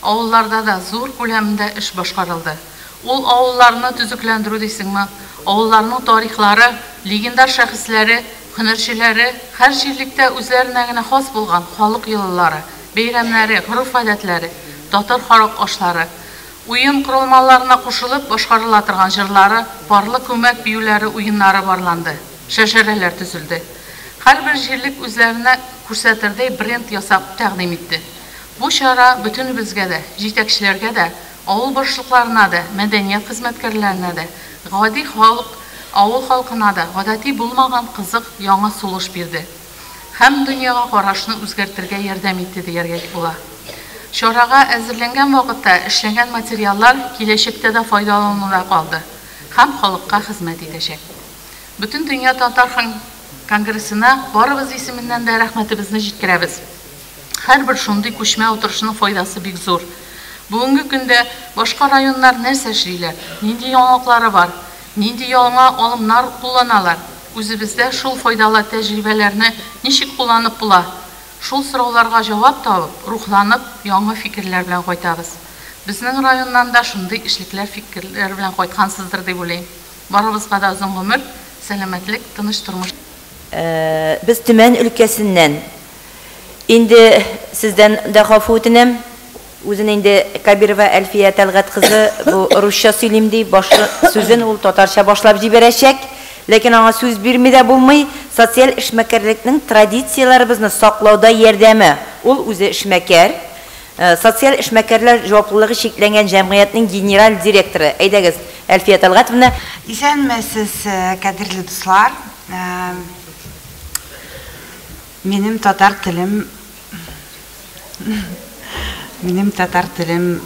Авылларда да зур күләмдә эш башкарылды. Ул авылларны төзекләндерү дисеңме, авылларның тарихлары, легендар шәхесләре, һөнәрчеләре, һәр җирлектә үзләренә генә хас булган халык йолалары, бәйрәмнәре, гореф-гадәтләре, татар халык ашлары, уен корылмаларына кушылып башкарыла торган җырлары, парлы күмәк биюләре, уеннары барланды, шәжәрәләр төзелде. Һәрбер җирлек үзләренә күрсәтердәй бренд ясап тәкъдим итте. Бу чара бөтенебезгә дә, җитәкчеләргә дә, авыл башлыкларына да, мәдәният хезмәткәрләренә дә, гади халык, авыл халкына да гадәти булмаган кызык яңа сулыш бирде. Һәм дөньяга карашны үзгәртергә ярдәм итте дияргә була. Чарага әзерләнгән вакытта эшләнгән материаллар киләчәктә дә файдалануда калды һәм халыкка хезмәт итәчәк. Бөтендөнья татар конгрессына барыбыз исеменнән дә рәхмәтебезне җиткерәбез. Һәрбер шундый күчмә утырышның файдасы бик зур. Бүгенге көндә башка районнар нәрсә эшлиләр, нинди яңалыклары бар, нинди яңа алымнар кулланалар, үзебездә шул файдалы тәҗрибәләрне ничек кулланып була? Шул сорауларга җавап табып, рухланып, яңа фикерләр белән кайтабыз. Безнең районнан да шундый эшлекләр фикерләр белән кайткансыздыр дип уйлыйм. Барыбызга да озын гомер, сәламәтлек, тыныч тормыш. Без Төмән өлкәсеннән. Инде сездән дә гафу үтенәм. Үзен инде Кабирова Әлфия Тәлгать кызы бу русча сөйлим ди, башы сүзен ул татарча башлап җибәрәчәк. Ләкин аңа сүз бирми дә булмый. Социаль эшмәкәрлекнең традицияләребезне саклауда ярдәме. Ул үзе эшмәкәр. Социаль эшмәкәрләр җаваплылыгы чикләнгән җәмгыятьнең генераль директоры. Әйдәгез, Әлфия Тәлгатовна. Исәнмесез, кадерле дуслар. Минем татар телем Минем татар телем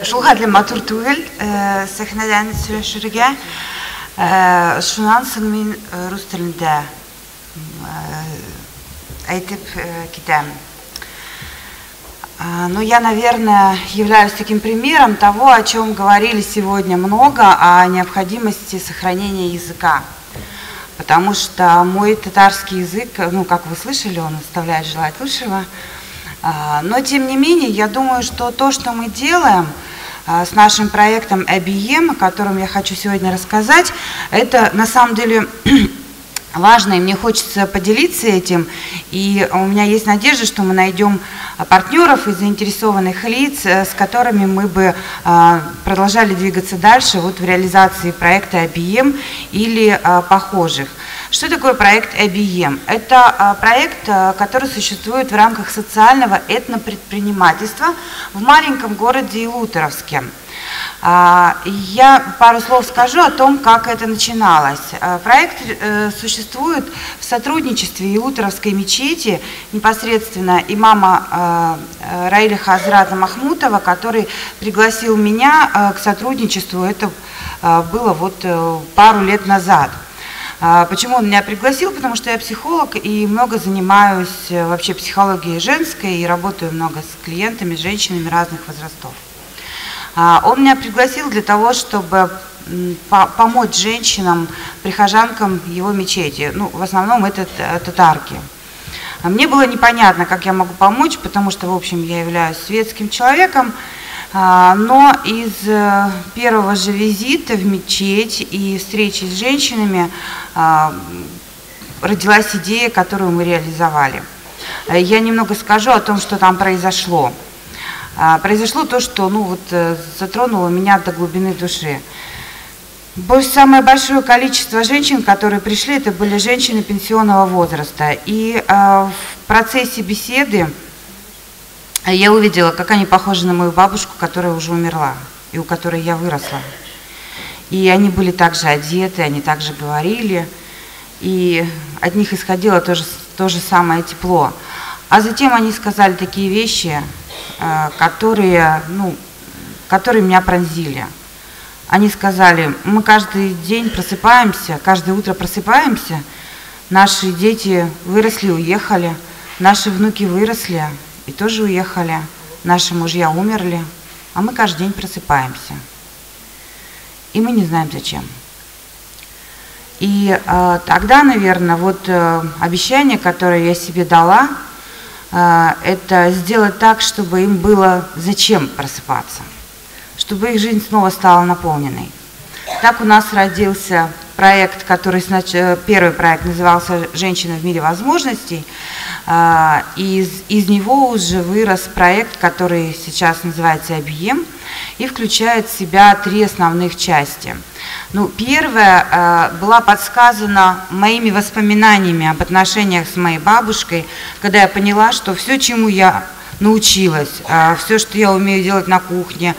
шул хәтле матур түгел сәхнәдән сөйләшергә. Шуннан соң мин рус телендә әйтеп китәм. Ну, я, наверное, являюсь таким примером того, о чем говорили сегодня много, о необходимости сохранения языка. Потому что мой татарский язык, ну, как вы слышали, он оставляет желать лучшего. Но, тем не менее, я думаю, что то, что мы делаем с нашим проектом «Әбием», о котором я хочу сегодня рассказать, это на самом деле важно, и мне хочется поделиться этим. И у меня есть надежда, что мы найдем партнеров и заинтересованных лиц, с которыми мы бы продолжали двигаться дальше вот в реализации проекта «Әбием» или похожих. Что такое проект «Әбием»? Это проект, который существует в рамках социального этнопредпринимательства в маленьком городе Ялуторовске. Я пару слов скажу о том, как это начиналось. Проект существует в сотрудничестве Ялуторовской мечети, непосредственно имама Раиля Хазрата Махмутова, который пригласил меня к сотрудничеству. Это было вот пару лет назад. Почему он меня пригласил? Потому что я психолог и много занимаюсь вообще психологией женской и работаю много с клиентами, женщинами разных возрастов. Он меня пригласил для того, чтобы помочь женщинам, прихожанкам его мечети. Ну, в основном это татарки. Мне было непонятно, как я могу помочь, потому что, в общем, я являюсь светским человеком. Но из первого же визита в мечеть и встречи с женщинами родилась идея, которую мы реализовали. Я немного скажу о том, что там произошло. Произошло то, что, ну, вот, затронуло меня до глубины души. Самое большое количество женщин, которые пришли, это были женщины пенсионного возраста. И в процессе беседы я увидела, как они похожи на мою бабушку, которая уже умерла, и у которой я выросла. И они были также одеты, они также говорили, и от них исходило то же самое тепло. А затем они сказали такие вещи, которые, ну, которые меня пронзили. Они сказали: мы каждый день просыпаемся, каждое утро просыпаемся, наши дети выросли, уехали, наши внуки выросли и тоже уехали, наши мужья умерли, а мы каждый день просыпаемся. И мы не знаем зачем. И тогда, наверное, вот обещание, которое я себе дала, это сделать так, чтобы им было зачем просыпаться, чтобы их жизнь снова стала наполненной. Так у нас родился проект, который первый проект назывался «Женщина в мире возможностей». Из него уже вырос проект, который сейчас называется «Объем» и включает в себя три основных части. Ну, первая была подсказана моими воспоминаниями об отношениях с моей бабушкой, когда я поняла, что все, чему я научилась, все, что я умею делать на кухне,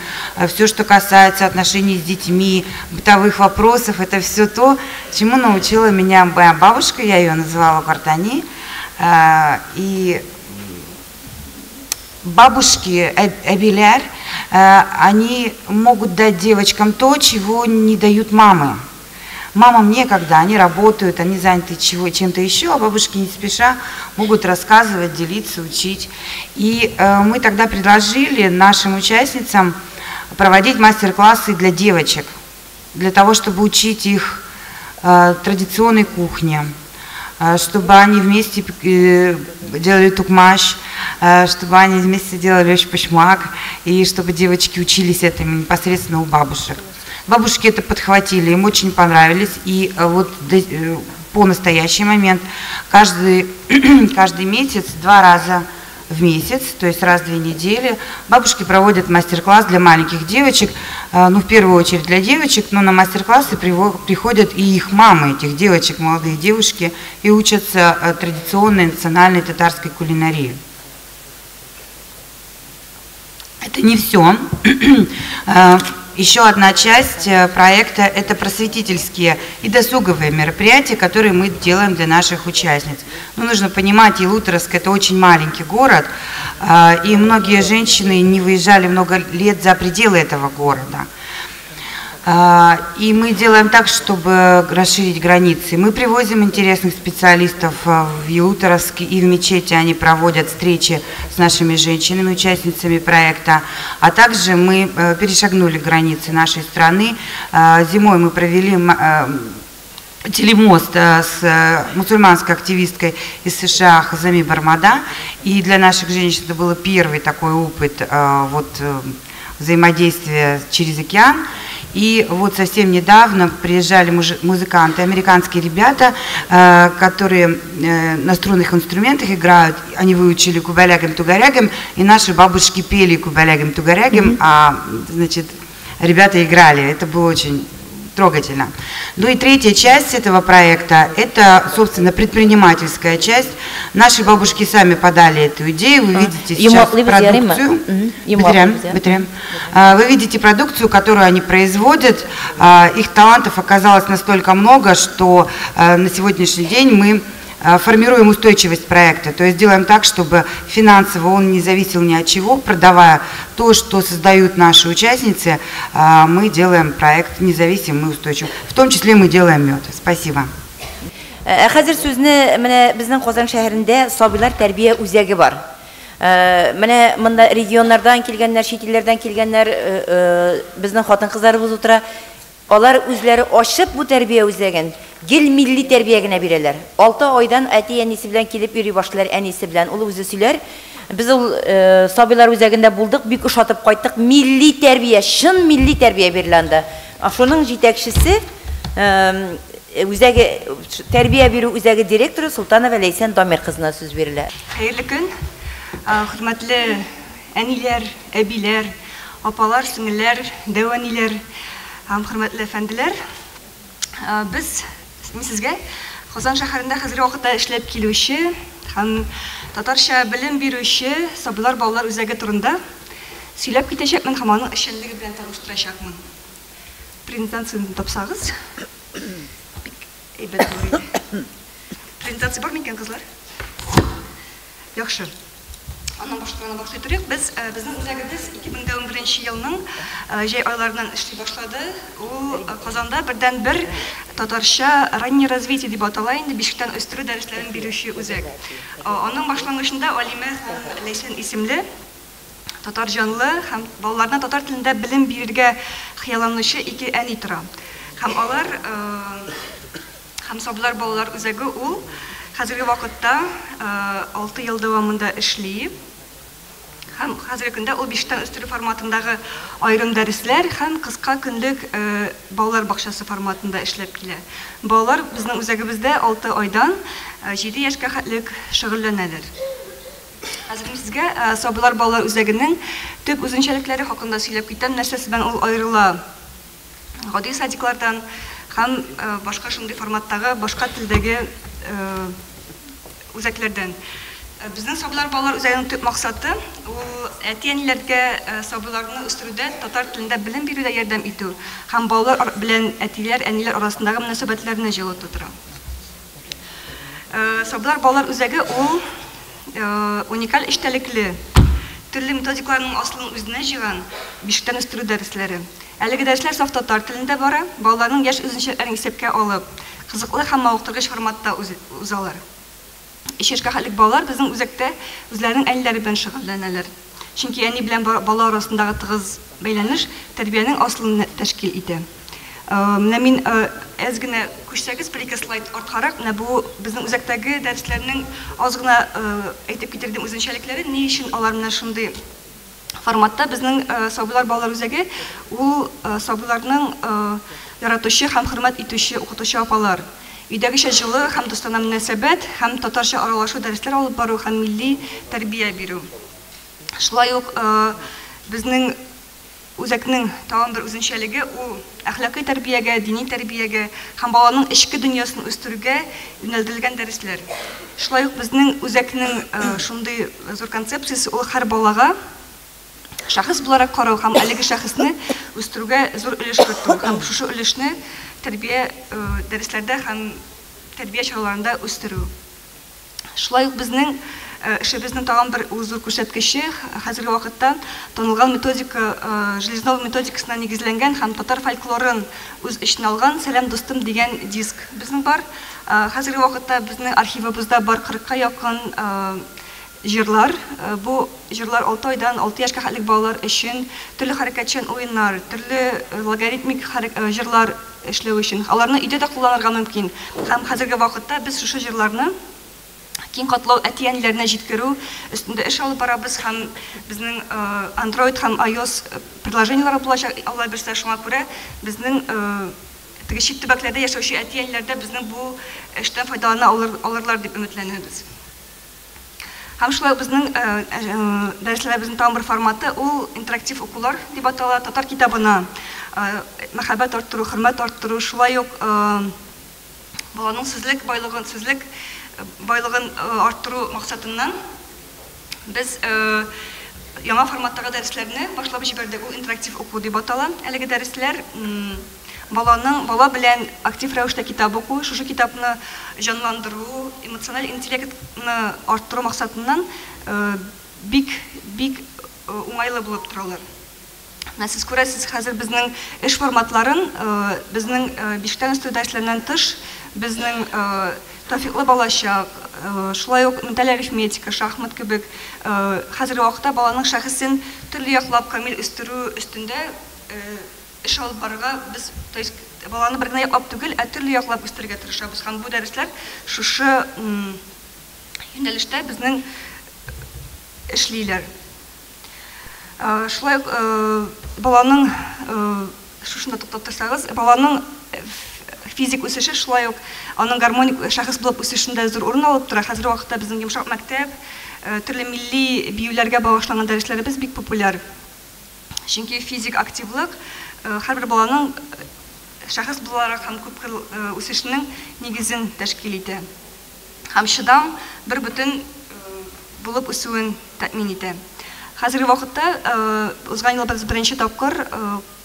все, что касается отношений с детьми, бытовых вопросов, это все то, чему научила меня моя бабушка, я ее называла Картани. И бабушки Абиляр, они могут дать девочкам то, чего не дают мамы. Мамам некогда, они работают, они заняты чем-то еще, а бабушки не спеша могут рассказывать, делиться, учить. И мы тогда предложили нашим участницам проводить мастер-классы для девочек, для того, чтобы учить их традиционной кухне, чтобы они вместе делали тукмаш, чтобы они вместе делали пашмак, и чтобы девочки учились этому непосредственно у бабушек. Бабушки это подхватили, им очень понравились, и вот по настоящий момент каждый месяц, 2 раза в месяц, то есть раз в 2 недели, бабушки проводят мастер-класс для маленьких девочек, ну, в первую очередь для девочек, но на мастер-классы приходят и их мамы, этих девочек, молодые девушки, и учатся традиционной национальной татарской кулинарии. Это не все. Еще одна часть проекта – это просветительские и досуговые мероприятия, которые мы делаем для наших участниц. Ну, нужно понимать, Ялуторовск – это очень маленький город, и многие женщины не выезжали много лет за пределы этого города. И мы делаем так, чтобы расширить границы. Мы привозим интересных специалистов в Ялуторовск, и в мечети они проводят встречи с нашими женщинами, участницами проекта. А также мы перешагнули границы нашей страны. Зимой мы провели телемост с мусульманской активисткой из США Хазами Бармада. И для наших женщин это был первый такой опыт вот, взаимодействия через океан. И вот совсем недавно приезжали музыканты, американские ребята, которые на струнных инструментах играют. Они выучили кубалягам-тугарягам, и наши бабушки пели кубалягам-тугарягам, а, значит, ребята играли. Это было очень трогательно. Ну и третья часть этого проекта – это, собственно, предпринимательская часть. Наши бабушки сами подали эту идею. Вы видите сейчас продукцию. Вы видите продукцию, которую они производят. Их талантов оказалось настолько много, что на сегодняшний день мы формируем устойчивость проекта, то есть делаем так, чтобы финансово он не зависел ни от чего, продавая то, что создают наши участницы, мы делаем проект независимым и устойчивым. В том числе мы делаем мед. Спасибо. Хәзер сүзне менә безнең Казан шәһәрендә сабыйлар тәрбия үзәге бар. Менә монда регионнардан килгәннәр, чит илләрдән килгәннәр, безнең хатын-кызларыбыз утыра. Алар үзләре ачып бу тәрбия үзәген гел милли тәрбия генә бирәләр. 6 айдан әти-әнисе белән килеп йөри башлыйлар, әнисе белән. Ул үзе сөйләр. Без ул сабыйлар үзәгендә булдык, бик ошатып кайттык. Милли тәрбия, чын милли тәрбия бирелә анда. Шуның җитәкчесе үзәге тәрбия бирү үзәге директоры Султанова Ләйсән Дамир кызына сүз бирелә. Хәерле көн, хөрмәтле әниләр, әбиләр, апалар, сеңелләр, дәү әниләр һәм хөрмәтле әфәнделәр. Без мин сезгә Казан шәһәрендә хәзерге вакытта эшләп килүче һәм татарча белем бирүче сабыйлар балалар үзәге турында сөйләп китәчәкмен һәм аның эшчәнлеге белән таныштырачакмын. Презентацияне тапсагыз, бик әйбәт булыр иде. Презентация бар микән, кызлар? Яхшы. Аннан башкаларына башлый торыйк. Без безнең үзәгебез 2011 елның җәй айларыннан эшли башлады. Ул Казанда бердән-бер татарча раннее развитие дип атала инде, бишектән үстерү дәресләрен бирүче үзәк. Аның башлангычында Алимә һәм Ләйсән исемле татар җанлы һәм балаларына татар телендә белем бирергә хыялланучы ике әни тора. Һәм алар һәм сабыйлар балалар үзәге ул хәзерге вакытта 6 ел дәвамында эшли. Һәм хәзерге көндә ул бишектән үстерү форматындагы аерым дәресләр һәм кыска көнлек балалар бакчасы форматында эшләп килә. Балалар безнең үзәгебездә 6 айдан 7 яшькә хәтлек шөгыльләнәләр. Хәзер мин сезгә сабыйлар балалар үзәгенең төп үзенчәлекләре хакында сөйләп китәм, нәрсәсе белән ул аерыла гади садиклардан һәм башка шундый форматтагы, башка телдәге үзәкләрдән. Безнең сабыйлар балалар үзәгенең төп максаты ул әти-әниләргә сабыйларны үстерүдә татар телендә белем бирүдә ярдәм итү һәм балалар белән әтиләр, әниләр арасындагы мөнәсәбәтләрне җылыту тора. Сабыйлар балалар үзәге ул уникаль эчтәлекле, төрле методикаларның асылын үзенә җыйган бишектән үстерү дәресләре. Әлеге дәресләр саф татар телендә бара, балаларның яшь үзенчәлекләрен исәпкә алып, кызыклы һәм мавыктыргыч форматта узалар. Өч яшькә хәтлек балалар безнең үзәктә үзләренең әниләре белән шөгыльләнәләр. Чөнки әни белән бала арасындагы тыгыз бәйләнеш тәрбиянең асылын тәшкил итә. Менә мин әз генә күчсәгез, бер-ике слайд арткарак, менә бу безнең үзәктәге дәресләрнең аз гына әйтеп китердем үзенчәлекләре, ни өчен алар менә шундый форматта. Безнең сабыйлар балалар үзәге ул сабыйларның яратучы һәм хөрмәт итүче укытучы апалар. Өйдәгечә җылы һәм дустанә мөнәсәбәт һәм татарча аралашу дәресләр алып бару һәм милли тәрбия бирү. Шулай ук безнең үзәкнең тагын бер үзенчәлеге ул әхлакый тәрбиягә, дини тәрбиягә һәм баланың эчке дөньясын үстерүгә юнәлдерелгән дәресләр. Шулай ук безнең үзәкнең шундый зур концепциясе ул һәр балага шәхес буларак карау һәм әлеге шәхесне үстерүгә зур өлеш кертү һәм шушы өлешне тәрбия дәресләрдә һәм тәрбия чараларында үстерү. Шулай ук безнең эшебезнең тагын бер зур күрсәткече хәзерге вакытта танылган методика Железнова методикасына нигезләнгән һәм татар фольклорын үз эченә алган Сәлам дустым дигән диск безнең бар. Хәзерге вакытта безнең архивыбызда бар 40-ка якын җырлар. Бу җырлар 6 айдан 6 яшькә хәтлек балалар өчен төрле хәрәкәтчән уеннар, төрле логарифмик җырлар эшләү өчен. Аларны өйдә дә кулланырга мөмкин. Һәм хәзерге вакытта без шушы җырларны киң катлау әти-әниләренә җиткерү өстендә эш алып барабыз һәм безнең Android һәм iOS приложениеләре булачак, Алла бирсә, шуңа күрә безнең теге чит төбәкләрдә яшәүче әти-әниләр дә безнең бу эштән файдалана алырлар дип өметләнәбез. Һәм шулай ук безнең дәресләребезнең тагын бер форматы ул интерактив укулар дип атала. Татар китабына мәхәббәт арттыру, хөрмәт арттыру, шулай ук баланың сүзлек байлыгын, сүзлек байлыгын арттыру максатыннан без яңа форматтагы дәресләрне башлап җибәрдек. Ул интерактив уку дип атала. Әлеге дәресләр баланың бала белән актив рәвештә китап уку, шушы китапны җанландыру, эмоциональ интеллектны арттыру максатыннан бик бик уңайлы булып торалар. Менә сез күрәсез, хәзер безнең эш форматларын, безнең биштән өсте дәресләреннән тыш, безнең Тәүфыйклы балачак, шулай ук менталь арифметика, шахмат кебек хәзерге вакытта баланың шәхесен төрле яклап камил үстерү өстендә эш алып барырга без, то есть баланы бер генә яклап түгел, ә төрле яклап үстерергә тырышабыз. Һәм бу дәресләр шушы юнәлештә безнең эшлиләр. Шулай ук баланың шушында туктап торсагыз, баланың физик үсеше шулай ук аның гармоник шәхес булып үсешендә зур урын алып тора. Хәзерге вакытта безнең йомшак мәктәп, төрле милли биюләргә багышланган дәресләребез бик популяр. Чөнки физик активлык һәрбер баланың шәхес буларак һәм күпкырлы үсешенең нигезен тәшкил итә. Һәм чыдам, бербөтен булып үсүен тәэмин итә. Хәзерге вакытта узган ел без беренче тапкыр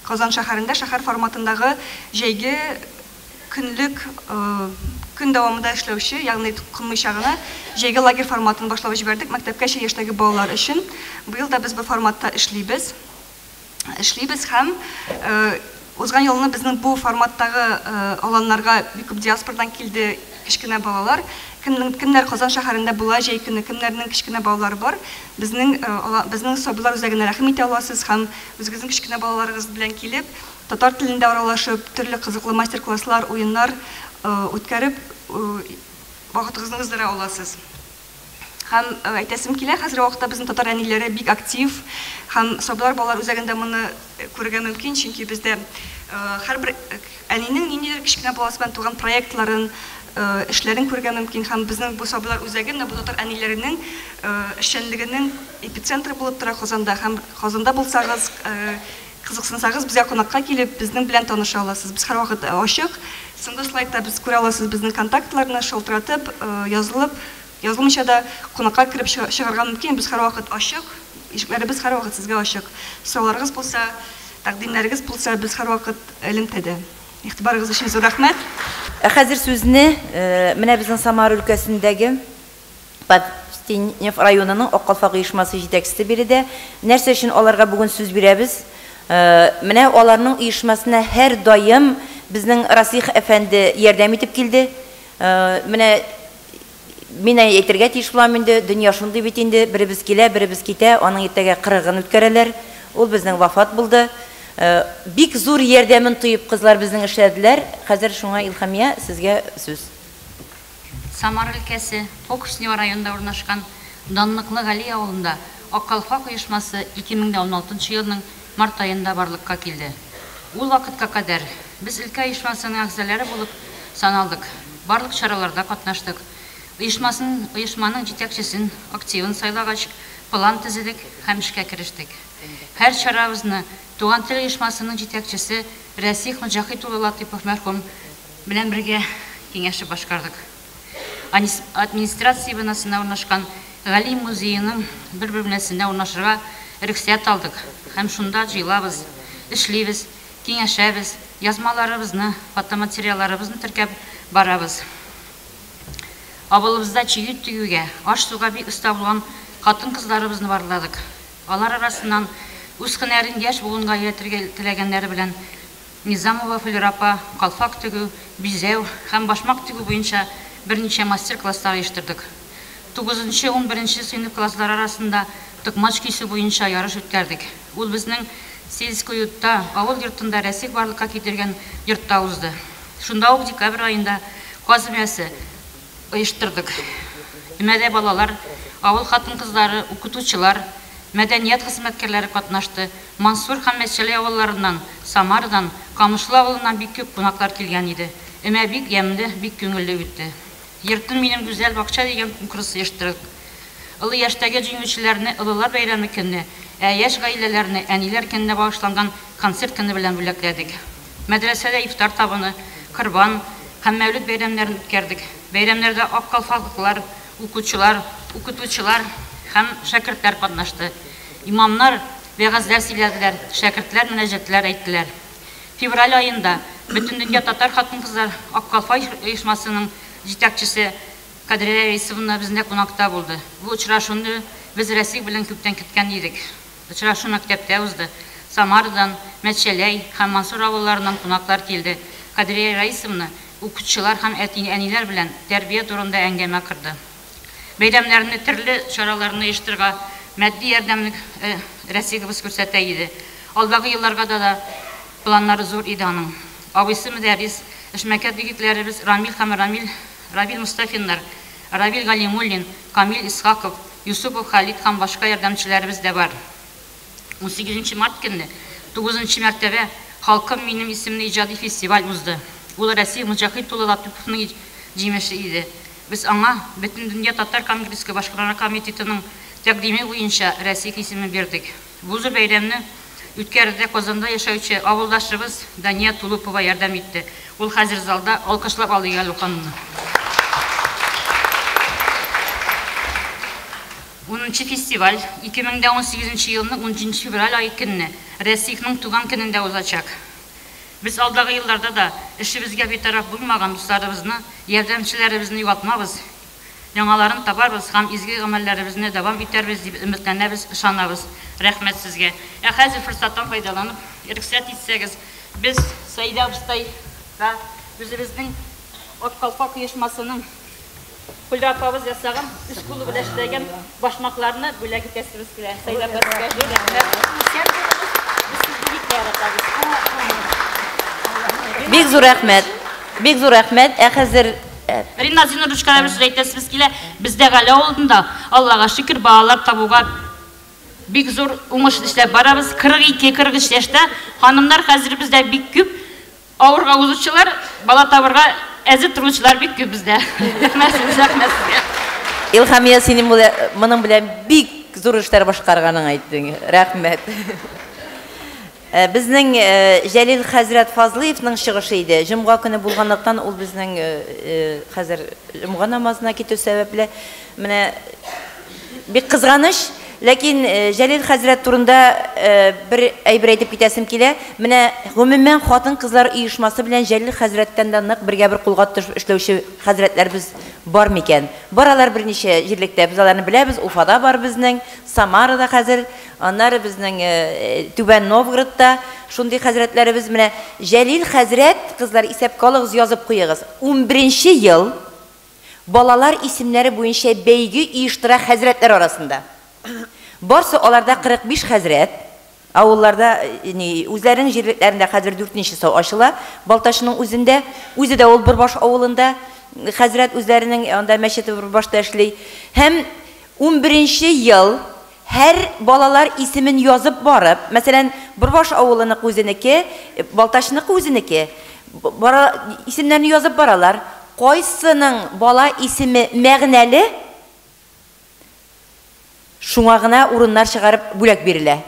Казан шәһәрендә шәһәр форматындагы җәйге көнлек көн дәвамында эшләүче, ягъни кунмыйча гына җәйге лагерь форматын башлап җибәрдек мәктәпкәчә яшьтәге балалар өчен. Быел да без бу форматта эшлибез. Эшлибез һәм узган елны безнең бу форматтагы аланнарга бик күп диаспорадан килде кечкенә балалар. Кемнең кемнәр Казан шәһәрендә була җәй көне, кемнәрнең кечкенә балалары бар, безнең безнең сабыйлар үзәгенә рәхим итә аласыз һәм үзегезнең кечкенә балаларыгыз белән килеп, татар телендә аралашып, төрле кызыклы мастер-класслар, уеннар үткәреп, вакытыгызны уздыра аласыз. Һәм әйтәсем килә, хәзерге вакытта безнең татар әниләре бик актив һәм Сабыйлар балалар үзәгендә моны күрергә мөмкин, чөнки бездә һәрбер әнинең ниндидер кечкенә баласы белән туган проектларын, эшләрен күрергә мөмкин һәм безнең бу Сабыйлар үзәге менә бу татар әниләренең эшчәнлегенең эпицентры булып тора Казанда һәм Казанда булсагыз, кызыксынсагыз, безгә кунакка килеп, безнең белән таныша аласыз. Без һәрвакыт ачык. Соңгы слайдта без күрә аласыз безнең контактларны, шалтыратып, язылып, язылмыйча да кунакка кереп чыгарга мөмкин. Без һәрвакыт ачык, ишекләребез һәрвакыт сезгә ачык. Сорауларыгыз булса, тәкъдимнәрегез булса, без һәрвакыт элемтәдә. Игътибарыгыз өчен зур рәхмәт. Ә хәзер сүзне менә безнең Самара өлкәсендәге Повстенев районының Ак калфак оешмасы җитәкчесе биредә. Нәрсә өчен аларга бүген сүз бирәбез? Менә аларның оешмасына һәрдаим безнең Расих әфәнде ярдәм итеп килде. Менә мин әйтергә тиеш булам инде, дөнья шундый бит инде, беребез килә, беребез китә, аның иртәгә кырыгын үткәрәләр. Ул безнең вафат булды. Бик зур ярдәмен тоеп кызлар безнең эшләделәр. Хәзер шуңа Илһамия, сезгә сүз. Самара өлкәсе, Кокшнево районында урнашкан данлыклы Гали авылында Ак калфак оешмасы 2016 нчы елның март аенда барлыкка килде. Ул вакытка кадәр без өлкә оешмасының әгъзалары булып саналдык, барлык чараларда катнаштык. Оешмасын, оешманың җитәкчесен, активын сайлагач, план төзедек һәм эшкә керештек. Һәр чарабызны Туган тел оешмасының җитәкчесе Рәсих Мөҗәһит улы Латыйпов мәрхүм белән бергә киңәшеп башкардык. Администрация бинасында урнашкан Гали музееның бер бүлмәсендә урнашырга рөхсәт алдык һәм шунда җыелабыз, эшлибез, киңәшәбез, язмаларыбызны, фотоматериалларыбызны теркәп барабыз. Авылыбызда чигү тегүгә, аш-суга бик оста булган хатын-кызларыбызны барладык. Алар арасыннан үз һөнәрен яшь буынга өйрәтергә теләгәннәре белән Низамова Флера апа калфак тегү, бизәү һәм башмак тегү буенча берничә мастер-класслар оештырдык. Тугызынчы-унберенче сыйныф класслары арасында токмач кисү буенча ярыш үткәрдек. Ул безнең Сельскоютта, авыл йортында Рәсих барлыкка китергән йортта узды. Шунда ук декабрь аенда каз өмәсе оештырдык. Өмәдә балалар, авыл хатын-кызлары, укытучылар, мәдәният хезмәткәрләре катнашты. Мансур һәм Мәчәләй авылларыннан, Самарадан, Камышлы авылыннан бик күп кунаклар килгән иде. Өмә бик ямьле, бик күңелле үтте. Йортым минем гүзәл бакча дигән конкурс оештырдык. Олы яшьтәге җиңүчеләрне Олылар бәйрәме көнне, ә яшь гаиләләрне Әниләр көненә багышланган концерт көне белән бүләкләдек. Мәдрәсәдә ифтар табыны, Корбан һәм Мәүлет бәйрәмнәрен үткәрдек. Бәйрәмнәрдә ак калфаклылар, укучылар, укытучылар һәм шәкертләр катнашты. Имамнар вәгазьләр сөйләделәр, шәкертләр мөнәҗәтләр әйттеләр. Февраль аенда Бөтендөнья татар хатын-кызлар Ак калфак оешмасының җитәкчесе Кадрия Рәисовна бездә кунакта булды. Бу очрашуны без Рәсих белән күптән көткән идек. Очрашу мәктәптә узды. Самарадан, Мәчәләй һәм Мансур авылларыннан кунаклар килде. Кадрия Раисовна укучылар һәм әти-әниләр белән тәрбия турында әңгәмә корды. Бәйрәмнәрне, төрле чараларны оештырырга матди ярдәмне Рәсихыбыз күрсәтә иде. Алдагы елларга да да планнары зур иде аның. Абыйсы Мөдәррис, эшмәкәр егетләребез Рамил һәм Рамил Равил Мостафиннар, Равил Галимуллин, Камил Исхаков, Юсупов Халит һәм башка ярдәмчеләребез дә бар. 18 март көнне тугызынчы мәртәбә Халкым минем исемле иҗади фестиваль узды. Ул Рәсих Мөҗәһит улы Латыйповның җимеше иде. Без аңа Бөтендөнья татар конгрессы башкарма комитетының тәкъдиме буенча Рәсих исемен бирдек. Бу зур бәйрәмне үткәрүдә Казанда яшәүче авылдашыбыз Дания Тулупова ярдәм итте. Ул хәзер залда, алкышлап алыйк әле ул ханымны. Унынчы фестиваль 2018 елның унҗиденче февраль ае көнне, Рәсихның туган көнендә узачак. Без алдагы елларда да эшебезгә битараф булмаган дусларыбызны, ярдәмчеләребезне югалтмабыз, яңаларын табарбыз һәм изге гамәлләребезне дәвам итәрбез дип өметләнәбез, ышанабыз. Рәхмәт сезгә. Ә хәзер форсаттан файдаланып, рөхсәт итсәгез, без Сәйдә абыстайга үзебезнең Ак калфак оешмасының Флера апабыз ясаган, үз кулы белән эшләгән башмакларны бүләк итәсебез килә. Сәйдә апа, сезгә зур рәхмәт. Исән булыгыз, без сезне бик тә яратабыз. Бик зур рәхмәт. Бик зур рәхмәт. Ә хәзер Ринат Зиннуровичка да бер сүз әйтәсебез килә. Бездә Гали авылында, Аллага шөкер, балалар табуга бик зур уңыш эшләп барабыз. 42, 43 яшьтә ханымнар хәзер бездә бик күп. Авырга узучылар, бала табырга әзер торучылар бик күп бездә. Рәхмәт, рәхмәт сезгә. Илһамия, синең моның белән бик зур эшләр башкарганың әйттең. Рәхмәт. Безнең Җәлил хәзрәт Фазлыевның чыгышы иде. Җомга көне булганлыктан ул безнең хәзер җомга намазына китү сәбәпле менә бик кызганыч, ләкин Җәлил хәзрәт турында бер әйбер әйтеп китәсем килә. Менә гомумән хатын-кызлар оешмасы белән Җәлил хәзрәттән дә нык бергә бер кулга тотышып эшләүче хәзрәтләребез бар микән? Бар алар берничә җирлектә, без аларны беләбез, Уфада бар безнең, Самарада хәзер, аннары безнең Түбән Новгородта шундый хәзрәтләребез. Менә Җәлил хәзрәт, кызлар, исәпкә алыгыз, язып куегыз, унберенче ел балалар исемнәре буенча бәйге оештыра хәзрәтләр арасында. Барсы аларда 45 хәзрәт, авылларда, ни, үзләренең җирлекләрендә хәзер дүртенчесе ачыла, Балтачның үзендә, үзе дә ул Борбаш авылында хәзрәт, үзләренең анда мәчете Борбашта эшли. Һәм унберенче ел һәр балалар исемен язып барып, мәсәлән, Борбаш авылыныкы үзенеке, Балтачныкы үзенеке, бара, исемнәрне язып баралар. Кайсының бала исеме мәгънәле, шуңа гына урыннар чыгарып бүләк бирелә.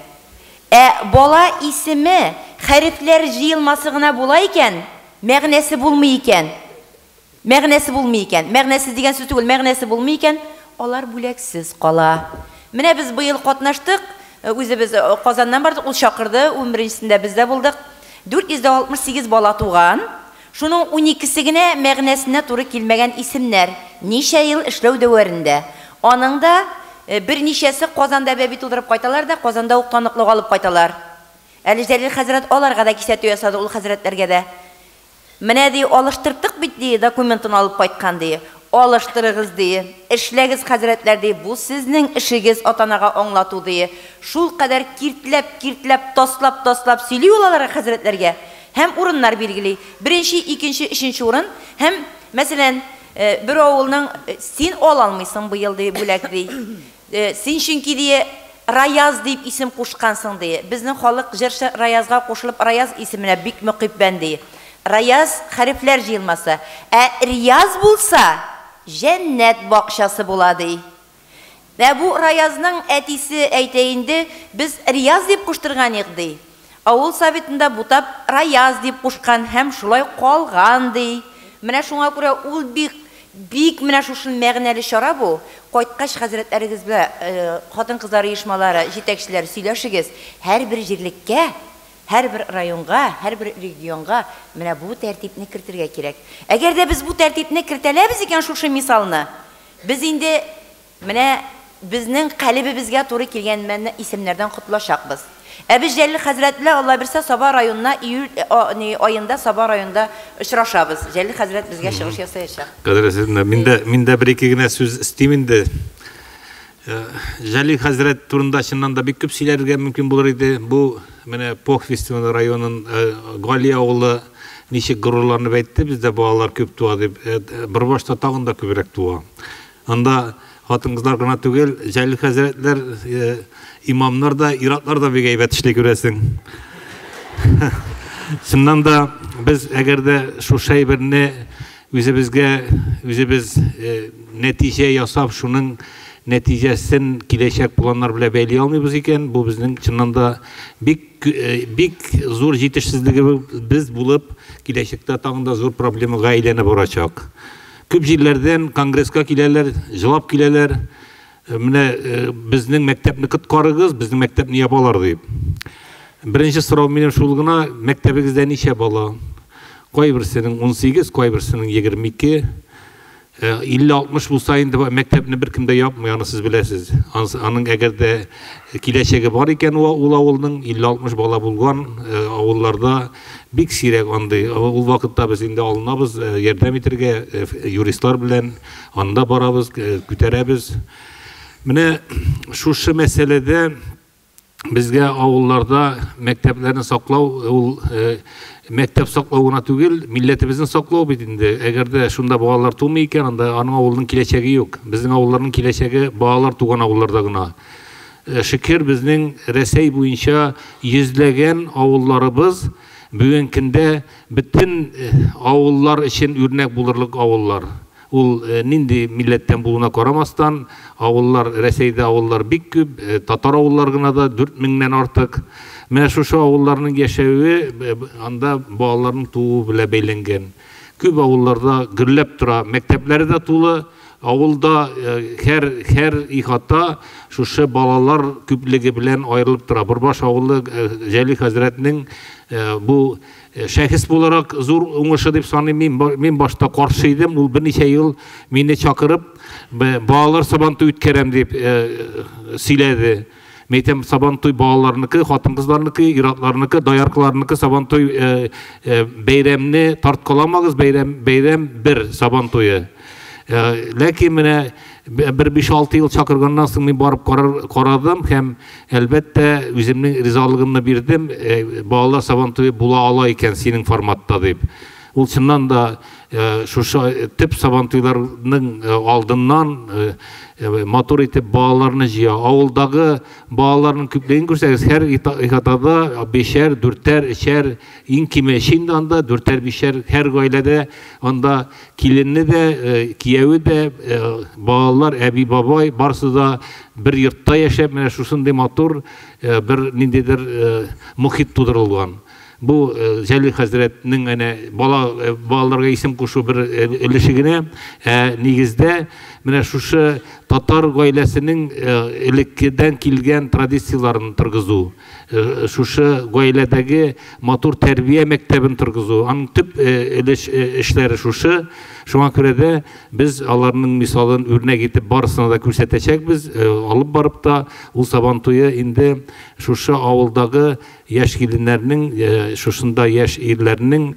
Ә бала исеме хәрефләр җыелмасы гына була икән, мәгънәсе булмый икән, мәгънәсе булмый икән, мәгънәсез дигән сүз түгел, мәгънәсе булмый икән, алар бүләксез кала. Менә без быел катнаштык, үзебез Казаннан бардык, ул чакырды, унберенчесендә без дә булдык. 468 бала туган, шуның уникесе генә мәгънәсенә туры килмәгән исемнәр, ничә ел эшләү дәверендә. Аның да берничәсе Казанда бәби тудырып кайталар да, Казанда ук таныклык алып кайталар. Әле Җәлил хәзрәт аларга да кисәтү ясады, ул хәзрәтләргә дә. Менә, ди, алыштырттык бит, ди, документын алып кайткан, ди. Алыштырыгыз, ди, эшләгез, хәзрәтләр, ди, бу сезнең эшегез, ата-анага аңлату, ди. Шул кадәр киртләп, киртләп, таслап, таслап сөйли ул аларга, хәзрәтләргә. Һәм урыннар билгели. Беренче, икенче, өченче урын. Һәм, мәсәлән, бер авылның, син ала алмыйсың быел, ди, бүләк, ди. Син чөнки, ди, Раяз дип исем кушкансың, ди. Безнең халык җырчы Раязга кушылып Раяз исеменә бик мөкиббән, ди. Раяз, хәрефләр җыелмасы. Ә Рияз булса, җәннәт бакчасы була, ди. Ә бу Раязның әтисе әйтә инде, без Рияз дип куштырганик, ди. Авыл советында бутап Раяз дип кушкан һәм шулай калган, ди. Менә шуңа күрә ул бик, бик менә шушын мәгънәле чара бу. Кайткач хәзрәтләрегез белән, хатын-кызлар оешмалары җитәкчеләре сөйләшегез, һәрбер җирлеккә, һәрбер районга, һәрбер регионга менә бу тәртипне кертергә кирәк. Әгәр дә без бу тәртипне кертәләбез икән шушы мисалны, без инде менә безнең калебебезгә туры килгән мәнне исемнәрдән котылачакбыз. Ә без Җәлил хәзрәт белән Алла бирсә Саба районына июль аенда Саба районында очрашабыз. Җәлил хәзрәт безгә чыгыш ясаячак. Кадерле сезне, мин дә мин дә бер-ике генә сүз өстим инде. Җәлил хәзрәт турында чыннан да бик күп сөйләргә мөмкин булыр иде. Бу менә Похвистнево районын Гали авылы ничек горурланып әйтте, бездә балалар күп туа дип. Борбашта тагын да күбрәк туа. Анда хатын-кызлар гына түгел, Җәлил хәзрәтләр, имамнар да, ир-атлар да бик әйбәт эшли күрәсең. Чыннан да без әгәр дә шушы әйберне үзебезгә үзебез нәтиҗә ясап, шуның нәтиҗәсен киләчәк планнар белән бәйли алмыйбыз икән, бу безнең чыннан да бик бик зур җитешсезлегебез булып, киләчәктә тагын да зур проблемага әйләнә барачак. Күп җирләрдән конгресска киләләр, җылап киләләр. Менә безнең мәктәпне коткарыгыз, безнең мәктәпне ябалар дип. Беренче сорау минем шул гына, мәктәбегездә ничә бала? Кайберсенең 18, кайберсенең 22. 50-60 булса инде мәктәпне беркем дә япмый, аны сез беләсез. Аның әгәр дә киләчәге бар икән ул авылның 50-60 бала булган авылларда бик сирәк андый. Ул вакытта без инде алынабыз ярдәм итәргә юристлар белән, анда барабыз, күтәрәбез. Менә шушы мәсьәләдә безгә авылларда мәктәпләрне саклау ул мәктәп саклау гына түгел, милләтебезне саклау бит инде. Әгәр дә шунда балалар тумый икән, анда аның авылның киләчәге юк. Безнең авылларның киләчәге балалар туган авылларда гына. Шөкер, безнең Рәсәй буенча йөзләгән авылларыбыз бүген көндә бөтен авыллар өчен үрнәк булырлык авыллар. Ул нинди милләттән булуына карамастан, авыллар, Рәсәйдә авыллар бик күп, татар авыллар гына да 4000-нән артык. Менә шушы авылларның яшәве анда балаларның тууы белән бәйләнгән. Күп авылларда гөрләп тора, мәктәпләре дә тулы, авылда һәр ихата шушы балалар күплеге белән аерылып тора. Борбаш авылы Җәлил хәзрәтнең бу шәхес буларак зур уңышы дип саныйм. Мин башта каршы идем, ул берничә ел мине чакырып, балалар сабантуй үткәрәм дип сөйләде. Мин әйтәм, сабантуй балаларныкы, хатын-кызларныкы, ир-атларныкы, дояркаларныкы сабантуй бәйрәмне тарткаламагыз, бәйрәм бер сабантуе. Ләкин менә бер 5-6 ел чакырганнан соң мин барып карадым һәм әлбәттә үземнең ризалыгымны бирдем, балалар сабантуе була ала икән синең форматта дип. Ул чыннан да шушы төп сабантуйларның алдыннан матур итеп балаларны җыя. Авылдагы балаларның күплеген күрсәгез, һәр ихатада 5-әр, 4-әр, 3-әр, иң киме өч инде анда, 4-әр, 5-әр, һәр гаиләдә анда киленне дә, кияве дә, балалар, әби, бабай, барысы да бер йортта яшәп, менә шушындый матур бер ниндидер мохит тудырылган. Бу Җәлил хәзрәтнең әнә балаларга исем кушу бер өлеше генә, ә нигездә менә шушы татар гаиләсенең элеккедән килгән традицияларын торгызу, шушы гаиләдәге матур тәрбия мәктәбен торгызу, аның төп өлеш эшләре шушы. Шуңа күрә дә без аларның мисалын үрнәк итеп барысына да күрсәтәчәкбез. Алып барып та ул сабантуе инде шушы авылдагы яшь киленнәрнең, шушында яшь ирләрнең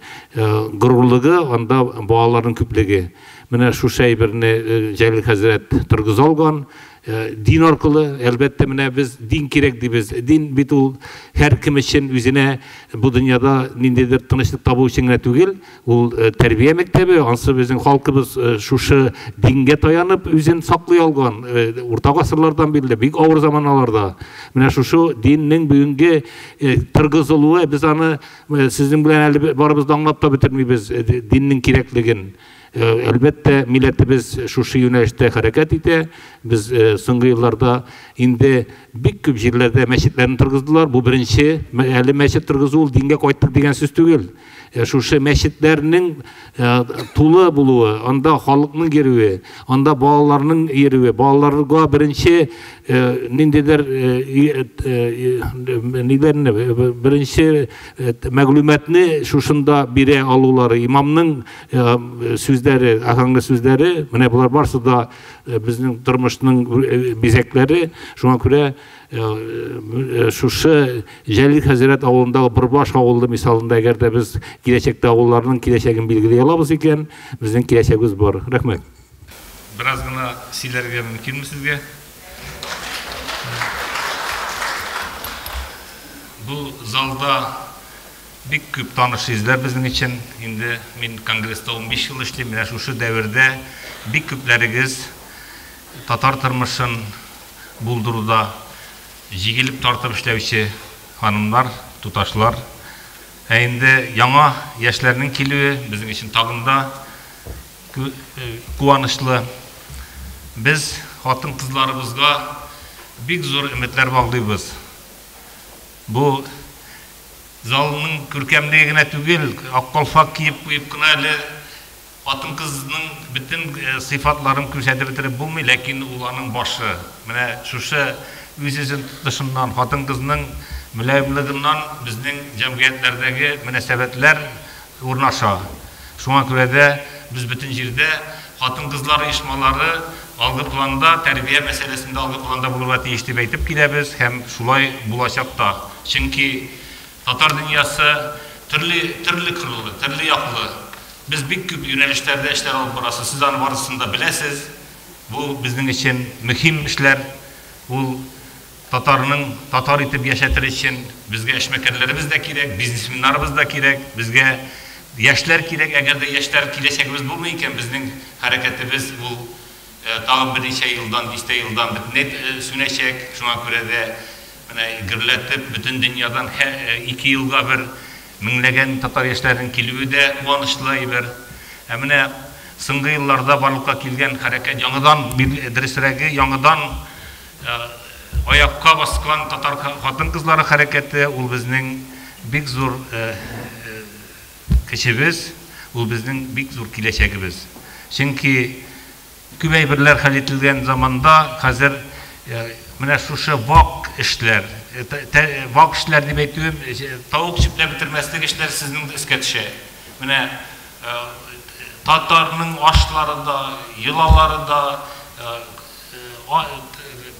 горурлыгы, анда балаларның күплеге. Менә шушы әйберне Җәлил хәзрәт торгыза алган. Дин аркылы, әлбәттә, менә без дин кирәк дибез. Дин бит ул һәр кем өчен үзенә бу дөньяда ниндидер тынычлык табу өчен генә түгел, ул тәрбия мәктәбе, ансы безнең халкыбыз шушы дингә таянып үзен саклый алган урта гасырлардан бирле, бик авыр заманаларда. Менә шушы диннең бүгенге торгызылуы, без аны сезнең белән әле барыбыз да аңлап та бетермибез диннең кирәклеген. Әлбәттә, милләтебез шушы юнәлештә хәрәкәт итә. Без соңгы елларда инде бик күп җирләрдә мәчетләрне торгыздылар. Бу беренче, әле мәчет торгызу ул дингә кайттык дигән сүз түгел. Шушы мәчетләрнең тулы булуы, анда халыкның йөрүе, анда балаларның йөрүе, балаларга беренче ниндидер ниләрне, беренче мәгълүматны шушында бирә алулары, имамның сүзләре, аһәңле сүзләре, менә болар барысы да безнең тормышның бизәкләре. Шуңа күрә шушы Җәлил хәзрәт авылындагы Борбаш авылы мисалында, әгәр дә без киләчәктә авылларның киләчәген билгели алабыз икән, безнең киләчәгебез бар. Рәхмәт. Бераз гына сөйләргә мөмкинме сезгә? Бу залда бик күп таныш йөзләр безнең өчен. Инде мин конгресста 15 ел эшлим. Менә шушы дәвердә бик күпләрегез татар тормышын булдыруда җигелеп тартып эшләүче ханымнар, туташлар. Ә инде яңа яшьләрнең килүе безнең өчен тагын да куанычлы. Без хатын-кызларыбызга бик зур өметләр баглыйбыз. Бу залның күркәмлеге генә түгел, ак калфак киеп куеп кына әле хатын-кызның бөтен сыйфатларын күрсәтеп бетереп булмый, ләкин ул аның башы. Менә шушы үз-үзен тотышыннан, хатын-кызның мөлаемлыгыннан безнең җәмгыятьләрдәге мөнәсәбәтләр урнаша. Шуңа күрә дә без бөтен җирдә хатын-кызлар оешмалары алгы планда, тәрбия мәсьәләсендә алгы планда булырга тиеш дип әйтеп киләбез һәм шулай булачак та. Чөнки татар дөньясы төрле, төрле кырлы, төрле яклы. Без бик күп юнәлешләрдә эшләр алып барасыз, сез аны барысын да беләсез. Бу безнең өчен мөһим эшләр. Ул татарның татар итеп яшәтер өчен безгә эшмәкәрләребез дә кирәк, бизнесменнарыбыз да кирәк, безгә яшьләр кирәк. Әгәр дә яшьләр киләчәгебез булмый икән, безнең хәрәкәтебез ул тагын берничә елдан, дистә елдан бөтенләй сүнәчәк. Шуңа күрә дә менә гөрләтеп бөтен дөньядан 2 елга бер меңләгән татар яшьләренең килүе дә куанычлы әйбер. Ә менә соңгы елларда барлыкка килгән хәрәкәт яңадан, дөресрәге, яңадан аякка баскан татар хатын-кызлары хәрәкәте, ул безнең бик зур кешебез, ул безнең бик зур киләчәгебез. Чөнки күп әйберләр хәл ителгән заманда хәзер менә шушы вак эшләр, вак эшләр дип әйтүем, тавык чүпләп бетермәслек эшләр сезнең өскә төшә. Менә татарның ашлары да, йолалары да,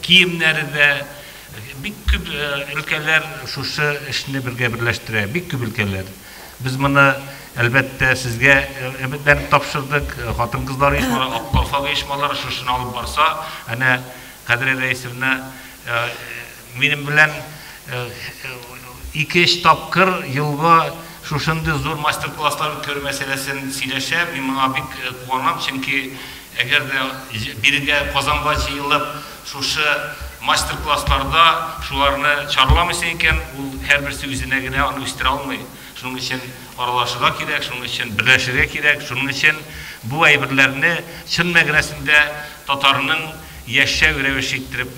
киемнәре дә, бик күп өлкәләр шушы эшне бергә берләштерә, бик күп өлкәләр. Без моны әлбәттә сезгә өметләнеп тапшырдык. Хатын-кызлар оешмалары, Ак калфак оешмалары шушыны алып барса, әнә Кадрия Рәисовна минем белән 2-3 тапкыр елга шушындый зур мастер-класслар үткәрү мәсьәләсен сөйләшә. Мин моңа бик куанам, чөнки әгәр дә бирегә Казанга җыелып шушы мастер-классларда шуларны чарламыйсың икән, ул һәрберсе үзенә генә аны үстерә алмый. Шуның өчен аралашырга кирәк, шуның өчен берләшергә кирәк, шуның өчен бу әйберләрне чын мәгънәсендә татарның яшәү рәвеше иттереп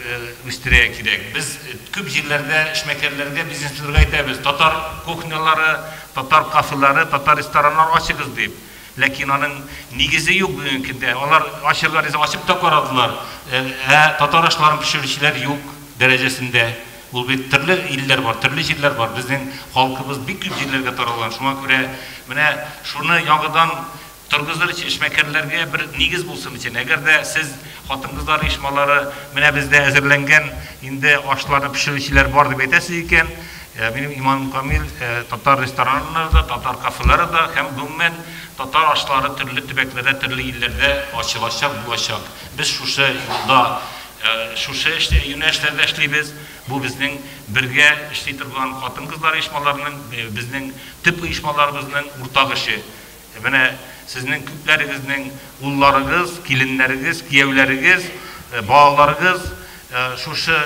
үстерергә кирәк. Без күп җирләрдә эшмәкәрләргә, бизнесменнарга әйтәбез, татар кухнялары, татар кафелары, татар рестораннар ачыгыз дип. Ләкин аның нигезе юк бүгенге көндә. Алар ачырга риза, ачып та карадылар. Ә татар ашларын пешерүчеләр юк дәрәҗәсендә. Ул бит төрле илләр бар, төрле җирләр бар. Безнең халкыбыз бик күп җирләргә таралган. Шуңа күрә менә шуны яңадан торгызыр өчен, эшмәкәрләргә бер нигез булсын өчен, әгәр дә сез хатын-кызлар оешмалары менә бездә әзерләнгән инде ашларны пешерүчеләр бар дип әйтәсез икән, минем иманым камил, татар рестораннары да, татар кафелары да һәм гомумән татар ашлары төрле төбәкләрдә, төрле илләрдә ачылачак, булачак. Без шушы юлда, шушы юнәлешләрдә эшлибез. Бу безнең бергә эшли торган хатын-кызлар оешмаларының, безнең төп оешмаларыбызның уртак эше. Менә сезнең күпләрегезнең улларыгыз, киленнәрегез, кияүләрегез, балаларыгыз шушы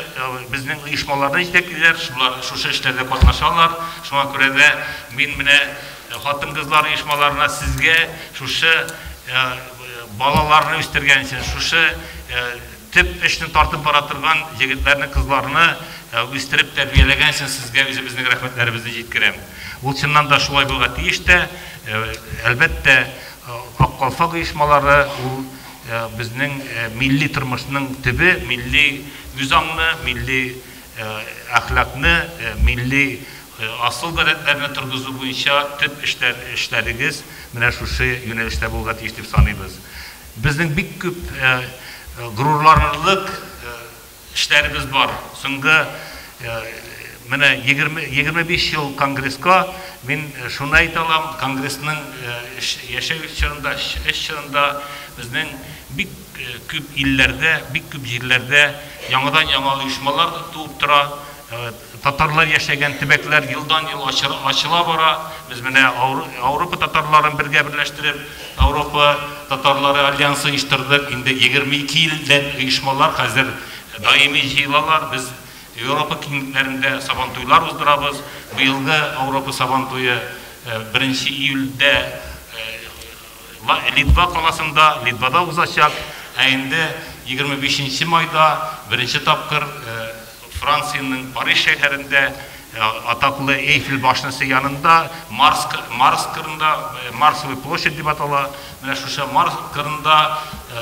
безнең оешмаларны җитәклиләр, шулар шушы эшләрдә катнашалар. Шуңа күрә дә мин менә хатын-кызлар оешмаларына сезгә шушы балаларны үстергән өчен, шушы төп эшне тартып бара торган егетләрне, кызларны үстереп тәрбияләгән өчен сезгә үзебезнең рәхмәтләребезне җиткерәм. Ул чыннан да шулай булырга тиеш тә, әлбәттә, Ак калфак оешмалары ул безнең милли тормышның төбе, милли үзаңны, милли әхлакны, милли асыл гадәтләрне торгызу буенча төп эшләр, эшләрегез менә шушы юнәлештә булырга тиеш дип саныйбыз. Безнең бик күп горурланырлык эшләребез бар. Соңгы менә 25 ел конгресска мин шуны әйтә алам, конгрессның яшәү чорында, эш чорында безнең бик күп илләрдә, бик күп җирләрдә яңадан-яңа оешмалар туып тора. Татарлар яшәгән төбәкләр елдан-ел ачыла бара. Без менә Ауропа татарларын бергә берләштереп, Ауропа татарлары альянсы оештырдык. Инде 22 илдән оешмалар хәзер даими җыелалар. Без Европа киңлекләрендә Сабантуйлар уздырабыз. Быелгы Ауропа Сабантуе 1 июльдә Литва каласында, Литвада узачак. Ә инде 25 майда беренче тапкыр Франциянең Париж шәһәрендә атаклы Эйфель башнясы янында Марс, Марс кырында, Марсовый площадь дип атала, менә шушы Марс кырында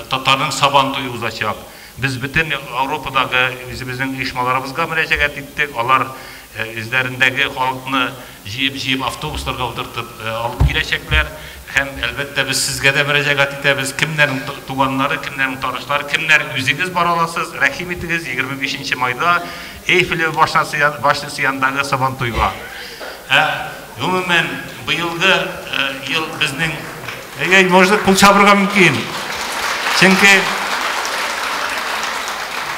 татарның Сабан туе узачак. Без бөтен Ауропадагы үзебезнең оешмаларыбызга мөрәҗәгать иттек, алар үзләрендәге халыкны җыеп-җыеп автобусларга утыртып алып киләчәкләр. Һәм, әлбәттә, без сезгә дә мөрәҗәгать итәбез, кемнәрнең туганнары, кемнәрнең танышлары, кемнәр үзегез бара аласыз, рәхим итегез, 25 нче майда Эйфелева башнясы янындагы Сабантуйга. Ә, гомумән, быелгы ел безнең, әй, может, кул чабырга мөмкин. Чөнки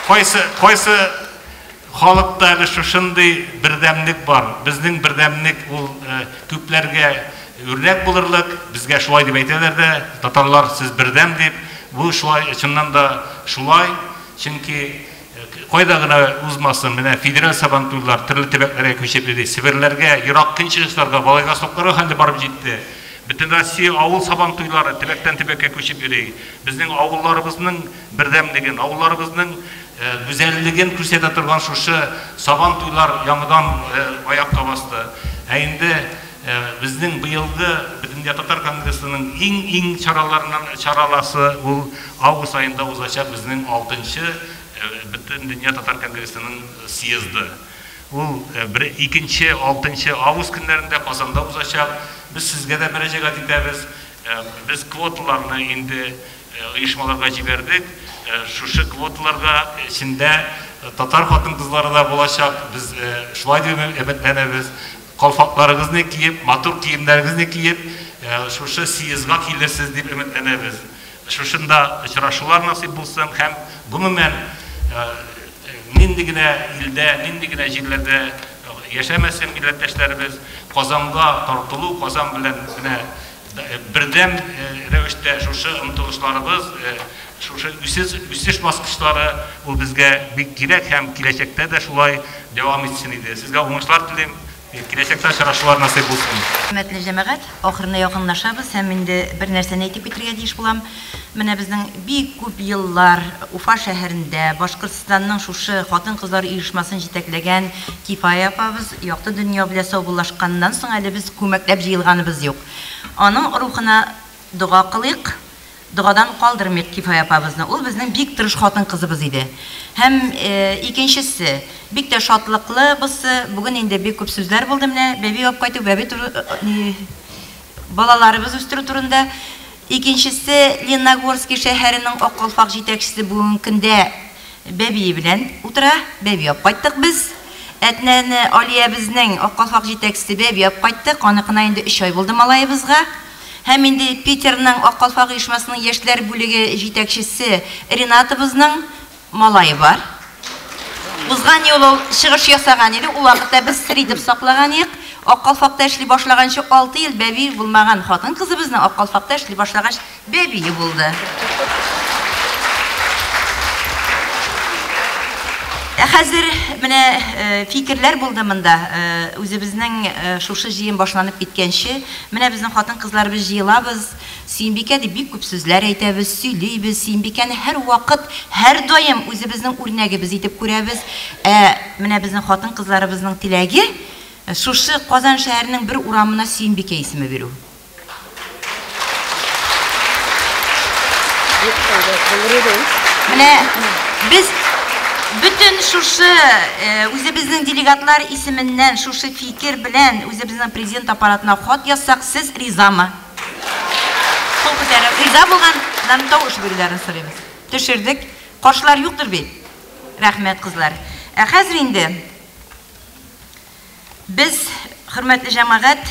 кайсы, кайсы Халыкта әле шушындый бердәмлек бар. Безнең бердәмлек ул күпләргә үрнәк булырлык. Безгә шулай дип әйтәләр дә, татарлар сез бердәм дип. Бу шулай, чыннан да шулай. Чөнки кайда гына узмасын, менә федераль сабантуйлар төрле төбәкләргә күчеп йөри. Себерләргә, Ерак Көнчыгышларга, Владивостокларга хәтле барып җитте. Бөтенроссия авыл сабантуйлары төбәктән төбәккә күчеп йөри. Безнең авылларыбызның бердәмлеген, авылларыбызның гүзәллеген күрсәтә торган шушы Сабан туйлар яңадан аякка басты. Ә инде безнең быелгы Бөтендөнья татар конгрессының иң-иң чараларыннан чараласы ул август аенда узачак безнең алтынчы Бөтендөнья татар конгрессының съезды. Ул бер икенче, алтынчы август көннәрендә Казанда узачак. Без сезгә дә мөрәҗәгать итәбез. Без квоталарны инде оешмаларга җибәрдек. Шушы квоталарга эчендә татар хатын-кызлары да булачак. Без шулай дип өметләнәбез. Калфакларыгызны киеп, матур киемнәрегезне киеп, шушы съездга килерсез дип өметләнәбез. Шушында очрашулар насыйп булсын һәм гомумән нинди генә илдә, нинди генә җирләрдә яшәмәсен милләттәшләребез, Казанга тартылу, Казан белән менә Бердәм рәвештә шушы омтылышларыбыз, шушы үсеш, үсеш баскычлары ул безгә бик кирәк һәм киләчәктә дә шулай дәвам итсен иде. Сезгә уңышлар телим. Киләчәктә очрашулар насыйп булсын. Хөрмәтле җәмәгать, ахырына якынлашабыз һәм инде бер нәрсәне әйтеп китәргә тиеш булам. Менә безнең бик күп еллар Уфа шәһәрендә Башкортстанның шушы хатын-кызлар оешмасын җитәкләгән Кифая апабыз якты дөнья белән саубуллашканнан соң әле без күмәкләп җыелганыбыз юк. Аның рухына дога кылыйк, догадан калдырмыйк Кифая апабызны. Ул безнең бик тырыш хатын-кызыбыз иде. Һәм икенчесе, бик тә шатлыклы бусы, бүген инде бик күп сүзләр булды менә, бәби алып кайту, бәби туры, балаларыбыз үстерү турында. Икенчесе, Лениногорский шәһәренең Ак калфак җитәкчесе бүгенге көндә бәбие белән утыра, бәби алып кайттык без. Әтнәне Алиябезнең Ак калфак җитәкчесе бәби алып кайтты, аныкына инде өч ай булды малаебызга. Һәм инде Питерның Ак калфак оешмасының яшьләр бүлеге җитәкчесе Ренатыбызның малае бар. Узган юлы ул чыгыш ясаган иде, ул вакытта без сер итеп саклаган идек. Ак калфакта эшли башлаганчы 6 ел бәби булмаган хатын-кызыбызның Ак калфакта эшли башлагач бәбие булды. Ә хәзер менә фикерләр булды монда. Үзебезнең шушы җыен башланып киткәнче, менә безнең хатын-кызлар без җыелабыз, Сөембикә дип бик күп сүзләр әйтәбез, сөйлибез, Сөембикәне һәрвакыт, һәрдаим үзебезнең үрнәгебез итеп күрәбез. Ә менә безнең хатын-кызларыбызның теләге, шушы Казан шәһәренең бер урамына Сөембикә исеме бирү. Менә без бөтен шушы үзебезнең делегатлар исеменнән шушы фикер белән үзебезнең президент аппаратына хат язсак, сез ризамы? Кул күтәреп, риза булганнарның тавыш бирүләрен сорыйбыз. Төшердек. Каршылар юктыр бит? Рәхмәт, кызлар. Ә хәзер инде без, хөрмәтле җәмәгать,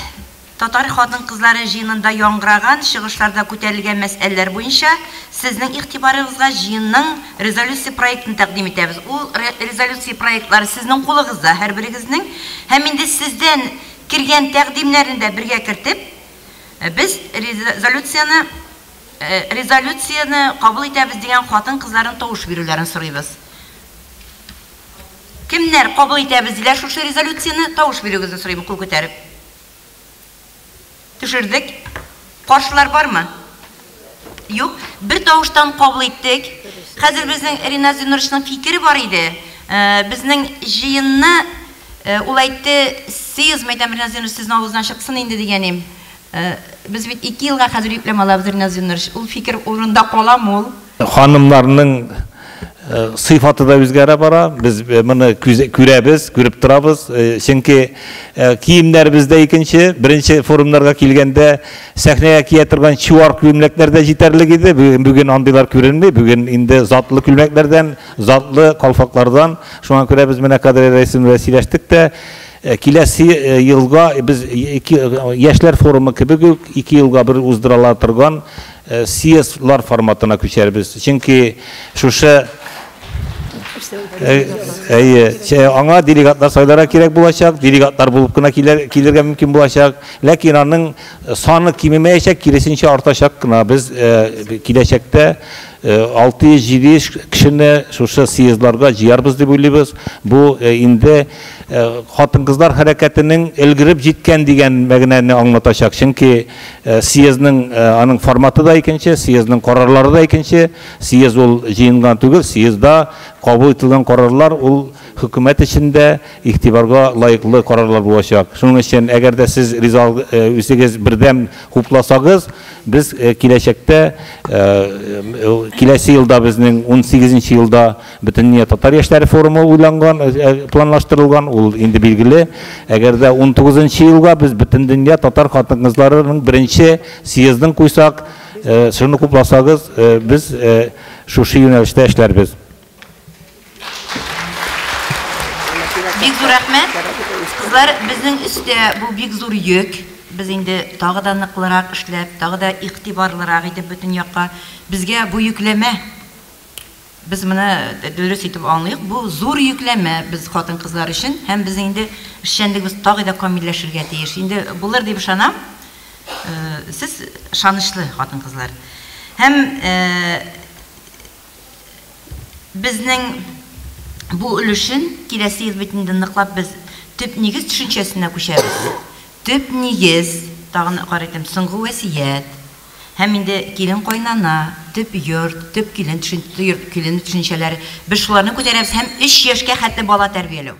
татар хатын-кызлары җыенында яңгыраган чыгышларда күтәрелгән мәсьәләләр буенча сезнең игътибарыгызга җыенның резолюция проектын тәкъдим итәбез. Ул резолюция проектлары сезнең кулыгызда һәрберегезнең. Һәм инде сездән кергән тәкъдимнәрне дә бергә кертеп, без резолюцияне резолюцияне кабул итәбез дигән хатын-кызларның тавыш бирүләрен сорыйбыз. Кемнәр кабул итәбез диләр шушы резолюцияне, тавыш бирүегезне сорыйм, кул күтәреп. Төшердек. Каршылар бармы? Юк. Бер тавыштан кабул иттек. Хәзер безнең Ринат Зиннуровичның фикере бар иде. Безнең җыенны ул әйтте, съезд, мәйтәм, Ринат Зиннурович, сезнең авыздан чыксын инде дигәнем. Без бит 2 елга хәзер йөкләмә алабыз, Ринат Зиннурович. Ул фикер урында каламы ул? Ханымнарның сыйфаты да үзгәрә бара. Без моны күрәбез, күреп торабыз. Чөнки киемнәребез дә икенче. Беренче форумнарга килгәндә сәхнәгә кия торган чуар күлмәкләр дә җитәрлек иде. Бүген андыйлар күренми. Бүген инде затлы күлмәкләрдән, затлы калфаклардан. Шуңа күрә без менә Кадрия рәисем белән сөйләштек тә, киләсе елга без яшьләр форумы кебек үк 2 елга бер уздырыла торган съездлар форматына күчәрбез. Чөнки шушы әйе, аңа делегатлар сайларга кирәк булачак, делегатлар булып кына килергә мөмкин булачак, ләкин аның саны кимемәячәк, киресенчә артачак кына. Без киләчәктә 600-700 кешене шушы съездларга җыярбыз дип уйлыйбыз. Бу инде хатын-кызлар хәрәкәтенең өлгереп җиткән дигән мәгънәне аңлатачак. Чөнки съездның аның форматы да икенче, съездның карарлары да икенче. Съезд ул җыенган түгел, съездда кабул ителгән карарлар ул хөкүмәт эчендә игътибарга лаеклы карарлар булачак. Шуның өчен әгәр дә сез риза үзегез бердәм хупласагыз, без киләчәктә киләсе елда безнең 18 елда Бөтендөнья татар яшьләре форумы уйланган, планлаштырылган, ул инде билгеле. Әгәр дә 19 елга без Бөтендөнья татар хатын-кызларының беренче съездын куйсак, шуны хупласагыз, без шушы юнәлештә эшләрбез. Бик зур рәхмәт. Кызлар, безнең өстә бу бик зур йөк. Без инде тагы да ныклырак эшләп, тагы да игътибарлырак итеп бөтен якка безгә бу йөкләмә. Без моны дөрес итеп аңлыйк, бу зур йөкләмә без хатын-кызлар өчен һәм безнең инде эшчәнлегебез тагы да камилләшергә тиеш. Инде булыр дип ышанам. Сез ышанычлы хатын-кызлар. Һәм безнең бу өлешен киләсе ел бит инде ныклап без төп нигез төшенчәсенә күчәбез. Төп нигез, тагын карыйтым, соңгы васыять. Һәм инде килен кайнана, төп йорт, төп килен, йорт килен төшенчәләре. Без шуларны күтәрәбез һәм 3 яшькә хәтле бала тәрбияләү.